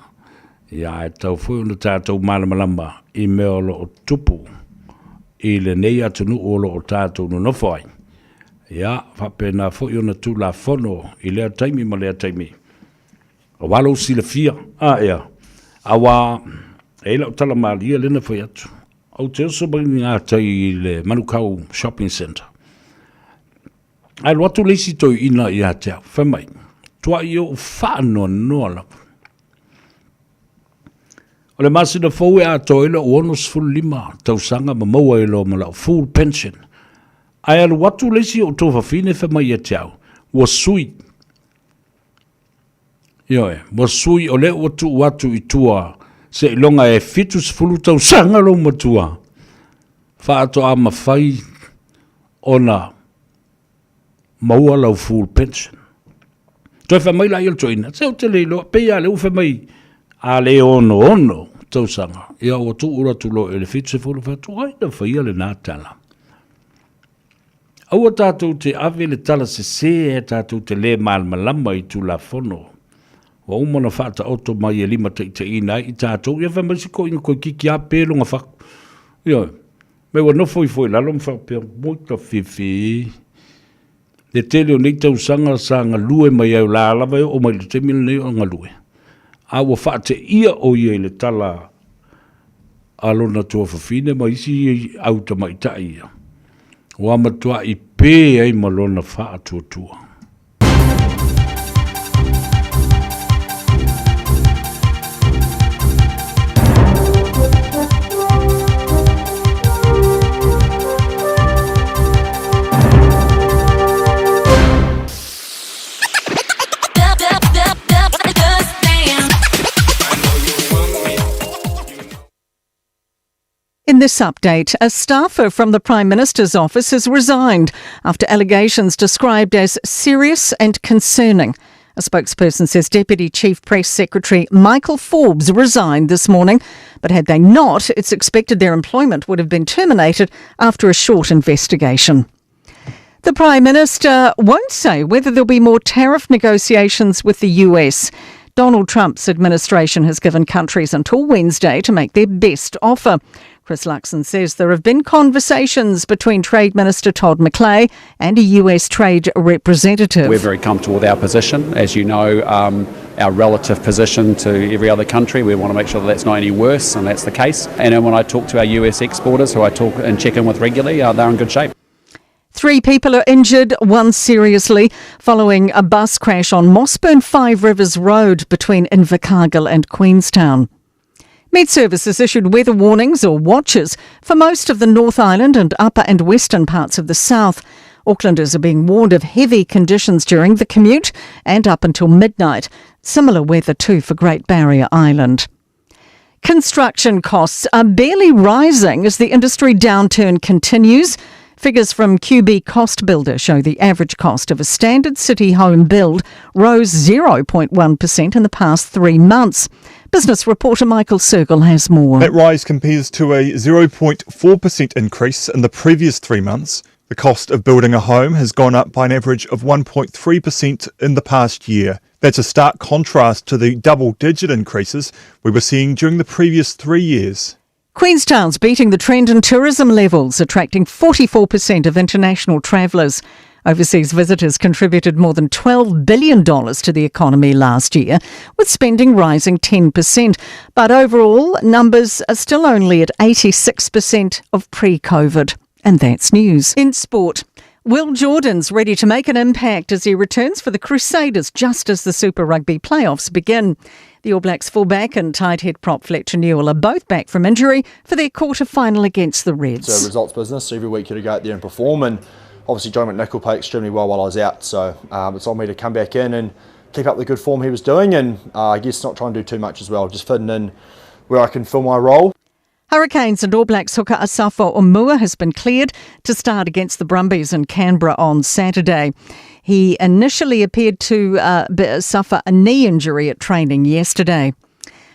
ia ae tatau foi ona tatou malamalama i mea o lo o tutupu i lenei atunuu o lo o tatou nonofo ai. Ia, faapena foi ona Tulafono i lea taimi ma lea taimi, aua lou silafia, a ea, aua e i ai lau tala malie lea na fai atu, ou te oso mai i gatai i le Manukau Shopping Centre, ae alu atu le isi toeaina ia te au, fai mai, tuai ou faanoanoa lava. O le masina fou e atoa ai lou 65 tausaga ma maua ai loa ma lau full pension. Ae alu atu le isi o ou tuafafine fai mai ia te au, ua sui. Ioe, ua sui o lea ua tuu atu i tua seiloga e 70 tausaga lou matua faatoa mafai ona maua lau full pension. Toe fai mai laia o le toeaina, se ou te le iloa, pei lava lea ua fai mai, a le 66 tausaga, ia ua tuu atu loa i le 70, fai atu, ai na faia lena tala. Aua tatou te ave le tala sese ae tatou te le malamalama i Tulafono. Ua uma ona faataoto mai e limataitaiina ai i tatou, ia fai mai si toeaina toeitiiti lava pe lona fatu. Ioe. Me ua nofo ifo i lalo ma faapea, Moita fifi, le tele o nei tausaga sa galue mai ai, o la lava e oo mai i le taimi lenei o galue, a ua faateia o ia i le tala a lona tuafafine ma isi au tamaitai ia, ua matuai pe ai ma lona faatuatua. In this update, a staffer from the Prime Minister's office has resigned after allegations described as serious and concerning. A spokesperson says Deputy Chief Press Secretary Michael Forbes resigned this morning, but had they not, it's expected their employment would have been terminated after a short investigation. The Prime Minister won't say whether there'll be more tariff negotiations with the US. Donald Trump's administration has given countries until Wednesday to make their best offer. Chris Luxon says there have been conversations between Trade Minister Todd McClay and a US trade representative. We're very comfortable with our position. As you know, um, our relative position to every other country, we want to make sure that that's not any worse, and that's the case. And then when I talk to our US exporters, who I talk and check in with regularly, uh, they're in good shape. Three people are injured, one seriously, following a bus crash on Mossburn Five Rivers Road between Invercargill and Queenstown. Met Service has issued weather warnings or watches for most of the North Island and upper and western parts of the south. Aucklanders are being warned of heavy conditions during the commute and up until midnight. Similar weather too for Great Barrier Island. Construction costs are barely rising as the industry downturn continues. Figures from QB Cost Builder show the average cost of a standard city home build rose 0.1% in the past three months. Business reporter Michael Sergel has more. That rise compares to a 0.4% increase in the previous three months. The cost of building a home has gone up by an average of 1.3% in the past year. That's a stark contrast to the double digit increases we were seeing during the previous three years. Queenstown's beating the trend in tourism levels, attracting 44% of international travellers. Overseas visitors contributed more than $12 billion to the economy last year, with spending rising 10%. But overall, numbers are still only at 86% of pre COVID. And that's news. In sport, Will Jordan's ready to make an impact as he returns for the Crusaders just as the Super Rugby playoffs begin. The All Blacks fullback and tight head prop Fletcher Newell are both back from injury for their quarter final against the Reds. It's a results business, so every week you got to go out there and perform. And obviously, John McNicholl played extremely well while I was out, so um, it's on me to come back in and keep up the good form he was doing, and uh, I guess not try and do too much as well, just fitting in where I can fill my role. Hurricanes and All Blacks hooker Asafo Aumua has been cleared to start against the Brumbies in Canberra on Saturday. He initially appeared to uh, suffer a knee injury at training yesterday.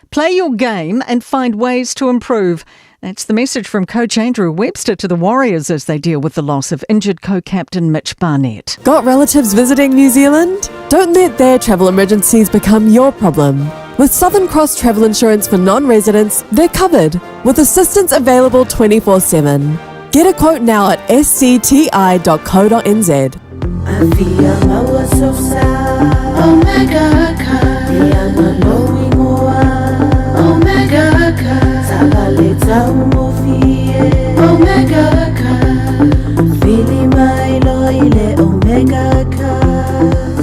Play your game and find ways to improve. That's the message from coach Andrew Webster to the Warriors as they deal with the loss of injured co-captain Mitch Barnett. Got relatives visiting New Zealand? Don't let their travel emergencies become your problem. With Southern Cross Travel Insurance for non residents, they're covered with assistance available 24 7. Get a quote now at scti.co.nz.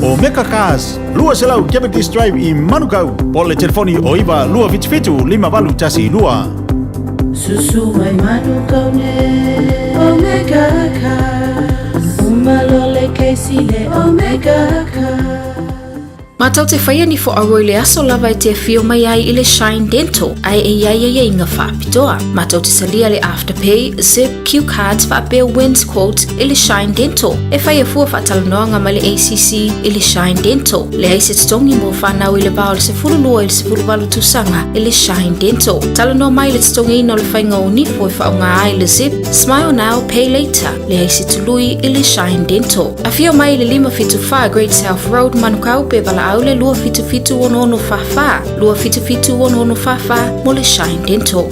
Omega Cars, 200 Jeopardy Drive i Manukau, po le telefoni o 9 277 5812. Susu mai Manukau ne Omega Cars Uma lo le Casey le Omega Cars Mātou te whaia ni whoaroa i le aso lava e te awhio mai ai i le Shine Dental ai e iai ai inga whaapitoa. Mātou te salia le Afterpay, Zip, Q Cards whaapea Wins Quote i le Shine Dental. E whai a fua whaatalanoanga mai le ACC i le Shine Dental. Le ai se totongi mo whanau i le vao le 12 i le 18 tausaga i le Shine Dental. Talanoa mai le totogiina o le faiga o nifo e faaaoga ai le Zip, Smile Now, Pay Later, leai se tului i le Shine Dental. Afio mai i le 574 Great South Road, Manukau, pe valaau le 277 6644, 277 6644 mo le Shine Dental.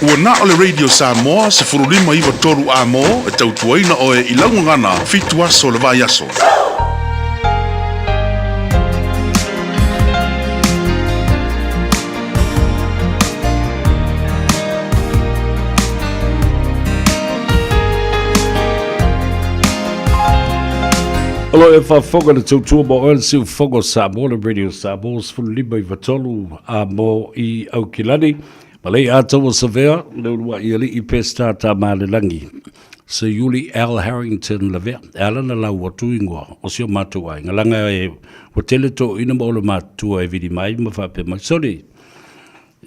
Ua na o le Radio Samoa 1593 amo e tautuaina oe i laugagana fitu aso le vaiaso. O lo e faafofoga le tautua mo oe le siufofoga o Samoa le Radio Samoa 15 93 a mo i Aukilani. Ma lei atoa savea le uluai alii Peseta Tamalelangi. Sir Iuli L. Harrington Lavea, e ala na lau atu ingoa o si o matou aiga, laga e ua tele toeaiina ma olomatua e vili mai ma faapea mai, Sole,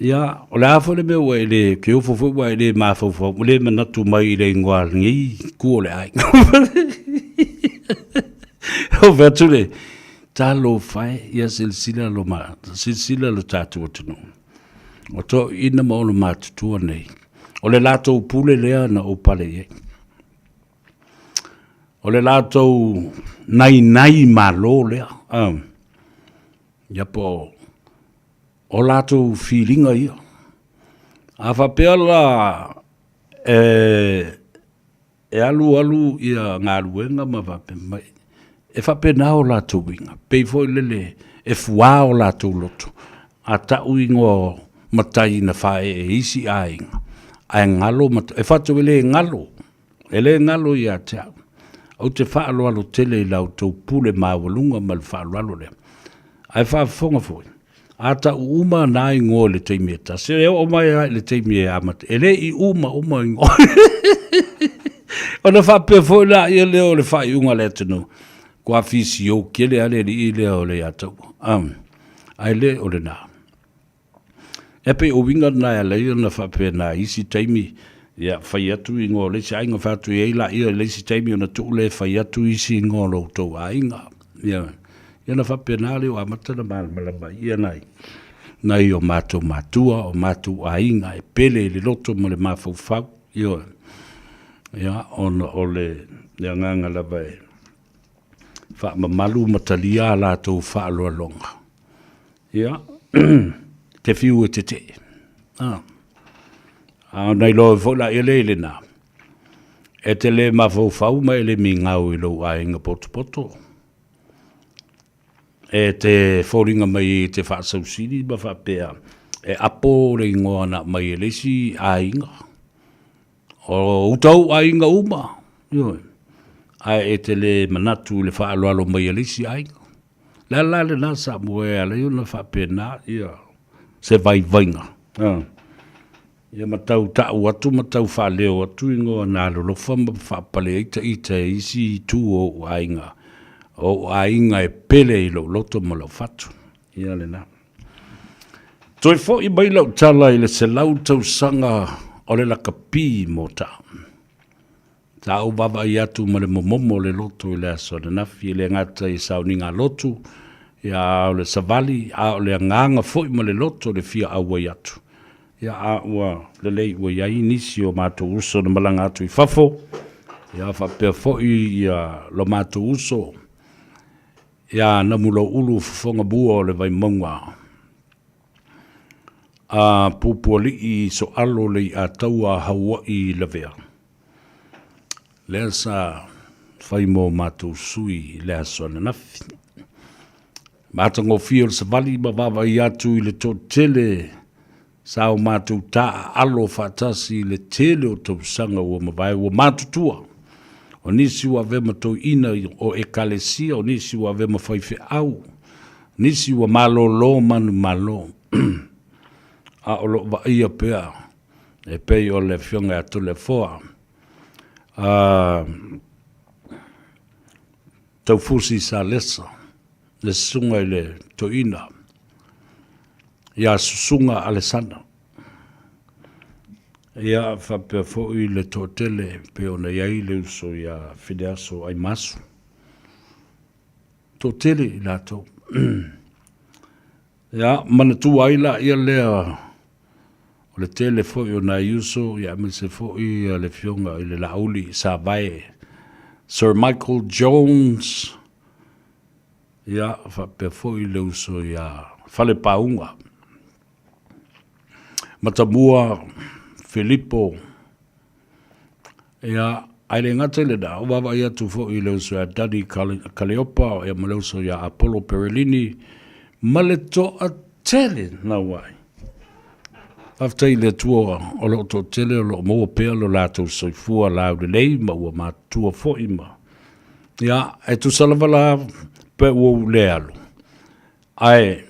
ia, o le a foi le mea ua e le, ke ofo foi ua e le mafaufau, ua le manatu mai i le ingoa a lenei itu o le aiga. Ou fai atu le, Talofa e, ia silasila lo ma, silasila lo tatou atunuu. O toeaiina ma olomatutua nei, o le latou pule lea na ou pale i ai. O le latou nainai malo lea. Um, ia po o latou filiga ia. A faapea la e, e alu alu ia galuega ma faapea mai, e faapena o latou uiga, pei foi lele e fuā o latou loto, a ta'u igoa o matai na faaee e isi aiga, ae galo ma, e faatu e le galo, e le galo ia te au. Ou te faaaloalo tele i la outou pule maualuga ma le faaaloalo lea. Ae faafofoga foi, a ta'u uma na igoa i le taimi e tasi, e oo mai lava i le taimi e amata, e le i uma uma igoa. Ona faapea foi laia lea o le faaiuga a le atunuu, kua fisio kele lava le alii lea o Leiataua. Um, ae le o lena. E pei o uiga lena e ala ai ona faapena i isi taimi, Ia, fai atu ingoa o le isi aiga, fai atu i ai laia i le isi taimi ona tuu lea e fai atu isi ingoa o lo outou aiga. Ia, ia ona faapena lea ua amata ona malamalama ai ia nai, nai o matou matua, o matou aiga e pele i le loto ma le mafaufau. Ioe. Ia, ona o le, le agaga lava e faamamalu ma talia a latou faaaloaloga. Ia, te fiu e tetee. A. A ona iloa ai foi laia lea i lena, e te le mafaufau ma e le migao i lou aiga potopoto. E te foliga mai e te faasausili ma faapea e apo le igoa na aumai e le isi aiga. O outou aiga uma, ioe, ae e te le manatu i le faaaloalo mai a le isi aiga. O le ala la lena Samoa e ala ai ona faapena ia se vaivaiga, ia ma tau tau atu ma tau faaleo atu igoa na alolofa ma faapale ai ita e isi itu o ou aiga, o ou aiga e pele i lou loto ma lou fatu. Ia lena. Toe foi mai lau tala i le 100 tausaga o le lakapi mota. Sa ou vaavaai atu ma le momomo o le loto i le aso ananafi, e le gata i sauniga lotu, ia a o le savali, a o le agaga foi ma le loto le fia auai atu. Ia a ua lelei ua i ai nisi o matou uso na malaga atu i fafo, ia faapea foi ia lo matou uso ia Namuloulu Fofoga Mua o le Vaimauga. A Pupualii Soalo Leiataua Haua'i Lavea. Lea sa fai mo matou sui i le aso ananafi. Matagofie o le savali ma vaavaai atu i le toatele sa o matou taaalo faatasi i le tele o tausaga ua mavae ua matutua. O nisi ua avea ma toeaina o Ekalesia, o nisi ua avea ma faifeau, nisi ua malolo manumalo. A o lo o vaaia pea e pei o le Afioga ia Toleafoa, Taufusi Salesa, le susuga i le toeaina ia Susuga Alesana, ia faapea foi le toatele e pei ona i ai le uso ia Fineaso Aimasu. Toatele i latou. Ia, manatua ai laia lea o le tele foi o nai uso, ia aemaise foi le Afioga i le Laauli Savae, Sir Michael Jones, ia faapea foi le uso ia Falepauga, Matamua Filipo, Ia, ae le gata i lena, ua vaavaai atu foi i le uso ia Danny Kaleopa ia ma le uso ia Apollo Perelini ma le toatele nauai. Faafetai i le Atua o lo o toatele o lo o maua pea lo latou soifua laulelei ma ua matutua foi ma... Ia, e tusa lava la pe ua ou le alu, ae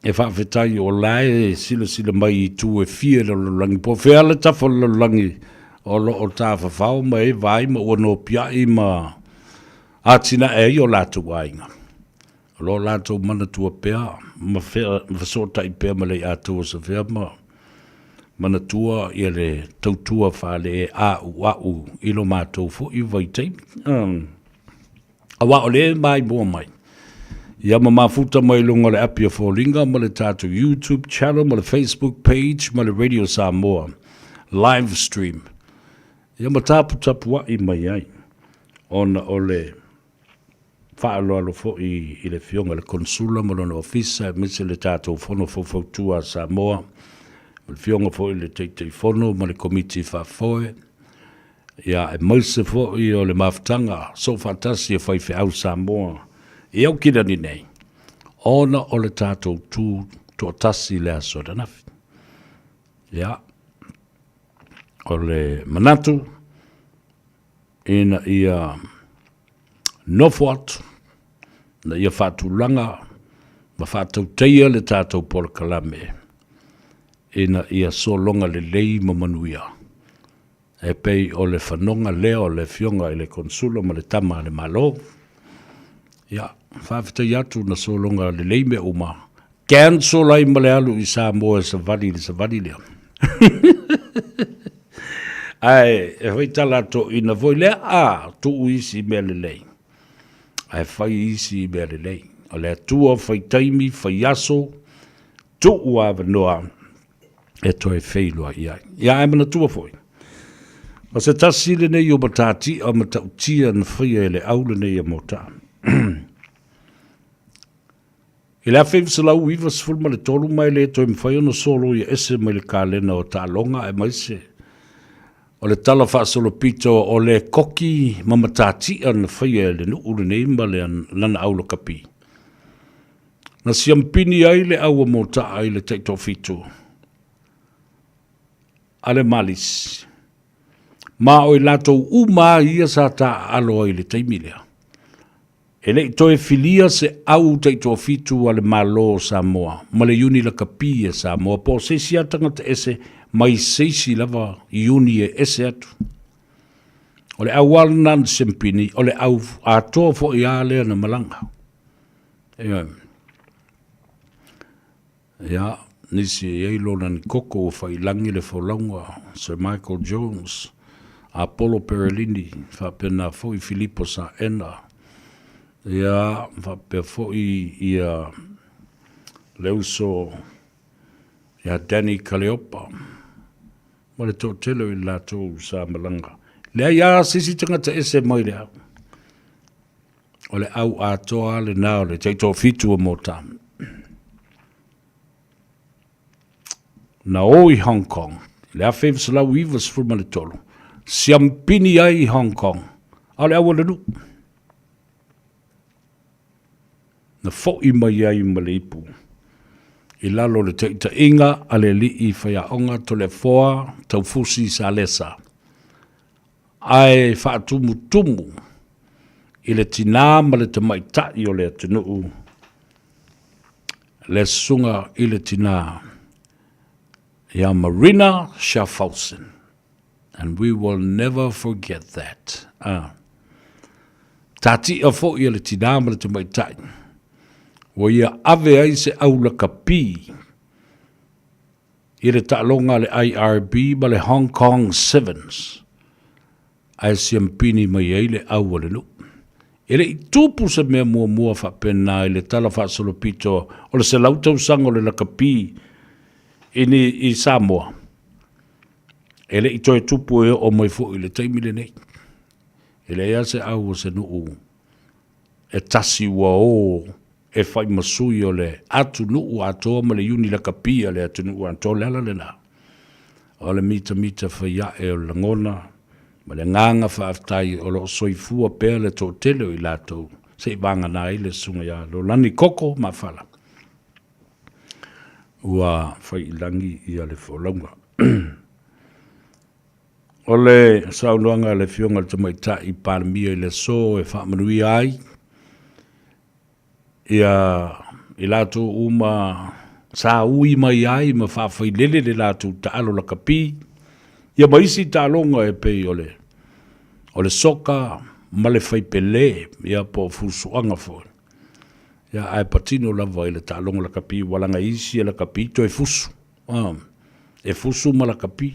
E faafetai o la e silasila mai i itu e fia i le lalolagi, po o fea le tafa o le lalolagi o lo o tafafao ma e vaai ma ua nopiai ma atinae ai o latou aiga. O lo o latou manatua pea ma fesootai pea ma Leiataua Savea ma manatua ia le tautua faale-a'ua'u i lo matou foi vaitaimi. Aua o lea e maimoa mai, ia ma mafuta mai luga o le api o foliga ma le tatou YouTube channel ma le Facebook page ma le Radio Samoa live stream. Ia ma taputapuai mai ai ona o le faaaloalo foi i le Afioga i le Konesula ma lona Ofisa aemaise le tatou Fono Faufautua a Samoa ma le Afioga foi i le Taitaifono ma le Komiti Faafoe. Ia, aemaise foi o le mafutaga soofaatasi a faifeau Samoa i Aukilani nei, ona o le tatou tu toatasi i le aso ananafi. Ia, o le manatu ina ia nofo atu, ina ia faatulaga ma faatautaia le tatou polokalame ina ia sologa lelei ma manuia. E pei o le fanoga lea o le Afioga i le Konesula ma le Tama a le Malo. Ia, faafetai atu na sologa lelei mea uma. Cancel ai ma le alu i Samoa e savali i le savali lea. Ae e fai tala toeaina foi lea, a, tuu isi mea lelei, ae fai isi mea lelei. O le Atua fai taimi, fai aso, tuu avanoa e toe feiloai ai. Ia ae manatua foi, o se tasi lenei o matatia matautia na faia e le au lenei a Motaa. I le 1993 ma e le toe mafai ona soloia ese mai le kalena o taaloga aemaise o le tala faasolopito o le koki ma matatia na faia e le nuu lenei ma lana aulakapi. Na siampini ai le au a Motaa i le taitoafitu a le Malisi, ma o i latou uma lava ia sa taaalo ai i le taimi lea. E le i toe filia se au taitoafitu a le Malo o Samoa ma le Iuni Lakapi a Samoa po o se isi lava tagata ese mai se isi lava iuni e ese atu. O le au lava lena na siampini, o le au atoa foi lava lea na malaga. Ioe. Ia, nisi e i ai lona ni koko ua faiilagi le folauga, Sir Michael Jones, Apollo Perelini, faapena foi Filipo Saena, ia, faapea foi ia le uso ia Danny Kaleopa, ma le toatele o i latou sa malaga. Leai lava se isi tagata ese mai le au. O le au atoa lena o le taitoafitu o Mota. Na o i Hong Kong i le 1993, siampini ai i Hong Kong, a o le au a le nuu. Na fo'i mai ai ma le ipu i lalo o le taitaiga a le alii faiaoga Toleafoa Taufusi Salesa. Ae faatumutumu i le tinā ma le tamaitai o le atunuu, le susuga i le tinā ia Marina Schaffhausen. And we will never forget that. Ah. Tātia foi e le tinā ma le tamaitai, ua ia ave ai se aulakapi i le taaloga a le IRB ma le Hong Kong Sevens, ae siampini mai ai le au a le nuu. E le i tupu se mea muamua faapena i le tala faasolopito o le 100 tausaga o le lakapi i ni i Samoa. E le i toe tupu e oo mai foi i le taimi lenei. E leai lava se au o se nuu e tasi ua o e fai ma sui o le atunuu atoa ma le iuni lakapi a le atunuu atoa. O le ala lena o le mitamita fai ae o le lagona ma le agaga faafetai o lo o soifua pea le toatele o i latou se i vagana ai le Susuga ia Lolani Koko Mafala ua fai i lagi ia le folauga. O le saunoaga a le Afioga i le Tamaitai Palemia i le aso e faamanuia ai ia i latou uma sa ui mai ai ma faafailele le latou taalo lakapi, ia ma isi taaloga e pei o le o le soka ma le faipele, ia po o fusuaga foi. Ia ae patino lava i le taaloga lakapi, ua laga isi e lakapi toe fusu. E fusu ma lakapi.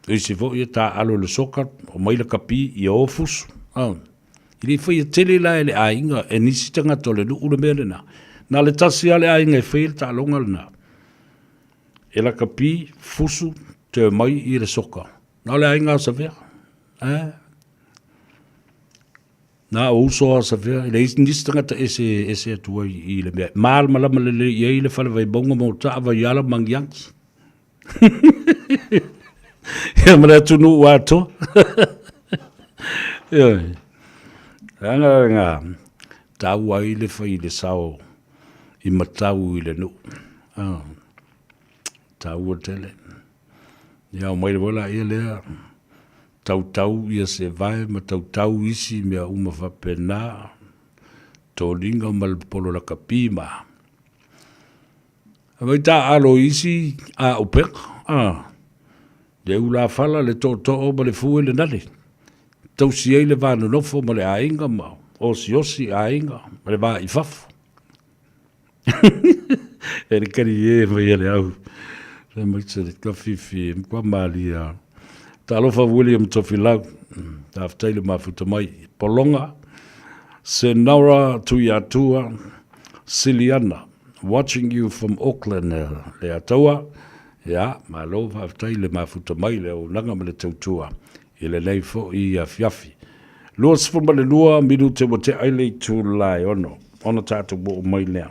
O isi foi e taaalo i le soka, omai lakapi ia o fusu. E le faia tele la e le aiga, e nisi tagata o le nuu le mea lena. Na o le tasi lava le aiga e faia le taaloga lena. E lakapi, fusu, toe omai i le soka. Na o le aiga a Savea. Eh? Na o uso a Savea, e leai nisi tagata ese, ese atu ai i le mea. Malamalama lelei i ai le fale Vaimauga ma Otaa, Vaiala ma Agiagi. Ia ma le atunuu atoa. Ioe. Leaga nga taua ai le fai i le sao i matau i le nuu. Ah, taua tele. Ia omai lava laia lea tautau ia se vae ma tautau isi mea uma faapena, toliga ma le polo lakapi ma. Aumai taaalo i isi aupega, a, le ulafala, le tootoo ma le fue le nale, tausi ai le va nonofo ma le aiga ma osiosi aiga ma le va i fafo. E le kali e mai a le au. Fai mai se le kafifi, e mkua malia. Talofa William Tofilau, faafetai le mafuta mai. Pologa, Senora Tuiatua, Siliana, watching you from Auckland, Leataua, ia, malo faafetai le mafuta mai le auaunaga ma le tautua i lenei foi afiafi. 22 minute ua tea ai le itula e ono, ona tatou oo mai lea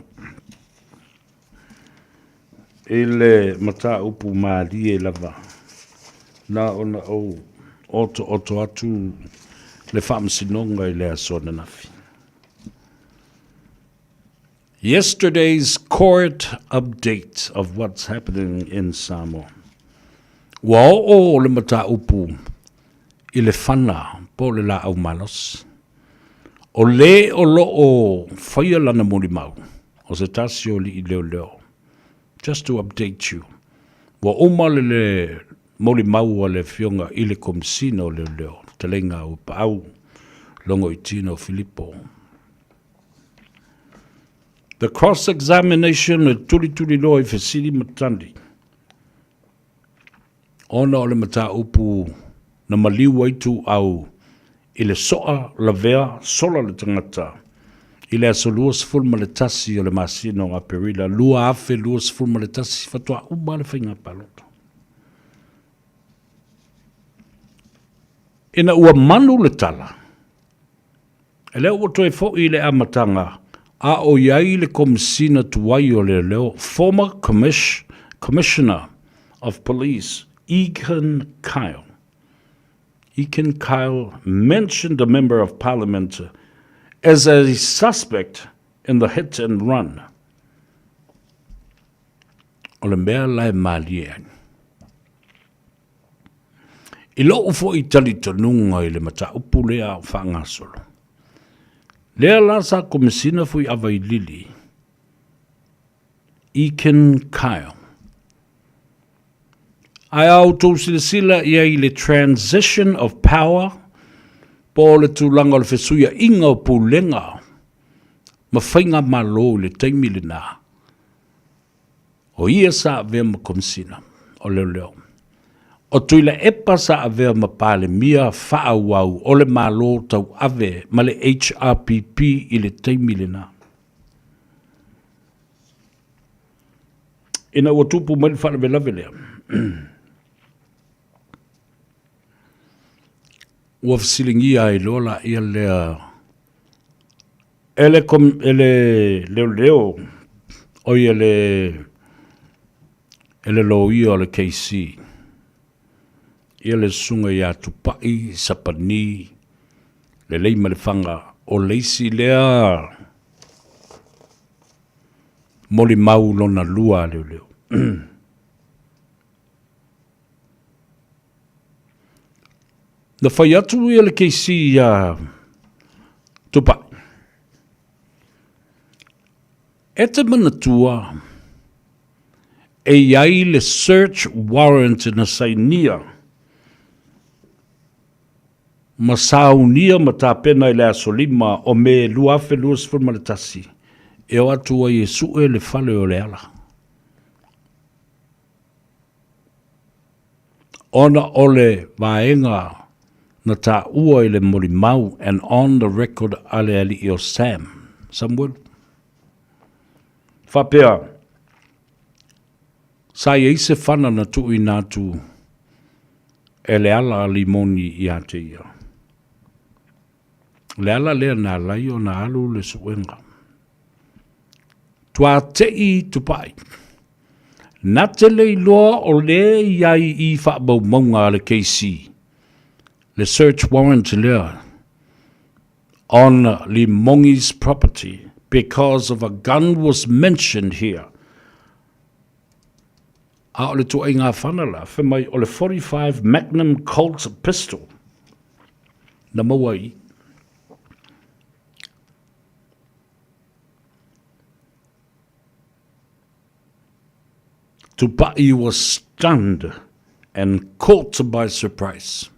i le mataupu malie lava na ona ou otooto atu le faamasinoga i le aso ananafi. Yesterday's court update of what's happening in Samoa. Ua oo le mataupu i le fana po o le laau malosi. O le o lo o faia lana molimau, o se tasi o alii leoleo. Just to update you, ua uma le le molimau a le Afioga i le Komesina o Leoleo, Fetalaiga a Uepaau Logoitino Filipo. The cross-examination e tulituli loa i fesili ma tali ona o le mataupu na maliu ai Tuuau i le soa lavea sola le tagata i le aso 21 o le masina o Aperila 2021 faatoa uma le faiga palota. Ina ua manu le tala, E lea ua toe foi i le amataga a o i ai le Komesina Tuai o Leoleo, former Commissioner of Police Egan Kyle. Egan Kyle mentioned a Member of Parliament as a suspect in the hit and run. O le mea la e malie ai. I lou foi talitonuga i le mataupu lea o faagasolo, lea la sa Komesina Fuiavailili, Ekin Kyle. Ae a outou silasila i ai i le transition of power, po o le tulaga o le fesuiaiga o pulega ma faigamalo i le taimi lena, O ia sa avea ma Komesina o Leoleo. O Tuilaepa sa avea ma Palemia faaauau o le Malo tauave ma le HRPP i le taimi lena. Ina ua tupu mai le faalavelave lea, ua fesiligia ai loa laia lea E le, e le leoleo, oi e le, e le loia o le KC, ia le susuga ia Tupai Sapani Leleimalefanga, o le isi lea molimau lona lua a leoleo. Na fai atu ia le KC iā Tupai, E te manatua, e i ai le search warrant na sainia ma saunia ma tapena i le aso 5 o Me 2021 e o atu ai e sue le fale o Leala. Ona o le vaega na taua i le molimau and on the record a le alii o Sam, Samuelu. Faapea, sa i ai se fana na tuuina atu e Leala a Limoni ia te ia. O le ala lea na ala ai ona alu le suega. Tuatei Tupai. Na te le iloa o le i ai i faamaumauga a le KC, le search warrant lea on Limongi's property because of a gun was mentioned here. A o le tuaiga fana la, fai mai o le 45 Magnum Colt pistol na maua i. Tupai was stunned and caught by surprise.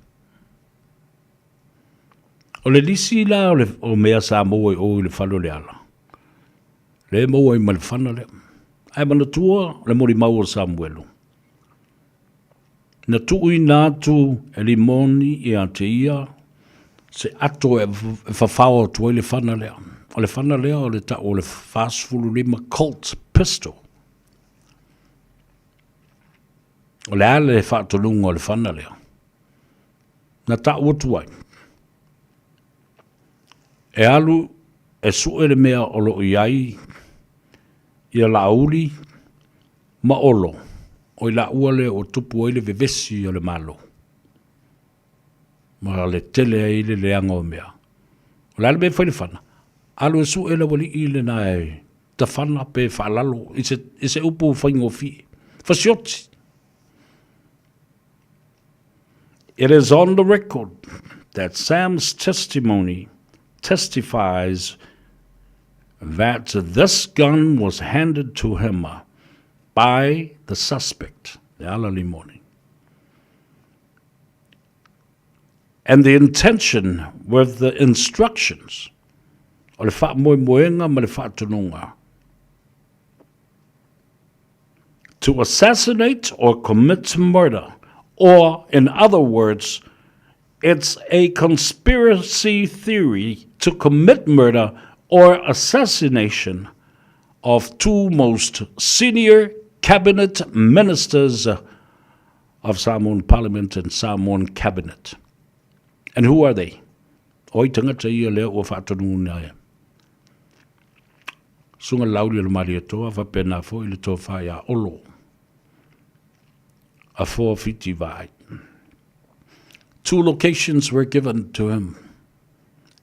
O le lisi la o, le, o mea sa maua i o i le fale o Leala. Le maua ai ma le fana lea. Ae manatua le molimau o Samuelu. Na tuuina atu e Limoni ia te ia se ato e fafao atu ai le fana lea. O le fana lea o le tau o le 45 Colt pistol. O le a le faatonuga o le fana lea? Na tau atu ai, e alu e sue le mea o lo o i ai ia Laauli ma Olo, o i laua lea ua tupu ai le vevesi o le Malo, ma le tele ai le leaga o mea. O le a le mea e fai le fana? Alu e sue le aualii lena e tafana pe faalalo i se, i se upu faigofie. Fasioti. It is on the record that Sam's testimony testifies that this gun was handed to him by the suspect, Leala Limoni. And the intention with the instructions, o le faamoemoega ma le faatonuga, to assassinate or commit murder, or in other words, it's a conspiracy theory to commit murder or assassination of two most senior cabinet ministers of Samoan Parliament and Samoan Cabinet. And who are they? O ai tangata ia lea ua faatonuina ai. Susuga Laauli o le Malietoa faapena foi le tofa ia Olo a Foa Fiti Vaai. Two locations were given to him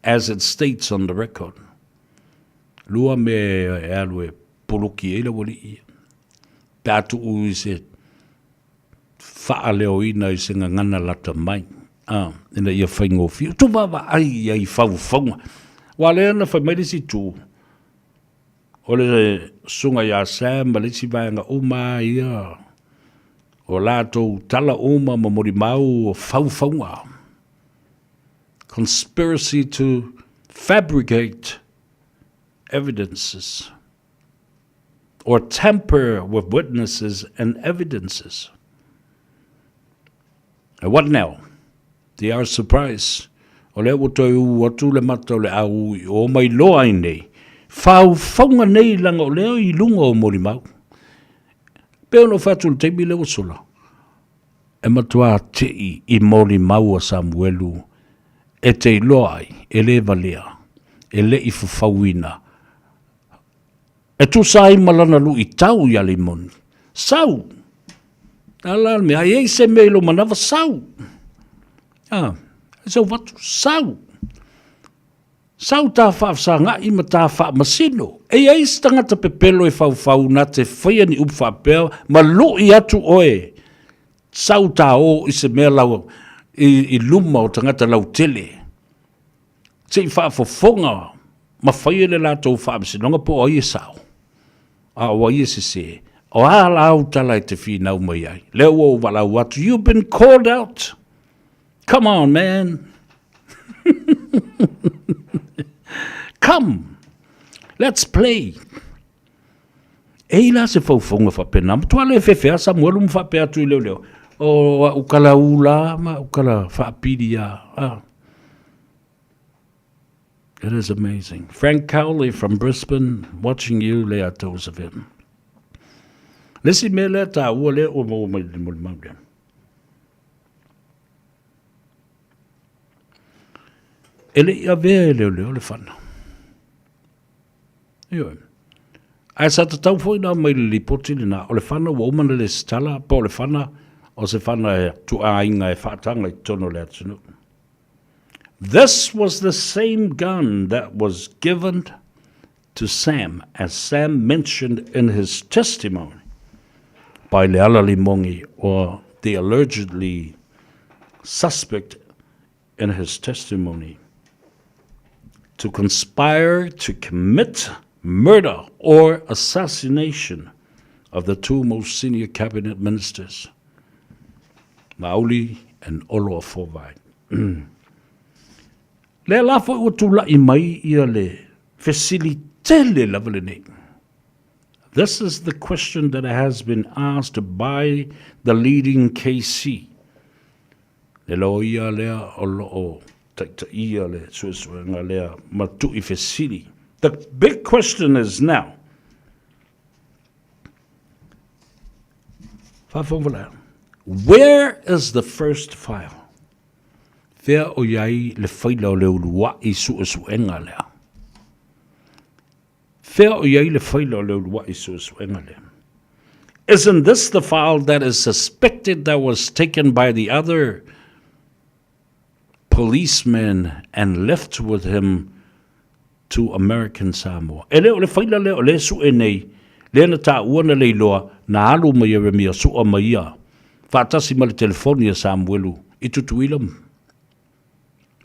as it states on the record. Lua mea e alu e puluki ai le aualii ia. Pe a tuu i se faaleoina i se gagana lata mai, a, ina ia faigofie. Ua tou vaavaai i ai i faufauga. Aua lea na fai mai le isi itu, o le susuga ia Sam ma le isi vaega uma lava ia, o latou tala uma ma molimau o faufauga. Conspiracy to fabricate evidences. or tamper with witnesses and evidences. And what now? They are surprised. O lea ua toe ū atu le mata o le au i o mai loa ai nei. Faufauga nei leaga o lea i luga o molimau. Pei ona ou fai atu i le taimi lea ua sola, e matua tei i molimau a Samuelu e te iloa ai, e le valea, e le i fafauina E tusa ai ma lana luitau iā Limoni. Sau! A la le mea, a i ai se mea i lou manawa, sau! A, e sau fatu, sau! Sau tā faafesagaʻi ma tā faamasino. E i ai se tagata pepelo e faufau na te faia ni upu faapea ma luʻi atu oe, sau tā ō i se mea lau, i, i luma o tagata lautele. Se i faafofoga ma faia le latou faamasinoga po o ai e sao, a o ai e sesē. O a lau tala e te finau mai ai? Lea ua ou valaau atu, you've been called out. Come on, man. Come, let's play. E i la se faufauga faapena, matua le fefe a Samuelu ma faapea atu i leoleo, o au kala ula ma au kala faapili a. Ah. It is amazing. Frank Cowley from Brisbane, watching you, Lea Joseph. Le isi mea lea taua lea ua maua mai le molimau lea. E le i avea e leoleo le fana. Ioe. Ae sa tatau foi ona aumai i le lipoti lena, o le fana ua uma ona lesitala, po o le fana o se fana e tuaiga e faataga i totonu o le atunuu. This was the same gun that was given to Sam, as Sam mentioned in his testimony, by Leala Limongi, or the allegedly suspect in his testimony, to conspire to commit murder or assassination of the two most senior cabinet ministers, Mauli and Olo Afovai. Lea la foi ua tulaʻi mai ia le fesili tele lava lenei. This is the question that has been asked by the leading KC. Le loia lea o lo o taitaia le suesuega lea ma tu'i fesili. The big question is now, Where is the first file? Fea o i ai le faila o le ulua'i suesuega lea? Fea o i ai le faila o le ulua'i suesuega lea? Isn't this the file that is suspected that was taken by the other policeman and left with him to American Samoa. E le o le faila lea o lea e sue nei, lea na taua na leiloa, na alu ma Ieremia sua ma ia, faatasi ma le telefoni a Samuelu i Tutuila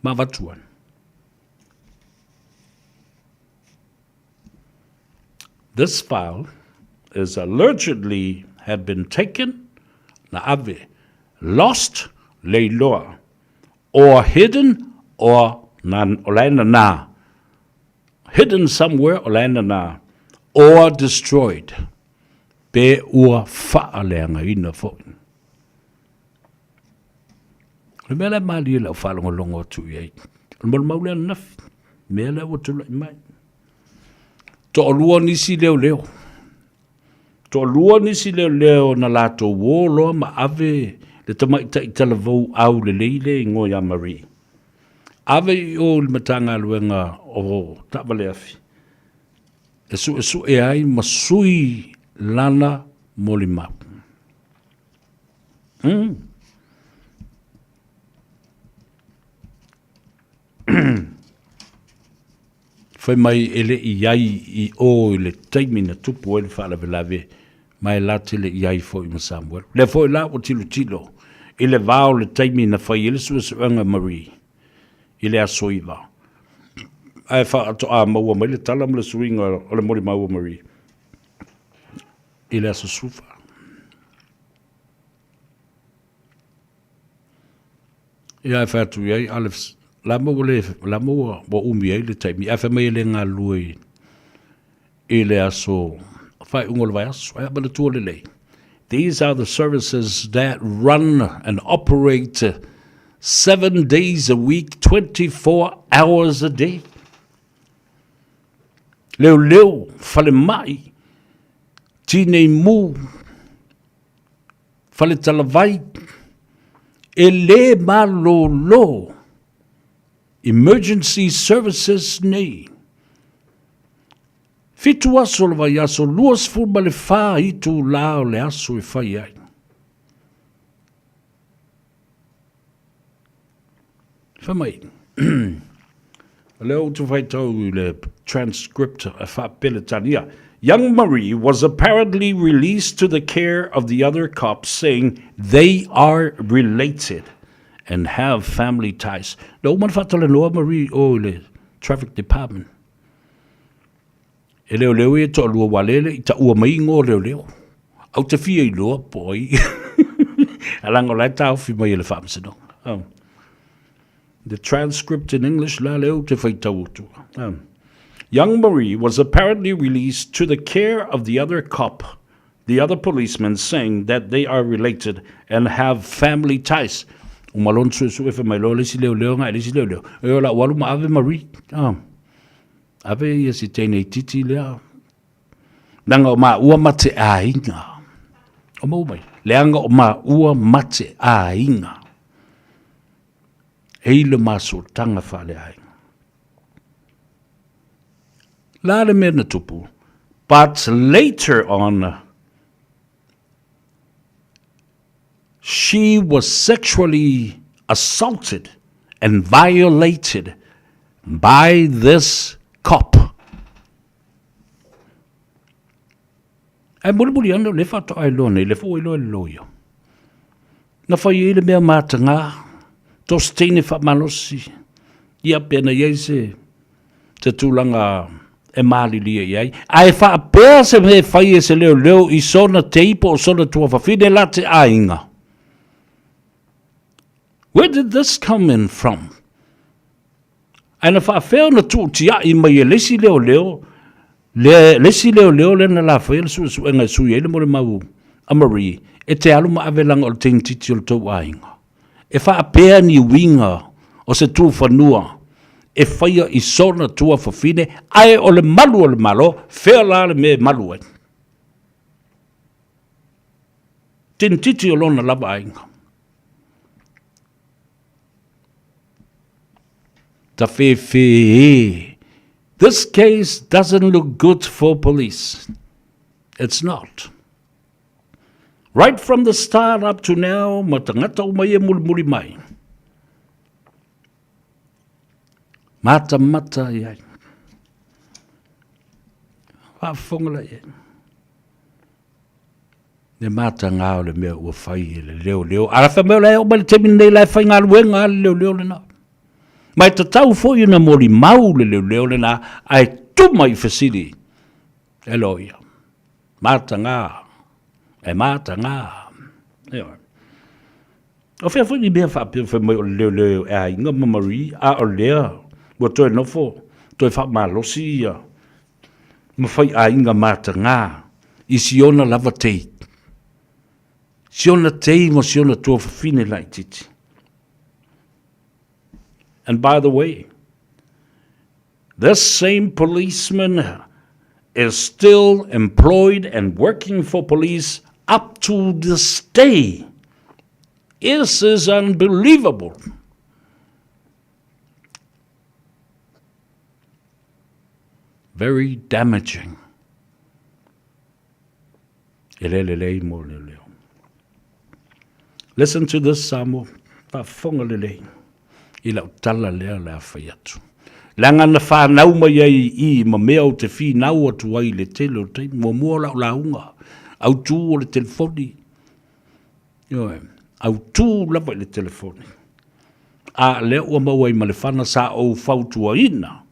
ma avatu ai. This file is allegedly had been taken, na ave, lost, leiloa, or hidden, or na, o la e nanā, hidden somewhere, o la e nanā, or destroyed, pe ua faaleagaina foi. O le mea lea malie lau faalogologo atu i ai. O le molimau lea ananafi, mea lea ua tulai mai. Toalua nisi leoleo. Toalua nisi leoleo na latou ō loa ma ave le tamaitai talavou aulelei lea e igoa ia Marie. Ave i o i le Matagaluega o Taavaleafi e suesue ai ma sui lana molimau. Mm. Fai mai e le i ai i o i le taimi na tupu ai le faalavelave, ma e la te le i ai foi ma Samuel. Lea foi la ua tilotilo i le va o le taimi na fai ai le suesuega Marie i le aso 9. Ae faatoa maua mai le tala ma le suiga o le molimau a Marie i le aso 14. Ia e fai atu i ai Aleph, la ma ua le, la ma ua, ua umi ai le taimi, ae fai mai e le galulue i, i le aso faaiuga o le vaiaso. Ae a manatua lelei, these are the services that run and operate 7 days a week, 24 hours a day. Leoleo, falemai, tinei mu, Faletalavai, e lē malōlō emergency services nei. Fitu aso o le vaiaso, 24 itulā o le aso e fai ai. Fai mai, o lea ou te faitau i le transcript e faa-Peretania. Young Marie was apparently released to the care of the other cops saying they are related and have family ties. Na uma na faatalanoa Marie o i le traffic department. E leoleo ia toalua ua lele i taua mai ingoa o leoleo. Au te fia iloa po ai. A leaga o la e taofi mai e le faamasinoga. Oh. The transcript in English la lea ou te faitau atu. Oh. Young Marie was apparently released to the care of the other cop, the other policeman, saying that they are related and have family ties. Uma loa ona suesue fai mai loa le isi leoleo agai le isi leoleo. E o la ua alu ma ave Marie. Oh. Ave ia si teine itiiti lea. Leaga o maua ma te aiga. O maua mai. Leaga o maua ma te aiga. E i le masotaga faaleaiga. La le mea na tupu. But later on, she was sexually assaulted and violated by this cop. Ae mulimuli ane o lea faatoa iloa nei, lea foi ua iloa e le loia. Na fai ai le mea matagā, tosi teine faamalosi, ia pe na i ai se, se tulaga e malilie i ai. Ae faapea se mea e fai e se leoleo i sona tei po o sona tuafafine la te aiga. Where did this come in from? Ae na faafea ona tuutiai mai e le isi leoleo, le, le isi leoleo lea na lafaia le suesuega e sui ai le molimau a Marie, e te alu ma ave leaga o le teinititi o le tou aiga. E faapea ni uiga o se tufanua e faia i sona tuafafine, ae o le malu o le Malo, fea la le mea e malu ai? Tinititi o lona lava aiga. Tafefe This case doesn't look good for police. It's not. Right from the start up to now, ma tagata uma ia mulimuli mai. Matamata i ai. Faafofoga la i ai. Le matagā o le mea ua fai e le leoleo. A fai mai o la e oo mai le taimi lenei la e faigaluega lava le leoleo lena. Ma e tatau foi ona molimau le leoleo lena ae tuma i fesili e loia. Matagā, e matagā. Ioe. O fea foi ni mea faapea fai mai o le leoleo e aiga ma Marie, a o lea ua toe nofo, toe faamalosi ia ma faiaiga matagā i siona lava tei. Siona tei ma siona tuafafine laitiiti. And by the way, this same policeman is still employed and working for police up to this day. This is unbelievable. Very damaging. E le lelei mo le leo. Listen to this, Samoa. Faafofoga lelei i lau tala lea le a fai atu. Leaga na whanau mai ai i i ma mea o te whinau atu ai le tele o taimi. Muamua o lau lauga, autū o le telefoni. Ioe, autū lava i le telefoni. A lea ua maua ai ma le fana sa ou fautuaina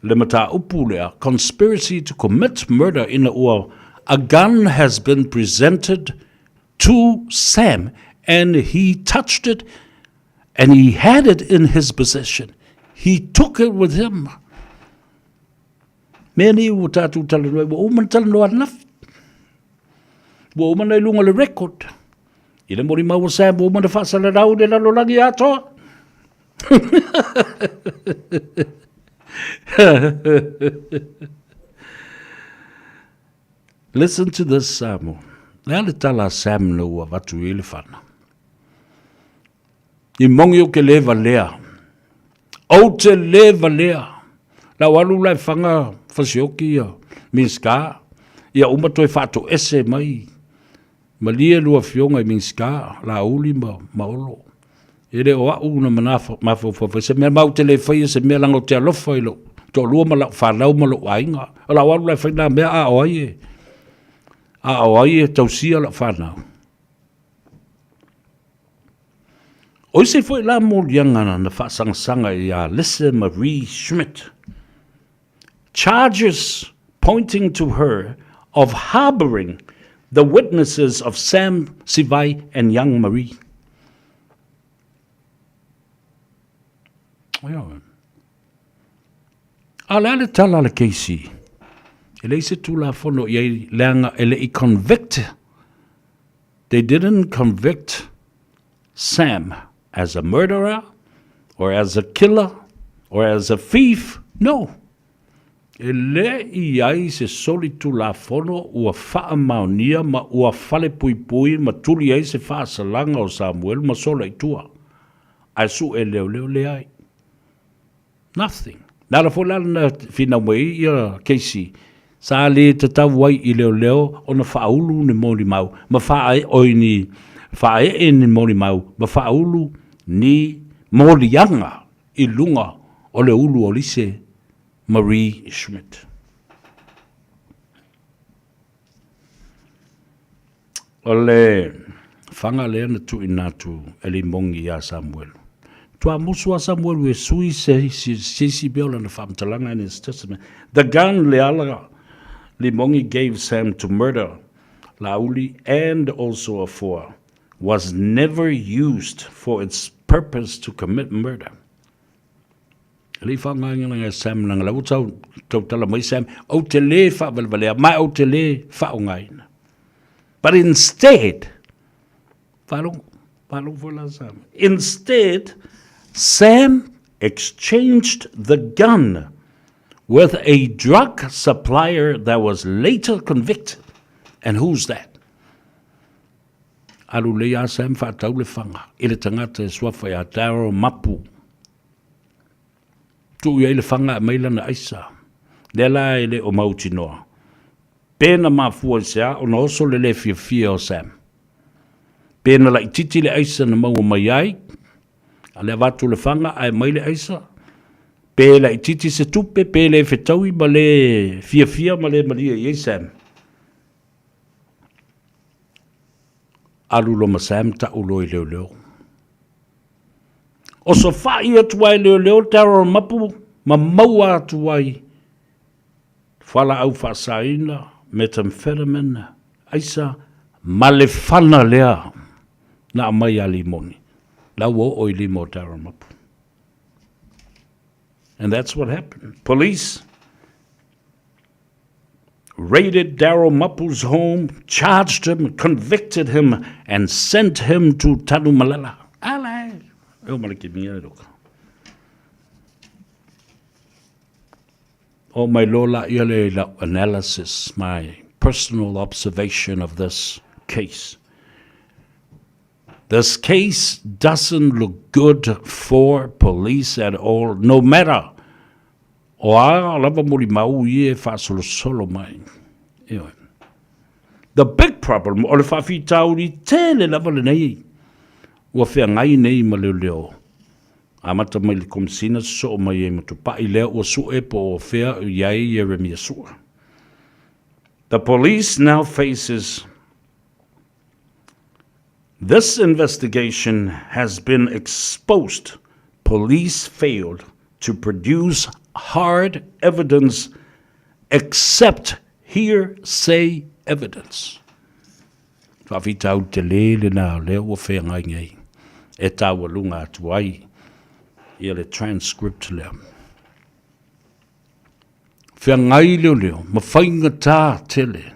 le mataupu lea, conspiracy to commit murder ina ua a gun has been presented to Sam and he touched it and he had it in his possession. He took it with him. Mea nei ua tātou talanoa, ua uma na talanoa anafi. Ua uma na i luga o le record. I le molimau o Sam, ua uma na faasalalau le lalolagi atoa. Listen to this, Samoa. Le a le tala a Sam na ua avatu i le fana. I mongi o ke le valea. Ou te le valea. Lau alu la e whanga fasioki ia Minska. Ia uma toe whaatoese mai. Malie lua fionga i Minska, la uli ma, ma olo. E le o au na manafa, mafaufau se mea mau te le whaia se mea langa o te alofa i lou toalua ma lau whanau ma lou aiga. O lau alu la e whai nā mea a o ai e, a o ai e tausia lau whanau. O isi foi la moliaga na faasagasāga iā Lisa Marie Schmidt, charges pointing to her of harbouring the witnesses of Sam Sivai and Young Marie. Ioe. A o le a le tala a le Casey? E leai se Tulafono i ai leaga e le i convict They didn't convict Sam as a murderer or as a killer or as a thief. No. E le i ai se soli tulafono ua faamaonia ma ua falepuipui ma tuli ai se faasalaga o Samuel ma sola i tua. Ae suʻe leoleo leai. Nothing. Le ala foi la na finau mai ai ia Casey, sa le tatau ai i leoleo ona faaulu ni molimau ma faaee oi ni faaee ni molimau ma faaulu ni moliaga i luga o le ulu o Lise Marie Schmidt. O le faga lea na tuuina atu e Limogi iā Samuelu. Tuamusu a Samuelu e sui se isi, se isi mea o lana faamatalaga in his testament. The gun Leala Limogi gave Sam to murder Laauli and also Afoa was never used for its purpose to commit murder. E le i faaaogaina e Sam leaga la ua tau tautala mai Sam, ou te lē faavalevalea ma ou te lē faaaogaina. But instead, faalogo, Malo foi la Sam. Instead, Sam exchanged the gun with a drug supplier that was later convicted. And who's that? Alu lei a Sam whaatau le fanga i le tangata e suafa ia Daryl Mapu. Tuu i ai le fanga e mai lana aisa. Lea la e le o mautinoa. Pe na mafua i se a ona oso le le fiafia o Sam. Pe na laititi le aisa na maua mai ai, a le avatu le fanga ae mai le aisa, pe laititi se tupe, pe le fetaui ma le fiafia ma le malie i ai Sam. Alu loa ma Sam ta'u loa i leoleo. Osofa'i atu ai leoleo Daryl Mapu ma maua atu ai fualaau faasaina, methamphetamine, aisa ma le fana lea na aumai ia Limoni. La ua oo i lima o Daryl Mapu. And that's what happened. Police raided Daryl Mapu's home, charged him, convicted him, and sent him to Tanumalala. Ala e! E o male ke mia e roka. O mai lola ia le lau analysis, my personal observation of this case. This case doesn't look good for police at all, no matter o a lava molimau ia e faasolosolo mai. Ioe. The big problem, o le faafitauli tele lava lenei ua feagai nei ma leoleo. Amata mai le Komesina sosoo mai ai ma Tupai lea ua sue po o fea i ai Ieremia Sua. The police now faces This investigation has been exposed. Police failed to produce hard evidence except hearsay evidence. Faafitauli tele lena o lea ua feagai nei e taualuga atu ai ia le transcript lea. Feagai leoleo ma faigata tele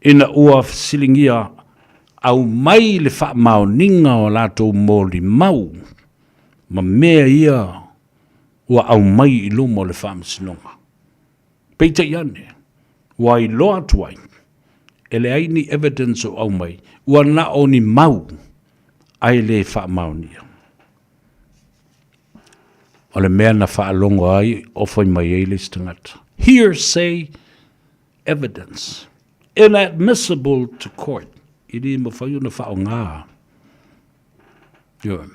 ina ua fesiligia aumai le faamaoniga o latou molimau ma mea ia ua aumai i luma o le Faamasinoga. Peitai ane, ua iloa atu ai, e leai ni evidence o aumai, ua na o ni mau ae le faamaonia. O le mea na faalogo ai o fai mai ai le isi tagata. Hearsay evidence inadmissible to court. E le mafai ona faaaoga. Yeah.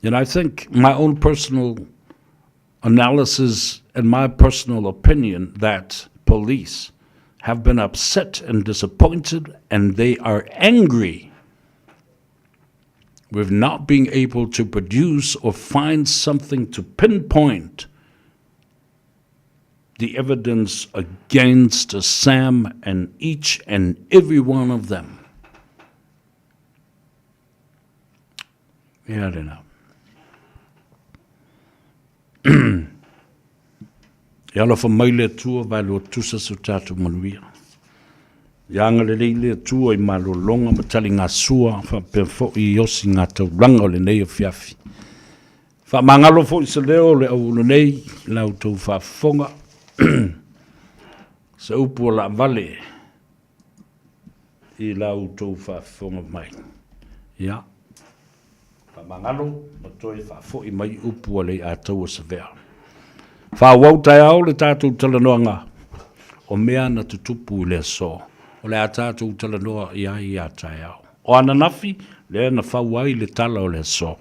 And I think my own personal analysis and my personal opinion that police have been upset and disappointed and they are angry with not being able to produce or find something to pinpoint the evidence against Sam and each and every one of them. Yeah, I don't know. E alofa mai le Atua vaeloa tusa so tatou manuia. Ia agalelei le Atua i malologa ma taligasua faapea foi i osi ngā taulaga o lenei afiafi. Faamagalo foi se leo o le auauna nei i la outou faafofoga. Se upu o laavale i la outou faafofoga mai. Ia, faamagalo ma toe faafoi mai upu a le Ataua Savea. Faaauau taeao le tatou talanoaga o mea na tutupu i le aso. O le a tatou talanoa i ai ia taeao. O ananafi, lea na fau ai le tala o le aso.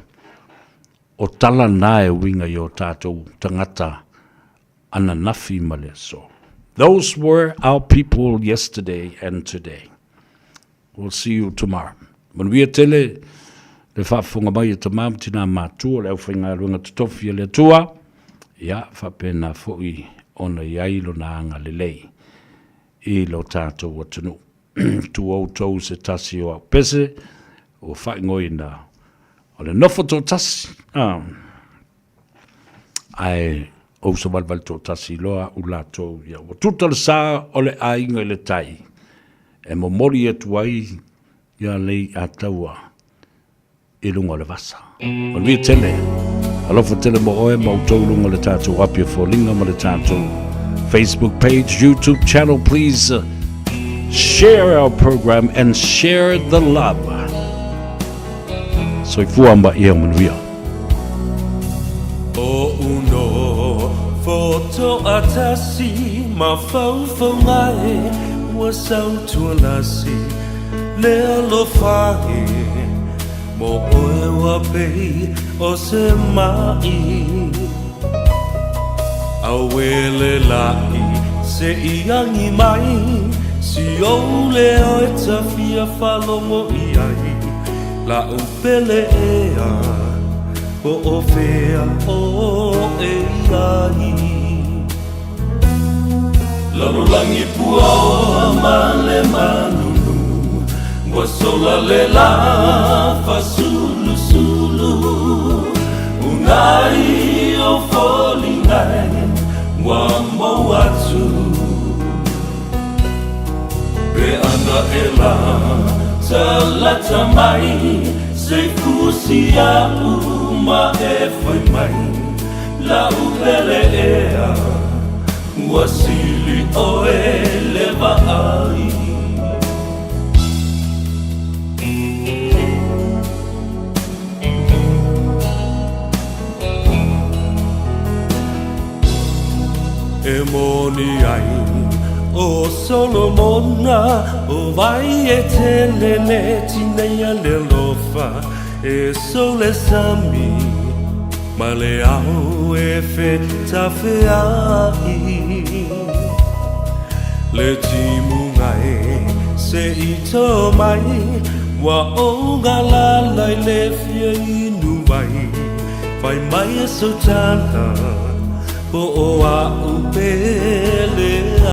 O tala na e uiga i o tatou tagata ananafi ma le aso. Those were our people yesterday and today. We'll see you tomorrow. Manuia tele le faafofoga mai a tama ma tinā matua o le aufaigaluega totofi a le Atua, ia faapena foi ona i ai lona agalelei i lo tatou atunuu. Tuu outou se tasi o au pese ua faaigoaina o le nofo toatasi, ah, ae ou savalivali toatasi loa au latou ia ua tuta le sa o le aiga i le tai e momoli atu ai. Ia Leiataua i luga o le vasa. Manuia tele. Alofa tele mo oe ma outou luga o le tatou api o foliga ma le tatou Facebook page, YouTube channel. Please share our program and share the love. Soifua ma ia manuia. O uno foto atasi ma faufauga e ua sautualasi le alofa e mo oe ua pei o se ma'i Auē le la'i se i agi mai Si ou leo e ta fia faalogo i ai La'u pele ea po o fea oe i ai Lalolagi puaoa ma le malulu Ua sola le lā fasulusulu Unai o foliga e ua mou atu Pe ana e la talata mai Se i fusi a'u ma e fai mai La'u pele ea ua sili oe le vaai. E moni ai ʻo Solomona ʻO wai e tele le tineia le alofa E sou le sami ma le ao e fetafeaʻi Le timuga e se i tō mai Ua ou galala i le fia inu wai Fai mai e sau tala po o a'u pele.